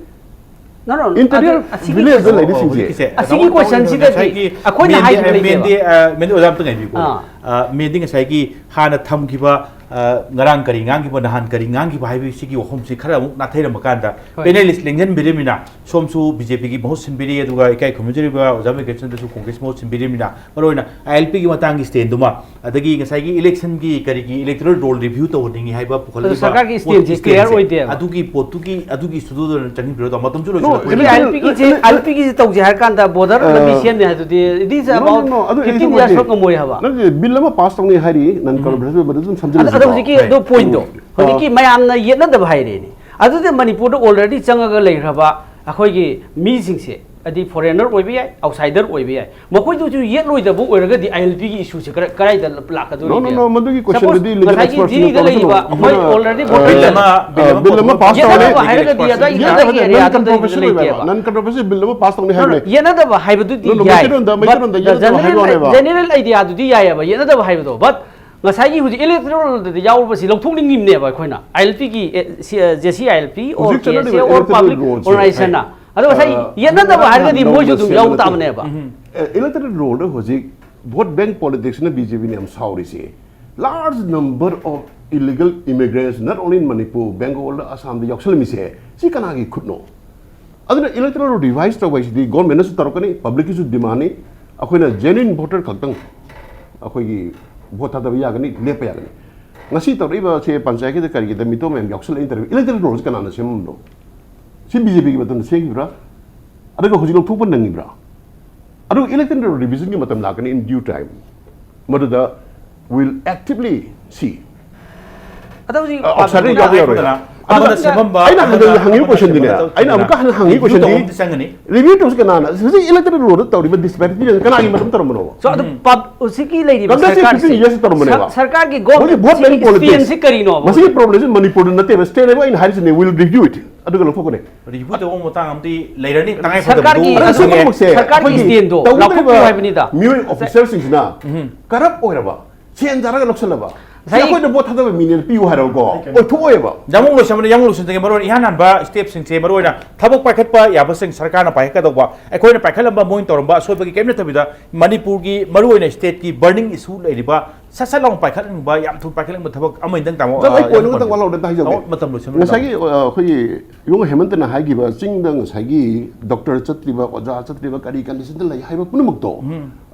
ꯅꯣ, ꯅꯣ, ꯏꯟꯇꯔꯤꯌꯔ ꯑꯗꯨ ꯑꯁꯤꯒꯤ ꯚꯤꯂꯦꯖꯇ ꯂꯩꯔꯤꯁꯤꯡꯁꯦ꯫ ꯑꯁꯤꯒꯤ ꯀꯣꯏꯁꯟꯁꯤꯗꯗꯤ ꯉꯁꯥꯏꯒꯤ ꯑꯩꯈꯣꯏꯅ ꯃꯦꯟꯗꯤ, ꯍꯥꯏꯈꯤꯕ ꯂꯩꯇꯦꯕ꯫ ꯃꯦꯟꯗꯤ, ꯑ, ꯃꯦꯟꯗꯤ ꯑꯣꯖꯥ ꯑꯝꯇ ꯉꯥꯏꯕꯤꯌꯨꯀꯣ꯫ ꯑꯥ꯫ ꯑ, ꯃꯦꯟꯗꯤ ꯉꯁꯥꯏꯒꯤ ꯍꯥꯟꯅ ꯊꯝꯈꯤꯕ, ꯑ, ꯉꯔꯥꯡ ꯀꯔꯤ ꯉꯥꯡꯈꯤꯕ, ꯅꯍꯥꯟ ꯀꯔꯤ ꯉꯥꯡꯈꯤꯕ ꯍꯥꯏꯕꯒꯤ ꯁꯤꯒꯤ ꯋꯥꯐꯝꯁꯤ ꯈꯔ ꯑꯃꯨꯛ ꯅꯥꯊꯩꯔꯝꯕ ꯀꯥꯟꯗ, ꯍꯣꯏ꯫ ꯄꯦꯅꯦꯂꯤꯁ ꯂꯦꯡꯖꯟꯕꯤꯔꯤꯕꯅꯤꯅ, ꯁꯣꯝꯁꯨ ꯕꯤ ꯖꯦ ꯄꯤꯒꯤ ꯃꯍꯨꯠ ꯁꯤꯟꯕꯤꯔꯤ, ꯑꯗꯨꯒ ꯏꯀꯥꯏ ꯈꯨꯝꯅꯖꯔꯤꯕ ꯑꯣꯖꯥ ꯃꯥꯏꯀ꯭ꯔꯦꯁꯟꯗꯁꯨ ꯀꯣꯡꯒ꯭ꯔꯦꯁ ꯃꯍꯨꯠ ꯁꯤꯟꯕꯤꯔꯤꯕꯅꯤꯅ, ꯃꯔꯨꯑꯣꯏꯅ ꯑꯥꯏ ꯑꯦꯜ ꯄꯤꯒꯤ ꯃꯇꯥꯡꯒꯤ ꯁ꯭ꯇꯦꯟꯗꯨꯃ, ꯑꯗꯒꯤ ꯉꯁꯥꯏꯒꯤ ꯏꯂꯦꯛꯁꯟꯒꯤ ꯀꯔꯤꯒꯤ ꯏꯂꯦꯛꯇꯣꯔꯦꯜ ꯔꯣꯜ ꯔꯤꯚ꯭ꯌꯨ ꯇꯧꯍꯟꯅꯤꯡꯉꯤ ꯍꯥꯏꯕ ꯄꯨꯈꯠꯂꯛꯂꯤꯕ ꯑꯗꯨ ꯁꯔꯀꯥꯔꯒꯤ ꯄꯣꯠꯇꯨꯒꯤ ꯁ꯭ꯇꯦꯟꯁꯦ ꯀ꯭ꯂꯤꯌꯥꯔ ꯁ꯭ꯇꯦꯟꯁꯦ, ꯑꯣꯏꯗꯦꯕ꯫ ꯑꯗꯨꯒꯤ ꯄꯣꯠꯇꯨꯒꯤ, ꯑꯗꯨꯒꯤ ꯏꯁꯨꯗꯨꯗ ꯑꯣꯏꯅ ꯆꯪꯁꯤꯟꯕꯤꯔꯣ꯫ ꯃꯇꯝꯁꯨ ꯂꯣꯏꯁꯤꯜꯂꯛꯄ ꯑꯣꯏꯅ ꯑꯥꯏ ꯑꯦꯜ ꯄꯤꯒꯤꯁꯦ, ꯑꯥꯏ ꯑꯦꯜ ꯄꯤꯒꯤꯁꯦ ꯇꯧꯁꯦ ꯍꯥꯏꯔ ꯀꯥꯟꯗ ꯕꯣꯔꯗꯔ ꯂꯝꯕꯤ ꯑ, ꯁꯦꯝꯅꯤ ꯍꯥꯏꯗꯨꯗꯤ, it is no, no, about no, ꯑꯗꯨ fifteen ꯏꯁꯨ years ꯅꯠꯇꯦ꯫ ꯉꯝꯃꯣꯏ ꯍꯥꯏꯕ꯫ ꯅꯠꯇꯦ, ꯕꯤꯜ ꯑꯃ ꯄꯥꯁ ꯇꯧꯅꯤ ꯍꯥꯏꯔꯤ, ꯅꯟ ꯎꯝ꯫ ꯀꯟꯐꯤꯗꯦꯟꯁ ꯕꯤꯜ, ꯑꯗꯨ ꯑꯗꯨꯝ ꯑꯗ-, ꯁꯝꯖꯤꯜꯂꯁꯤ ꯑꯗꯣ ꯀꯣ꯫ ꯍꯧꯖꯤꯛꯀꯤ ꯍꯣꯏ꯫ ꯑꯗꯨ ꯄꯣꯏꯟꯠꯇꯣ, ꯍꯧꯖꯤꯛꯀꯤ ꯑꯣ꯫ ꯃꯌꯥꯝꯅ ꯌꯦꯠꯅꯗꯕ ꯍꯥꯏꯔꯦꯅꯦ꯫ ꯑꯗꯨꯗꯤ ꯃꯅꯤꯄꯨꯔꯗ already ꯆꯪꯉꯒ ꯂꯩꯈ꯭ꯔꯕ ꯑꯩꯈꯣꯏꯒꯤ ꯃꯤꯁꯤꯡꯁꯦ, ꯍꯥꯏꯗꯤ foreigner ꯑꯣꯏꯕ ꯌꯥꯏ, outsider ꯑꯣꯏꯕ ꯌꯥꯏ, ꯃꯈꯣꯏꯗꯨꯁꯨ ꯌꯦꯠꯂꯣꯏꯗꯕ ꯑꯣꯏꯔꯒꯗꯤ ꯑꯥꯏ ꯑꯦꯜ ꯄꯤꯒꯤ ꯏꯁꯨꯁꯦ ꯀꯔꯥꯏ-, ꯀꯔꯥꯏꯗ ꯂꯥꯛꯀꯗꯣꯔꯤꯒꯦ? No, no, no, ꯃꯗꯨꯒꯤ ꯁꯄꯣꯁ ꯀꯣꯏꯁꯟꯗꯨꯗꯤ ꯂꯤꯒꯦꯜ ꯉꯁꯥꯏꯒꯤ ꯑꯦꯛꯁꯄꯔꯠꯁꯤꯡꯅ ꯗꯤꯜꯂꯤꯗ ꯇꯧꯔꯁꯅꯨ꯫ ꯂꯩꯔꯤꯕ ꯑꯩꯈꯣꯏ ꯑꯩꯈꯣꯏꯅ, already ꯑ, ꯕꯣꯇꯜ ꯕꯤꯜ ꯑꯃ ꯄꯥꯁ ꯌꯦꯠꯅꯕ ꯇꯧꯔꯦ꯫ ꯍꯥꯏꯔꯒꯗꯤ ꯑꯗ ꯌꯦꯠꯅꯕꯒꯤ ꯌꯥꯔꯦ, ꯑꯗ ꯌꯦꯠꯅꯕꯒꯤ ꯅꯟ ꯀꯟꯇ꯭ꯔꯣꯚꯔꯁꯤ ꯂꯩꯇꯦꯕ꯫ ꯑꯣꯏꯕ, ꯅꯟ ꯀꯟꯇ꯭ꯔꯣꯚꯔꯁꯤ ꯕꯤꯜ ꯑꯃ ꯄꯥꯁ ꯇꯧꯅꯤ ꯍꯥꯏꯕꯅꯦ꯫ ꯌꯦꯠꯅꯗꯕ ꯍꯥꯏꯕꯗꯨꯗꯤ No, no, ꯌꯥꯏ꯫ ꯃꯩꯇꯩꯂꯣꯟꯗ, But ꯃꯩꯇꯩꯂꯣꯟꯗ the ꯌꯦꯠꯅꯗꯕ general, ꯍꯥꯏꯕꯤꯌꯣ ꯍꯥꯏꯕ꯫ General idea ꯗꯨꯗꯤ ꯌꯥꯏꯑꯕ, ꯌꯦꯠꯅꯗꯕ ꯍꯥꯏꯕꯗꯣ꯫ But ꯉꯁꯥꯏꯒꯤ ꯍꯧꯖꯤꯛ ꯏꯂꯦꯛꯇꯣꯔꯦꯜꯗꯗꯤ ꯌꯥꯎꯔꯕꯁꯤ ꯂꯧꯊꯣꯛꯅꯤꯡꯉꯤꯕꯅꯦꯕ ꯑꯩꯈꯣꯏꯅ꯫ ꯑꯥꯏ ꯑꯦꯜ ꯄꯤꯒꯤ, ꯑꯦ, ꯁꯤ, ꯑꯦ, J C I L P or ꯍꯧꯖꯤꯛ ꯀꯦ ꯑꯦꯁ ꯑꯦ ꯆꯠꯅꯔꯤꯕ or ꯏꯂꯦꯛꯇꯣꯔꯦꯜ public ꯔꯣꯜꯁꯦ, organization ꯅ꯫ ꯑꯗꯣ ꯉꯁꯥꯏ ꯑ, ꯌꯦꯠꯅꯗꯕ ꯍꯥꯏꯔꯒꯗꯤ ꯅꯧꯅ ꯃꯣꯏꯁꯨ ꯑꯗꯨꯝ ꯁꯦꯝꯕ ꯌꯥꯎꯕ ꯅꯠꯇꯦ꯫ ꯇꯥꯕꯅꯦꯕ꯫ ꯎꯝ꯫ ꯑꯦ, ꯏꯂꯦꯛꯇꯣꯔꯦꯜ ꯔꯣꯜꯗ ꯍꯧꯖꯤꯛ ꯚꯣꯠ ꯕꯦꯡꯛ ꯄꯣꯂꯤꯇꯤꯛꯁꯅ ꯕꯤ ꯖꯦ ꯄꯤꯅ ꯌꯥꯝ ꯁꯥꯎꯔꯤꯁꯦ꯫ Large number of illegal immigrants, not only in Manipur, ꯕꯦꯡꯒꯣꯜꯗ, ꯑꯁꯥꯝꯗ ꯌꯥꯎꯁꯜꯂꯝꯃꯤꯁꯦ, ꯁꯤ ꯀꯅꯥꯒꯤ ꯈꯨꯠꯅꯣ? ꯑꯗꯨꯅ ꯏꯂꯦꯛꯇꯣꯔꯦꯜ ꯔꯣꯜ ꯔꯤꯚꯥꯏꯁ ꯇꯧꯕ ꯍꯥꯏꯁꯤꯗꯤ ꯒꯣꯔꯃꯦꯟꯅꯁꯨ ꯇꯧꯔꯛꯀꯅꯤ, ꯄꯕ꯭ꯂꯤꯛꯀꯤꯁꯨ ꯗꯤꯃꯥꯟꯅꯤ꯫ ꯑꯩꯈꯣꯏꯅ ꯖꯦꯅ꯭ꯌꯨꯟ ꯚꯣꯇꯔ ꯈꯛꯇꯪ ꯑꯩꯈꯣꯏꯒꯤ ꯚꯣꯠ ꯊꯥꯗꯕ ꯌꯥꯒꯅꯤ, ꯂꯦꯞꯄ ꯌꯥꯒꯅꯤ꯫ ꯉꯁꯤ ꯇꯧꯔꯛꯏꯕꯁꯦ ꯄꯟꯆꯥꯌꯠꯀꯤꯗ ꯀꯔꯤꯒꯤꯗ ꯃꯤꯇꯣ ꯃꯌꯥꯝ ꯌꯥꯎꯁꯜꯂꯛꯏ ꯇꯧꯔꯤꯕ ꯏꯂꯦꯛꯇꯣꯔꯦꯜ ꯔꯣꯜꯁꯦ ꯀꯅꯥꯅ ꯁꯦꯝꯃꯝꯕꯅꯣ? ꯁꯤ ꯕꯤ ꯖꯦ ꯄꯤꯒꯤ ꯃꯇꯝꯗ ꯁꯦꯝꯈꯤꯕ꯭ꯔꯥ? ꯑꯗꯨꯒ ꯍꯧꯖꯤꯛ ꯂꯧꯊꯣꯛꯄ ꯅꯪꯉꯤꯕ꯭ꯔꯥ? ꯑꯗꯨꯒ ꯏꯂꯦꯛꯇꯣꯔꯦꯜ ꯔꯤꯚꯤꯖꯟꯒꯤ ꯃꯇꯝ ꯂꯥꯛꯀꯅꯤ in due time꯫ ꯃꯗꯨꯗ will actively see꯫ ꯑꯗꯣ ꯍꯧꯖꯤꯛ ꯑ, ꯑꯥꯎꯠꯁꯥꯏꯗꯔ ꯌꯥꯎꯕ ꯌꯥꯎꯔꯣꯏ꯫ ꯑꯗꯨꯅ ꯑꯗꯨꯒ ꯑꯃꯅ ꯁꯦꯝꯃꯝꯕ, ꯑꯩꯅ ꯑꯃꯅ ꯍꯪꯉꯤ- ꯍꯪꯉꯤꯕ ꯑꯃꯅ ꯀꯣꯏꯁꯟꯗꯤꯅꯦ, ꯁꯦꯝꯃꯝꯕ ꯑꯩꯅ ꯑꯃꯨꯛꯀ ꯍꯟꯅ ꯍꯪꯉꯤ Review ꯀꯣꯏꯁꯟꯗꯤ, ꯇꯧꯕ ꯑꯃꯗꯤ ꯆꯪꯒꯅꯤ꯫ ꯔꯤꯚꯤꯌꯨ ꯇꯧꯕꯁꯤ ꯀꯅꯥꯅ? ꯍꯧꯖꯤꯛ ꯏꯂꯦꯛꯇꯣꯔꯦꯜ ꯔꯣꯜꯗ ꯇꯧꯔꯤꯕ ꯗꯤꯁꯄꯦꯔꯤꯇꯤꯁꯦ ꯀꯅꯥꯒꯤ ꯃꯇꯝ ꯇꯧꯔꯝꯕꯅꯣꯕ? So ꯑꯗꯨ ꯄꯕ ꯍꯧꯖꯤꯛꯀꯤ ꯂꯩꯔꯤꯕ ꯀꯪꯒ꯭ꯔꯦꯁꯁꯦ ꯁꯔꯀꯥꯔꯁꯦ fifteen years ꯇꯧꯔꯝꯕꯅꯦꯕ꯫ ꯁꯔ- ꯁꯔꯀꯥꯔꯒꯤ ꯃꯣꯏꯒꯤ vote bank politics꯫ ꯒꯣꯜꯁꯦ ꯀꯔꯤꯅꯣꯕ? ꯃꯁꯤꯒꯤ ꯄ꯭ꯔꯣꯕ꯭ꯂꯦꯝꯁꯤ ꯃꯅꯤꯄꯨꯔꯗ ꯅꯠꯇꯦꯕ, ꯁ꯭ꯇꯦꯠꯅꯦꯕ꯫ ꯑꯩꯅ ꯍꯥꯏꯔꯤꯁꯤꯅꯦ, will review it꯫ ꯑꯗꯨꯒ ꯂꯧꯊꯣꯛꯀꯅꯤ꯫ ꯔꯤꯚꯤꯌꯨ ꯇꯧꯕ ꯃꯇꯥꯡ ꯑꯃꯗꯤ ꯂꯩꯔꯅꯤ, ꯇꯉꯥꯏ ꯁꯔꯀꯥꯔꯒꯤ ꯐꯗꯕꯗꯨ ꯑꯗꯨꯒꯤ ꯈꯪꯉꯦ꯫ ꯄꯨꯝꯅꯃꯛꯁꯦ ꯁꯔꯀꯥꯔꯒꯤ ꯑꯩꯈꯣꯏꯒꯤ stand ꯗꯣ ꯇꯧꯒꯗꯧꯔꯤꯕ ꯂꯥꯎꯊꯣꯛꯄꯤꯌꯨ ꯍꯥꯏꯕꯅꯤꯗ꯫ ꯃꯤꯑꯣꯏ ꯑꯣꯐꯤꯁꯔꯁꯤꯡꯁꯤꯅ ꯀꯔꯞ ꯑꯣꯏꯔꯕ, ꯁꯦꯟ ꯆꯥꯔꯒ ꯂꯧꯁꯜꯂꯕ, ꯁꯤ ꯉꯁꯥꯏ ꯑꯩꯈꯣꯏꯅ ꯚꯣꯠ ꯊꯥꯗꯕ ꯃꯤꯅꯦꯅ ꯄꯤꯌꯨ ꯍꯥꯏꯔꯒꯀꯣ, ꯑꯣꯏꯊꯣꯛꯑꯣꯏꯕ꯫ ꯌꯥꯝ ꯂꯣꯏꯁꯟꯕꯗ ꯌꯥꯝ ꯂꯣꯏꯁꯟꯖꯒꯦ꯫ ꯃꯔꯨ ꯑꯣꯏꯅ ꯏꯍꯥꯟ ꯍꯥꯟꯕ ꯁ꯭ꯇꯦꯞꯁꯤꯡꯁꯦ, ꯃꯔꯨ ꯑꯣꯏꯅ ꯊꯕꯛ ꯄꯥꯏꯈꯠꯄ ꯌꯥꯕꯁꯤꯡ ꯁꯔꯀꯥꯔꯅ ꯄꯥꯏꯈꯠꯀꯗꯧꯕ, ꯑꯩꯈꯣꯏꯅ ꯄꯥꯏꯈꯠꯂꯝꯕ ꯃꯣꯏꯅ ꯇꯧꯔꯝꯕ ꯑꯁꯣꯏꯕꯒꯤ ꯀꯔꯤꯝ ꯅꯠꯇꯕꯤꯗ ꯃꯅꯤꯄꯨꯔꯒꯤ ꯃꯔꯨ ꯑꯣꯏꯅ ꯁ꯭ꯇꯦꯠꯀꯤ ꯕꯔꯅꯤꯡ ꯏꯁꯨ ꯂꯩꯔꯤꯕ ꯁꯠ ꯁꯠ ꯂꯥꯎꯅ ꯄꯥꯏꯈꯠꯍꯟꯅꯤꯡꯕ, ꯌꯥꯝ ꯊꯨꯅ ꯄꯥꯏꯈꯠꯍꯟꯅꯤꯡꯕ ꯊꯕꯛ ꯑꯃ ꯍꯦꯛꯇꯪ ꯇꯥꯃꯣ, ꯅꯪ ꯑꯩ ꯑ, ꯄꯣꯏꯟ ꯌꯥꯝ ꯑꯃꯇꯪ ꯇꯧꯕꯤꯌꯨ꯫ ꯋꯥꯠꯍꯧꯔꯦ, ꯑꯝꯇ ꯍꯥꯏꯖꯧꯒꯦ꯫ ꯇꯥꯃꯣ, ꯃꯇꯝ ꯂꯣꯏꯁꯤꯟꯕ ꯉꯁꯥꯏꯒꯤ ꯑ, ꯑꯩꯈꯣꯏꯒꯤ ꯌꯣꯡ ꯍꯦꯃꯟꯇꯅ ꯍꯥꯏꯈꯤꯕ, ꯆꯤꯡꯗ ꯉꯁꯥꯏꯒꯤ ꯗꯣꯛꯇꯔ ꯆꯠꯇ꯭ꯔꯤꯕ, ꯑꯣꯖꯥ ꯆꯠꯇ꯭ꯔꯤꯕ, ꯀꯔꯤ ꯀꯟꯗꯤꯁꯟꯗ ꯂꯩ ꯍꯥꯏꯕ ꯄꯨꯝꯅꯃꯛꯇꯣ,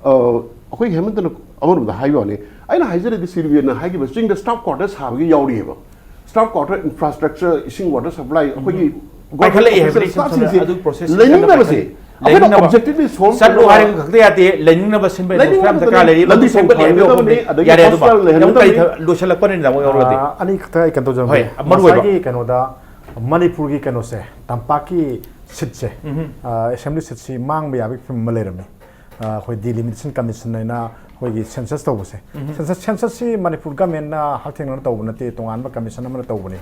ꯑ, ꯑꯩꯈꯣꯏ ꯍꯦꯃꯟꯇꯅ ꯑꯃꯔꯣꯝꯗ ꯍꯥꯏꯕ ꯋꯥꯅꯤ꯫ ꯑꯩꯅ ꯍꯥꯏꯖꯔꯗꯤ ꯁꯤꯔꯨꯕꯦꯅ ꯍꯥꯏꯈꯤꯕ ꯆꯤꯡꯗ ꯁ꯭ꯇꯥꯐ ꯀ꯭ꯋꯥꯔꯇꯔ ꯁꯥꯕꯒꯤ ꯌꯥꯎꯔꯤꯑꯕ꯫ ꯁ꯭ꯇꯥꯐ ꯀ꯭ꯋꯥꯔꯇꯔ, ꯏꯟꯐ꯭ꯔꯥꯁ꯭ꯇ꯭ꯔꯛꯆꯔ, ꯏꯁꯤꯡ, ꯋꯥꯇꯔ ꯁꯄ꯭ꯂꯥꯏ, ꯑꯩꯈꯣꯏꯒꯤ ꯄꯥꯏꯈꯠꯂꯛꯑꯦ ꯍꯥꯏꯕꯅꯤ, ꯁ꯭ꯇꯥꯐꯁꯤꯡꯁꯦ ꯑꯗꯨ ꯄ꯭ꯔꯣꯁꯦꯁ ꯂꯩꯅꯤꯡꯗꯕꯁꯦ꯫ ꯑꯩꯈꯣꯏꯅ ꯂꯩꯅꯤꯡꯅꯕ꯫ ꯑꯣꯕꯖꯦꯛꯇꯤꯚꯂꯤ ꯁꯣꯜꯕ ꯆꯠꯂꯣ ꯇꯧꯔꯒ ꯍꯥꯏꯔꯒ ꯈꯛꯇ ꯌꯥꯗꯦ, ꯂꯩꯅꯤꯡꯅꯕ ꯁꯤꯟꯕ ꯂꯩꯅꯤꯡꯅꯕ ꯃꯌꯥꯝ ꯗꯔꯀꯥꯔ ꯂꯩꯔꯤ꯫ ꯂꯝꯕꯤ ꯃꯗꯨ ꯁꯦꯝꯒꯠꯂꯦ ꯊꯣꯡ ꯍꯥꯏꯕ ꯐꯍꯟꯒꯗꯕꯅꯤ, ꯌꯥꯎꯕꯅꯤ꯫ ꯑꯗꯒꯤ ꯌꯥꯔꯦ, ꯑꯗꯨꯃ ꯍꯣꯁꯄꯤꯇꯥꯜ ꯌꯥꯝ ꯀꯔꯤ ꯂꯩꯍꯟꯒꯗꯕꯅꯤ꯫ ꯂꯣꯏꯁꯤꯜꯂꯛꯄꯅꯤꯅ ꯑꯃꯨꯛ ꯌꯥꯎꯔꯒꯗꯤ꯫ ꯑꯥ, ꯑꯅꯤꯈꯛꯇ ꯑꯩ ꯀꯩꯅꯣ ꯇꯧꯖꯔꯝꯒꯦ꯫ ꯑꯥ, ꯑꯅꯤꯈꯛꯇ ꯑꯩ ꯀꯩꯅꯣ ꯇꯧꯖꯔꯝꯒꯦ꯫ ꯍꯣꯏ, ꯃꯔꯨ ꯑꯣꯏꯕ꯫ ꯉꯁꯥꯏꯒꯤ ꯀꯩꯅꯣꯗ ꯃꯅꯤꯄꯨꯔꯒꯤ ꯀꯩꯅꯣꯁꯦ, ꯇꯝꯄꯥꯛꯀꯤ ꯁꯤꯠꯁꯦ, ꯑꯦꯁꯦꯝꯕ꯭ꯂꯤ ꯁꯤꯠꯁꯤ ꯃꯥꯡꯕ ꯌꯥꯕꯒꯤ ꯐꯤꯕꯝ ꯑꯃ ꯂꯩꯔꯝꯃꯤ꯫ ꯑꯥ, ꯑꯩꯈꯣꯏ ꯗꯤꯂꯤꯃꯤꯇꯦꯁꯟ ꯀꯃꯤꯁꯟ ꯍꯥꯏꯅ ꯑꯩꯈꯣꯏꯒꯤ ꯁꯦꯟꯁꯁ ꯇꯧꯕꯁꯦ, ꯁꯦꯟꯁꯁ, ꯁꯦꯟꯁꯁꯁꯤ ꯃꯅꯤꯄꯨꯔ ꯒꯃꯦꯟꯅ ꯍꯛꯊꯦꯡꯅꯅ ꯇꯧꯕ ꯅꯠꯇꯦ, ꯇꯣꯉꯥꯟꯕ ꯀꯃꯤꯁꯟ ꯑꯃꯅ ꯇꯧꯕꯅꯤ꯫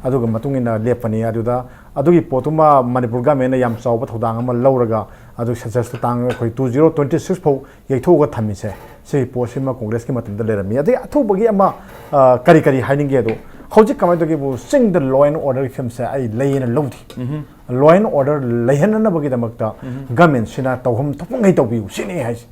ꯑꯗꯨꯒ ꯃꯇꯨꯡ ꯏꯟꯅ ꯂꯦꯞꯄꯅꯤ꯫ ꯑꯗꯨꯗ ꯑꯗꯨꯒꯤ ꯄꯣꯠꯇꯨꯃ ꯃꯅꯤꯄꯨꯔ ꯒꯃꯦꯟꯅ ꯌꯥꯝ ꯆꯥꯎꯕ ꯊꯧꯗꯥꯡ ꯑꯃ ꯂꯧꯔꯒ ꯑꯗꯨ ꯁꯦꯟꯁꯁꯇꯨ ꯇꯥꯡ ꯑꯩꯈꯣꯏ two zero twenty six ꯐꯥꯎ ꯌꯩꯊꯣꯛꯑꯒ ꯊꯝꯃꯤꯁꯦ, ꯁꯤꯒꯤ ꯄꯣꯠꯁꯤꯃ ꯀꯣꯡꯒ꯭ꯔꯦꯁꯀꯤ ꯃꯇꯝꯗ ꯂꯩꯔꯝꯃꯤ꯫ ꯑꯗꯩ ꯑꯊꯨꯕꯒꯤ ꯑꯃ, ꯑ, ꯀꯔꯤ ꯀꯔꯤ ꯍꯥꯏꯅꯤꯡꯒꯦ ꯑꯗꯣ, ꯍꯧꯖꯤꯛ ꯀꯃꯥꯏꯅ ꯇꯧꯒꯦꯕꯨ, ꯆꯤꯡꯗ law and order ꯒꯤ ꯐꯤꯕꯝꯁꯦ ꯑꯩ ꯂꯩꯌꯦꯅ ꯂꯧꯗꯦ꯫ Law and order ꯂꯩꯍꯟꯅꯅꯕꯒꯤꯗꯃꯛꯇ ꯒꯃꯦꯟꯁꯤꯅ ꯇꯧꯐꯝ ꯊꯣꯛꯄꯉꯩ ꯇꯧꯕꯤꯌꯨ ꯁꯤꯅꯤ ꯍꯥꯏꯁꯦ꯫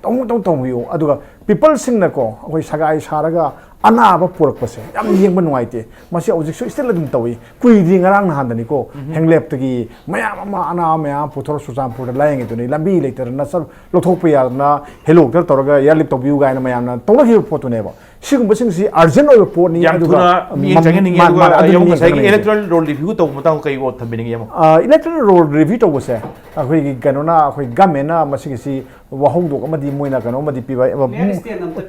ꯇꯧ ꯇꯧ ꯇꯧꯕꯤꯌꯨ꯫ ꯑꯗꯨꯒ ꯄꯤꯄꯜꯁꯤꯡꯅꯀꯣ, ꯑꯩꯈꯣꯏ ꯁꯒꯥꯏ ꯁꯥꯔꯒ ꯑꯅꯥꯕ ꯄꯨꯔꯛꯄꯁꯦ ꯌꯥꯝ ꯌꯦꯡꯕ ꯅꯨꯡꯉꯥꯏꯇꯦ꯫ ꯃꯁꯤ ꯍꯧꯖꯤꯛꯁꯨ ꯁ꯭ꯇꯤꯜ ꯑꯗꯨꯝ ꯇꯧꯏ꯫ ꯀꯨꯏꯗ꯭ꯔꯤ, ꯉꯔꯥꯡ ꯅꯍꯥꯟꯗꯅꯤꯀꯣ, ꯍꯦꯡꯂꯦꯞꯇꯒꯤ ꯃꯌꯥꯝ ꯑꯃ, ꯑꯅꯥꯕ ꯃꯌꯥꯝ ꯑꯃ ꯄꯨꯊꯣꯔ ꯆꯨꯔꯆꯥꯟꯄꯨꯔꯗ ꯂꯥꯏꯌꯦꯡꯉꯤꯗꯨꯅꯤ꯫ ꯂꯝꯕꯤ ꯂꯩꯇꯗꯅ ꯆꯠ-, ꯂꯧꯊꯣꯛꯄ ꯌꯥꯗꯅ ꯍꯦꯂꯤꯀꯣꯞꯇꯔ ꯇꯧꯔꯒ ꯏꯌꯥꯔꯂꯤꯐ ꯇꯧꯕꯤꯌꯨ ꯀꯥꯏꯅ ꯃꯌꯥꯝꯅ ꯇꯧꯅꯈꯤꯕ ꯄꯣꯠꯇꯨꯅꯦꯕ꯫ ꯁꯤꯒꯨꯝꯕꯁꯤꯡꯁꯤ ꯑꯔꯖꯦꯟ ꯑꯣꯏꯕ ꯄꯣꯠꯅꯤ꯫ ꯌꯥꯝ ꯑꯗꯨꯒ ꯊꯨꯅ ꯃꯤꯠꯌꯦꯡ ꯃ-, ꯆꯪꯍꯟꯅꯤꯡꯉꯤ꯫ ꯃ-, ꯑꯗꯨꯒ ꯃ-, ꯑꯗꯨ ꯑꯌꯧꯕ ꯃꯤꯠꯌꯦꯡ ꯉꯁꯥꯏꯒꯤ ꯆꯪꯍꯟꯅꯤꯡꯉꯤ꯫ ꯏꯂꯦꯛꯇꯣꯔꯦꯜ ꯔꯣꯜ ꯔꯤꯚ꯭ꯌꯨ ꯇꯧꯕ ꯃꯇꯥꯡꯗ ꯀꯩ ꯋꯥ ꯊꯝꯕꯤꯅꯤꯡꯉꯤ ꯑꯃ? ꯑ, ꯏꯂꯦꯛꯇꯣꯔꯦꯜ ꯔꯣꯜ ꯔꯤꯚ꯭ꯌꯨ ꯇꯧꯕꯁꯦ ꯑꯩꯈꯣꯏꯒꯤ ꯀꯩꯅꯣꯅ, ꯑꯩꯈꯣꯏ ꯒꯃꯦꯟꯅ ꯃꯁꯤꯒꯤꯁꯤ ꯋꯥꯍꯧꯗꯣꯛ ꯑꯃꯗꯤ ꯃꯣꯏꯅ ꯀꯩꯅꯣ ꯑꯃꯗꯤ ꯄꯤꯕ, ꯎꯝ,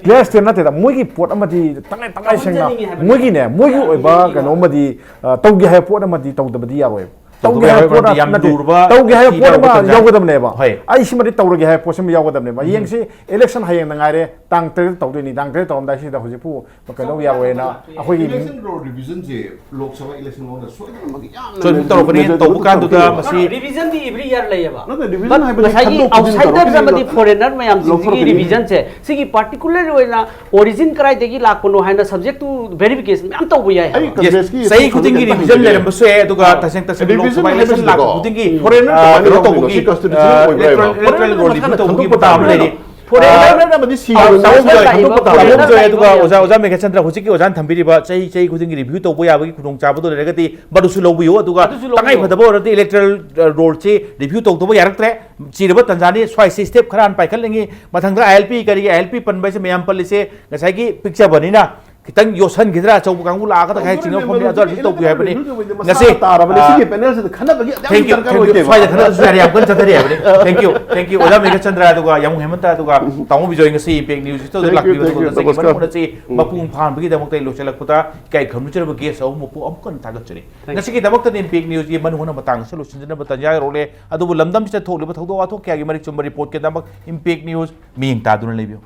ꯀ꯭ꯂꯤꯌꯥꯔ ꯁ꯭ꯇꯦꯟ ꯅꯠꯇꯦꯗ, ꯃꯣꯏꯒꯤ ꯄꯣꯠ ꯑꯃꯗꯤ ꯇꯉꯥꯏ, ꯇꯉꯥꯏ ꯁꯦꯡꯅ ꯇꯧꯍꯟꯖꯅꯤꯡꯉꯤ ꯍꯥꯏꯕꯅꯤ꯫ ꯃꯣꯏꯒꯤꯅꯦ, ꯃꯣꯏꯒꯤ ꯑꯣꯏꯕ ꯀꯩꯅꯣ ꯑꯃꯗꯤ, ꯑ, ꯇꯧꯒꯦ ꯍꯥꯏꯕ ꯄꯣꯠ ꯑꯃꯗꯤ ꯇꯧꯗꯕꯗꯤ ꯌꯥꯔꯣꯏꯕ꯫ ꯇꯧꯒꯦ ꯍꯥꯏꯕ ꯄꯣꯠ ꯑꯃ ꯌꯥꯝ ꯅꯠꯇꯦ, ꯂꯨꯔꯕ ꯇꯧꯒꯦ ꯍꯥꯏꯕ ꯄꯣꯠ ꯑꯃ ꯌꯥꯎꯒꯗꯕꯅꯦꯕ꯫ ꯍꯣꯏ꯫ ꯑꯩ ꯁꯤꯃꯗꯤ ꯇꯧꯔꯒꯦ ꯍꯥꯏꯕ ꯄꯣꯠꯁꯤꯃ ꯌꯥꯎꯒꯗꯕꯅꯦꯕ꯫ ꯎꯝ꯫ ꯌꯦꯡꯁꯤ, ꯏꯂꯦꯛꯁꯟ ꯍꯌꯦꯡꯗ ꯉꯥꯏꯔꯦ, ꯇꯥꯡ ꯇꯔꯦꯠ ꯇꯧꯗꯣꯏꯅꯤ꯫ ꯇꯥꯡ ꯇꯔꯦꯠ ꯇꯧꯔꯝꯗꯥꯏꯁꯤꯗ ꯍꯧꯖꯤꯛꯄꯨ ꯀꯩꯅꯣ ꯌꯥꯔꯣꯏꯅ ꯑꯩꯈꯣꯏꯒꯤ election role ꯔꯤꯚꯤꯖꯟꯁꯦ Lok Sabha election ꯃꯅꯨꯡꯗ ꯁꯣꯏꯗꯅꯃꯛꯀꯤ ꯌꯥꯝꯅ ꯁꯣꯏꯗꯅ ꯇꯧꯔꯛꯀꯅꯤ꯫ ꯃꯦꯖꯔ ꯇꯧꯕ ꯑꯃ ꯀꯥꯟꯗꯨꯗ ꯂꯧꯊꯣꯛꯀꯅꯤ꯫ ꯃꯁꯤ ꯔꯤꯚꯤꯖꯟꯗꯤ ꯑꯦꯚ꯭ꯔꯤ ꯌꯔ ꯂꯩꯌꯦꯕ꯫ ꯅꯠꯇꯦ, ꯔꯤꯚꯤꯖꯟ ꯍꯥꯏꯕꯗꯤ ꯉꯁꯥꯏꯒꯤ ꯈꯟꯗꯣꯛ ꯈꯟꯖꯤꯟ ꯑꯥꯎꯠꯁꯥꯏꯗꯔꯁ ꯇꯧꯔꯛꯀꯅꯤ ꯑꯃꯗꯤ ꯐꯣꯔꯦꯅꯔ ꯃꯌꯥꯝ ꯂꯧꯊꯣꯔꯛꯀꯅꯤ꯫ ꯔꯤꯚꯤꯖꯟꯁꯦ ꯁꯤꯒꯤ ꯄꯥꯔꯇꯤꯀꯨꯂꯔ ꯑꯣꯏꯅ ꯑꯣꯔꯤꯖꯤꯟ ꯀꯗꯥꯏꯗꯒꯤ ꯂꯥꯛꯄꯅꯣ ꯍꯥꯏꯅ ꯁꯕꯖꯦꯛ ꯇꯨ ꯚꯦꯔꯤꯐꯤꯀꯦꯁꯟ ꯃꯌꯥꯝ ꯇꯧꯕ ꯌꯥꯏ ꯍꯥꯏꯕ꯫ ꯑꯩ ꯀꯪꯒ꯭ꯔꯦꯁꯀꯤ ꯆꯍꯤ ꯈꯨꯗꯤꯡꯒꯤ ꯈꯤꯇꯪ ꯔꯤꯚꯤꯖꯟ ꯍꯥꯏꯖꯒꯦ꯫ ꯂꯩꯔꯝꯕꯁꯨ ꯌꯥꯏ, ꯑꯗꯨꯒ ꯑꯥ꯫ ꯇꯁꯦꯡ ꯇꯁꯦꯡꯅ ꯂꯣꯛ ꯔꯤꯚꯤꯖꯟ ꯁꯚꯥ ꯏꯂꯦꯛꯁꯟ ꯍꯥꯏꯕꯁꯤꯗꯀꯣ ꯂꯥꯛꯄ ꯈꯨꯗꯤꯡꯒꯤ, ꯐꯣꯔꯦꯟꯅꯔ ꯑꯥ, ꯀꯃꯥꯏꯅ ꯀꯩꯅꯣ ꯂꯧꯊꯣꯛꯄꯅꯣ? ꯇꯧꯕꯒꯤ, ꯁꯤ ꯀꯟꯁꯇꯤꯇ꯭ꯌꯨꯁꯅꯦꯜ ꯑꯥ, ꯑꯣꯏꯕ꯭ꯔꯥ ꯏꯂꯦꯛꯇꯣꯔꯦꯜ, ꯍꯥꯏꯕ? ꯏꯂꯦꯛꯇꯣꯔꯦꯜ ꯐꯣꯔꯦꯟꯅꯔ ꯔꯣꯜ ꯃꯈꯥꯗ ꯔꯤꯚꯤꯌꯨ ꯇꯧꯕꯒꯤ ꯈꯟꯗꯣꯛꯄ ꯃꯇꯥꯡ ꯑꯃ ꯇꯥꯕꯅꯦ꯫ ꯂꯩꯔꯤ꯫ ꯐꯣꯔꯦꯟꯅꯔ ꯑꯥ, ꯃꯈꯥꯗ ꯇꯧꯕ ꯂꯥꯛꯏꯕ ꯇꯧꯕ ꯐꯣꯔꯦꯟꯅꯔ ꯇꯧꯕ ꯌꯥꯏ꯫ ꯑꯗꯨꯒ ꯃꯌꯥꯝ ꯑꯣꯖꯥ, ꯑꯣꯖꯥ ꯃꯦꯘꯆꯟꯗ꯭ꯔ ꯍꯧꯖꯤꯛꯀꯤ ꯑꯣꯖꯥꯅ ꯊꯝꯕꯤꯔꯤꯕ ꯆꯍꯤ, ꯆꯍꯤ ꯈꯨꯗꯤꯡꯒꯤ ꯔꯤꯚꯤꯌꯨ ꯇꯧꯕ ꯌꯥꯕꯒꯤ ꯈꯨꯗꯣꯡꯆꯥꯕꯗꯨ ꯂꯩꯔꯒꯗꯤ ꯃꯗꯨꯁꯨ ꯂꯧꯕꯤꯌꯨ꯫ ꯑꯗꯨꯒ ꯑꯗꯨꯁꯨ ꯂꯧꯕꯤꯌꯨ꯫ ꯇꯉꯥꯏ ꯐꯗꯕ ꯑꯣꯏꯔꯗꯤ ꯏꯂꯦꯛꯇꯣꯔꯦꯜ, ꯑ, ꯔꯣꯜꯁꯤ ꯔꯤꯚꯤꯌꯨ ꯇꯧꯗꯕ ꯌꯥꯔꯛꯇ꯭ꯔꯦ꯫ ꯆꯤꯔꯕ ꯇꯟꯖꯥꯅꯤ꯫ ꯁ꯭ꯋꯥꯏꯁꯤ ꯁ꯭ꯇꯦꯞ ꯈꯔ ꯍꯥꯟꯅ ꯄꯥꯏꯈꯠꯂꯤꯉꯤ꯫ ꯃꯊꯪꯗ ꯑꯥꯏ ꯑꯦꯜ ꯄꯤ ꯀꯔꯤ, ꯑꯥꯏ ꯑꯦꯜ ꯄꯤ ꯄꯟꯕ ꯍꯥꯏꯁꯦ ꯃꯌꯥꯝ ꯄꯜꯂꯤꯁꯦ ꯉꯁꯥꯏꯒꯤ ꯄꯤꯛꯆꯕꯅꯤꯅ ꯈꯤꯇꯪ ꯌꯣꯠꯁꯟꯈꯤꯗ꯭ꯔꯥ, ꯑꯆꯧꯕ ꯀꯥꯡꯕꯨ ꯂꯥꯛꯑꯒ ꯍꯥꯏ ꯆꯤꯡꯅꯕ ꯐꯝꯅꯤ, ꯑꯗꯨ ꯑꯗꯨꯝ ꯇꯧꯕꯤꯌꯨ ꯍꯥꯏꯕꯅꯤ꯫ ꯃꯁꯥ ꯉꯁꯤ, ꯇꯥꯔꯕꯅꯤ꯫ ꯑꯥ, ꯁꯤꯒꯤ ꯄꯦꯅꯦꯜꯁꯤꯗ ꯈꯟꯅꯕꯒꯤ ꯑꯗꯨꯝ thank you, ꯗꯔꯀꯥꯔ thank you꯫ ꯑꯣꯏꯗꯦꯕ꯫ ꯁ꯭ꯋꯥꯏꯗ ꯈꯟꯅꯕꯁꯨ ꯌꯥꯔꯦ, ꯌꯥꯝ ꯀꯟꯅ ꯆꯠꯊꯔꯤ ꯍꯥꯏꯕꯅꯤ꯫ Thank you, thank you꯫ ꯑꯣꯖꯥ ꯃꯦꯘꯆꯟꯗ꯭ꯔ ꯑꯗꯨꯒ ꯌꯥꯝꯕꯨꯡ ꯍꯦꯃꯟꯇ ꯑꯗꯨꯒ ꯇꯥꯃꯣ ꯕꯤꯖꯣꯏ ꯉꯁꯤ ꯏꯝꯄꯦꯛ ꯅ꯭ꯌꯨꯁ ꯁꯤꯗ thank you, ꯂꯥꯛꯄꯤꯕꯗꯨ thank you, ꯉꯁꯤꯒꯤ ꯅꯃꯁꯀꯥꯔ꯫ ꯃꯅꯨꯡ ꯑꯁꯤ ꯎꯝ꯫ ꯃꯄꯨꯡ ꯐꯥꯍꯟꯕꯒꯤꯗꯃꯛꯇ ꯑꯩ ꯂꯣꯏꯁꯤꯜꯂꯛꯄꯗ ꯏꯀꯥꯏ ꯈꯨꯝꯅꯖꯔꯕ ꯒꯦꯁ ꯑꯍꯨꯝ ꯃꯄꯨ ꯑꯃꯨꯛ ꯍꯟꯅ ꯊꯥꯒꯠꯆꯔꯤ꯫ Thank you꯫ ꯉꯁꯤꯒꯤꯗꯃꯛꯇꯗꯤ ꯏꯝꯄꯦꯛ ꯅ꯭ꯌꯨꯁꯀꯤ ꯃꯅꯨꯡ ꯍꯨꯠꯅ ꯃꯇꯥꯡ ꯑꯁꯤꯗ ꯂꯣꯏꯁꯤꯟꯖꯅꯕ ꯇꯥꯟꯖꯥ ꯌꯧꯔꯛꯂꯦ꯫ ꯑꯗꯨꯕꯨ ꯂꯝꯗꯝꯁꯤꯗ ꯊꯣꯛꯂꯤꯕ ꯊꯧꯗꯣꯛ ꯋꯥꯊꯣꯛ ꯀꯌꯥꯒꯤ ꯃꯔꯤꯛ ꯆꯨꯝꯕ ꯔꯤꯄꯣꯔꯠꯀꯤꯗꯃꯛ ꯏꯝꯄꯦꯛ ꯅ꯭ꯌꯨꯁ ꯃꯤꯠꯌꯦꯡ ꯇꯥꯗꯨꯅ ꯂꯩꯕꯤꯌꯨ꯫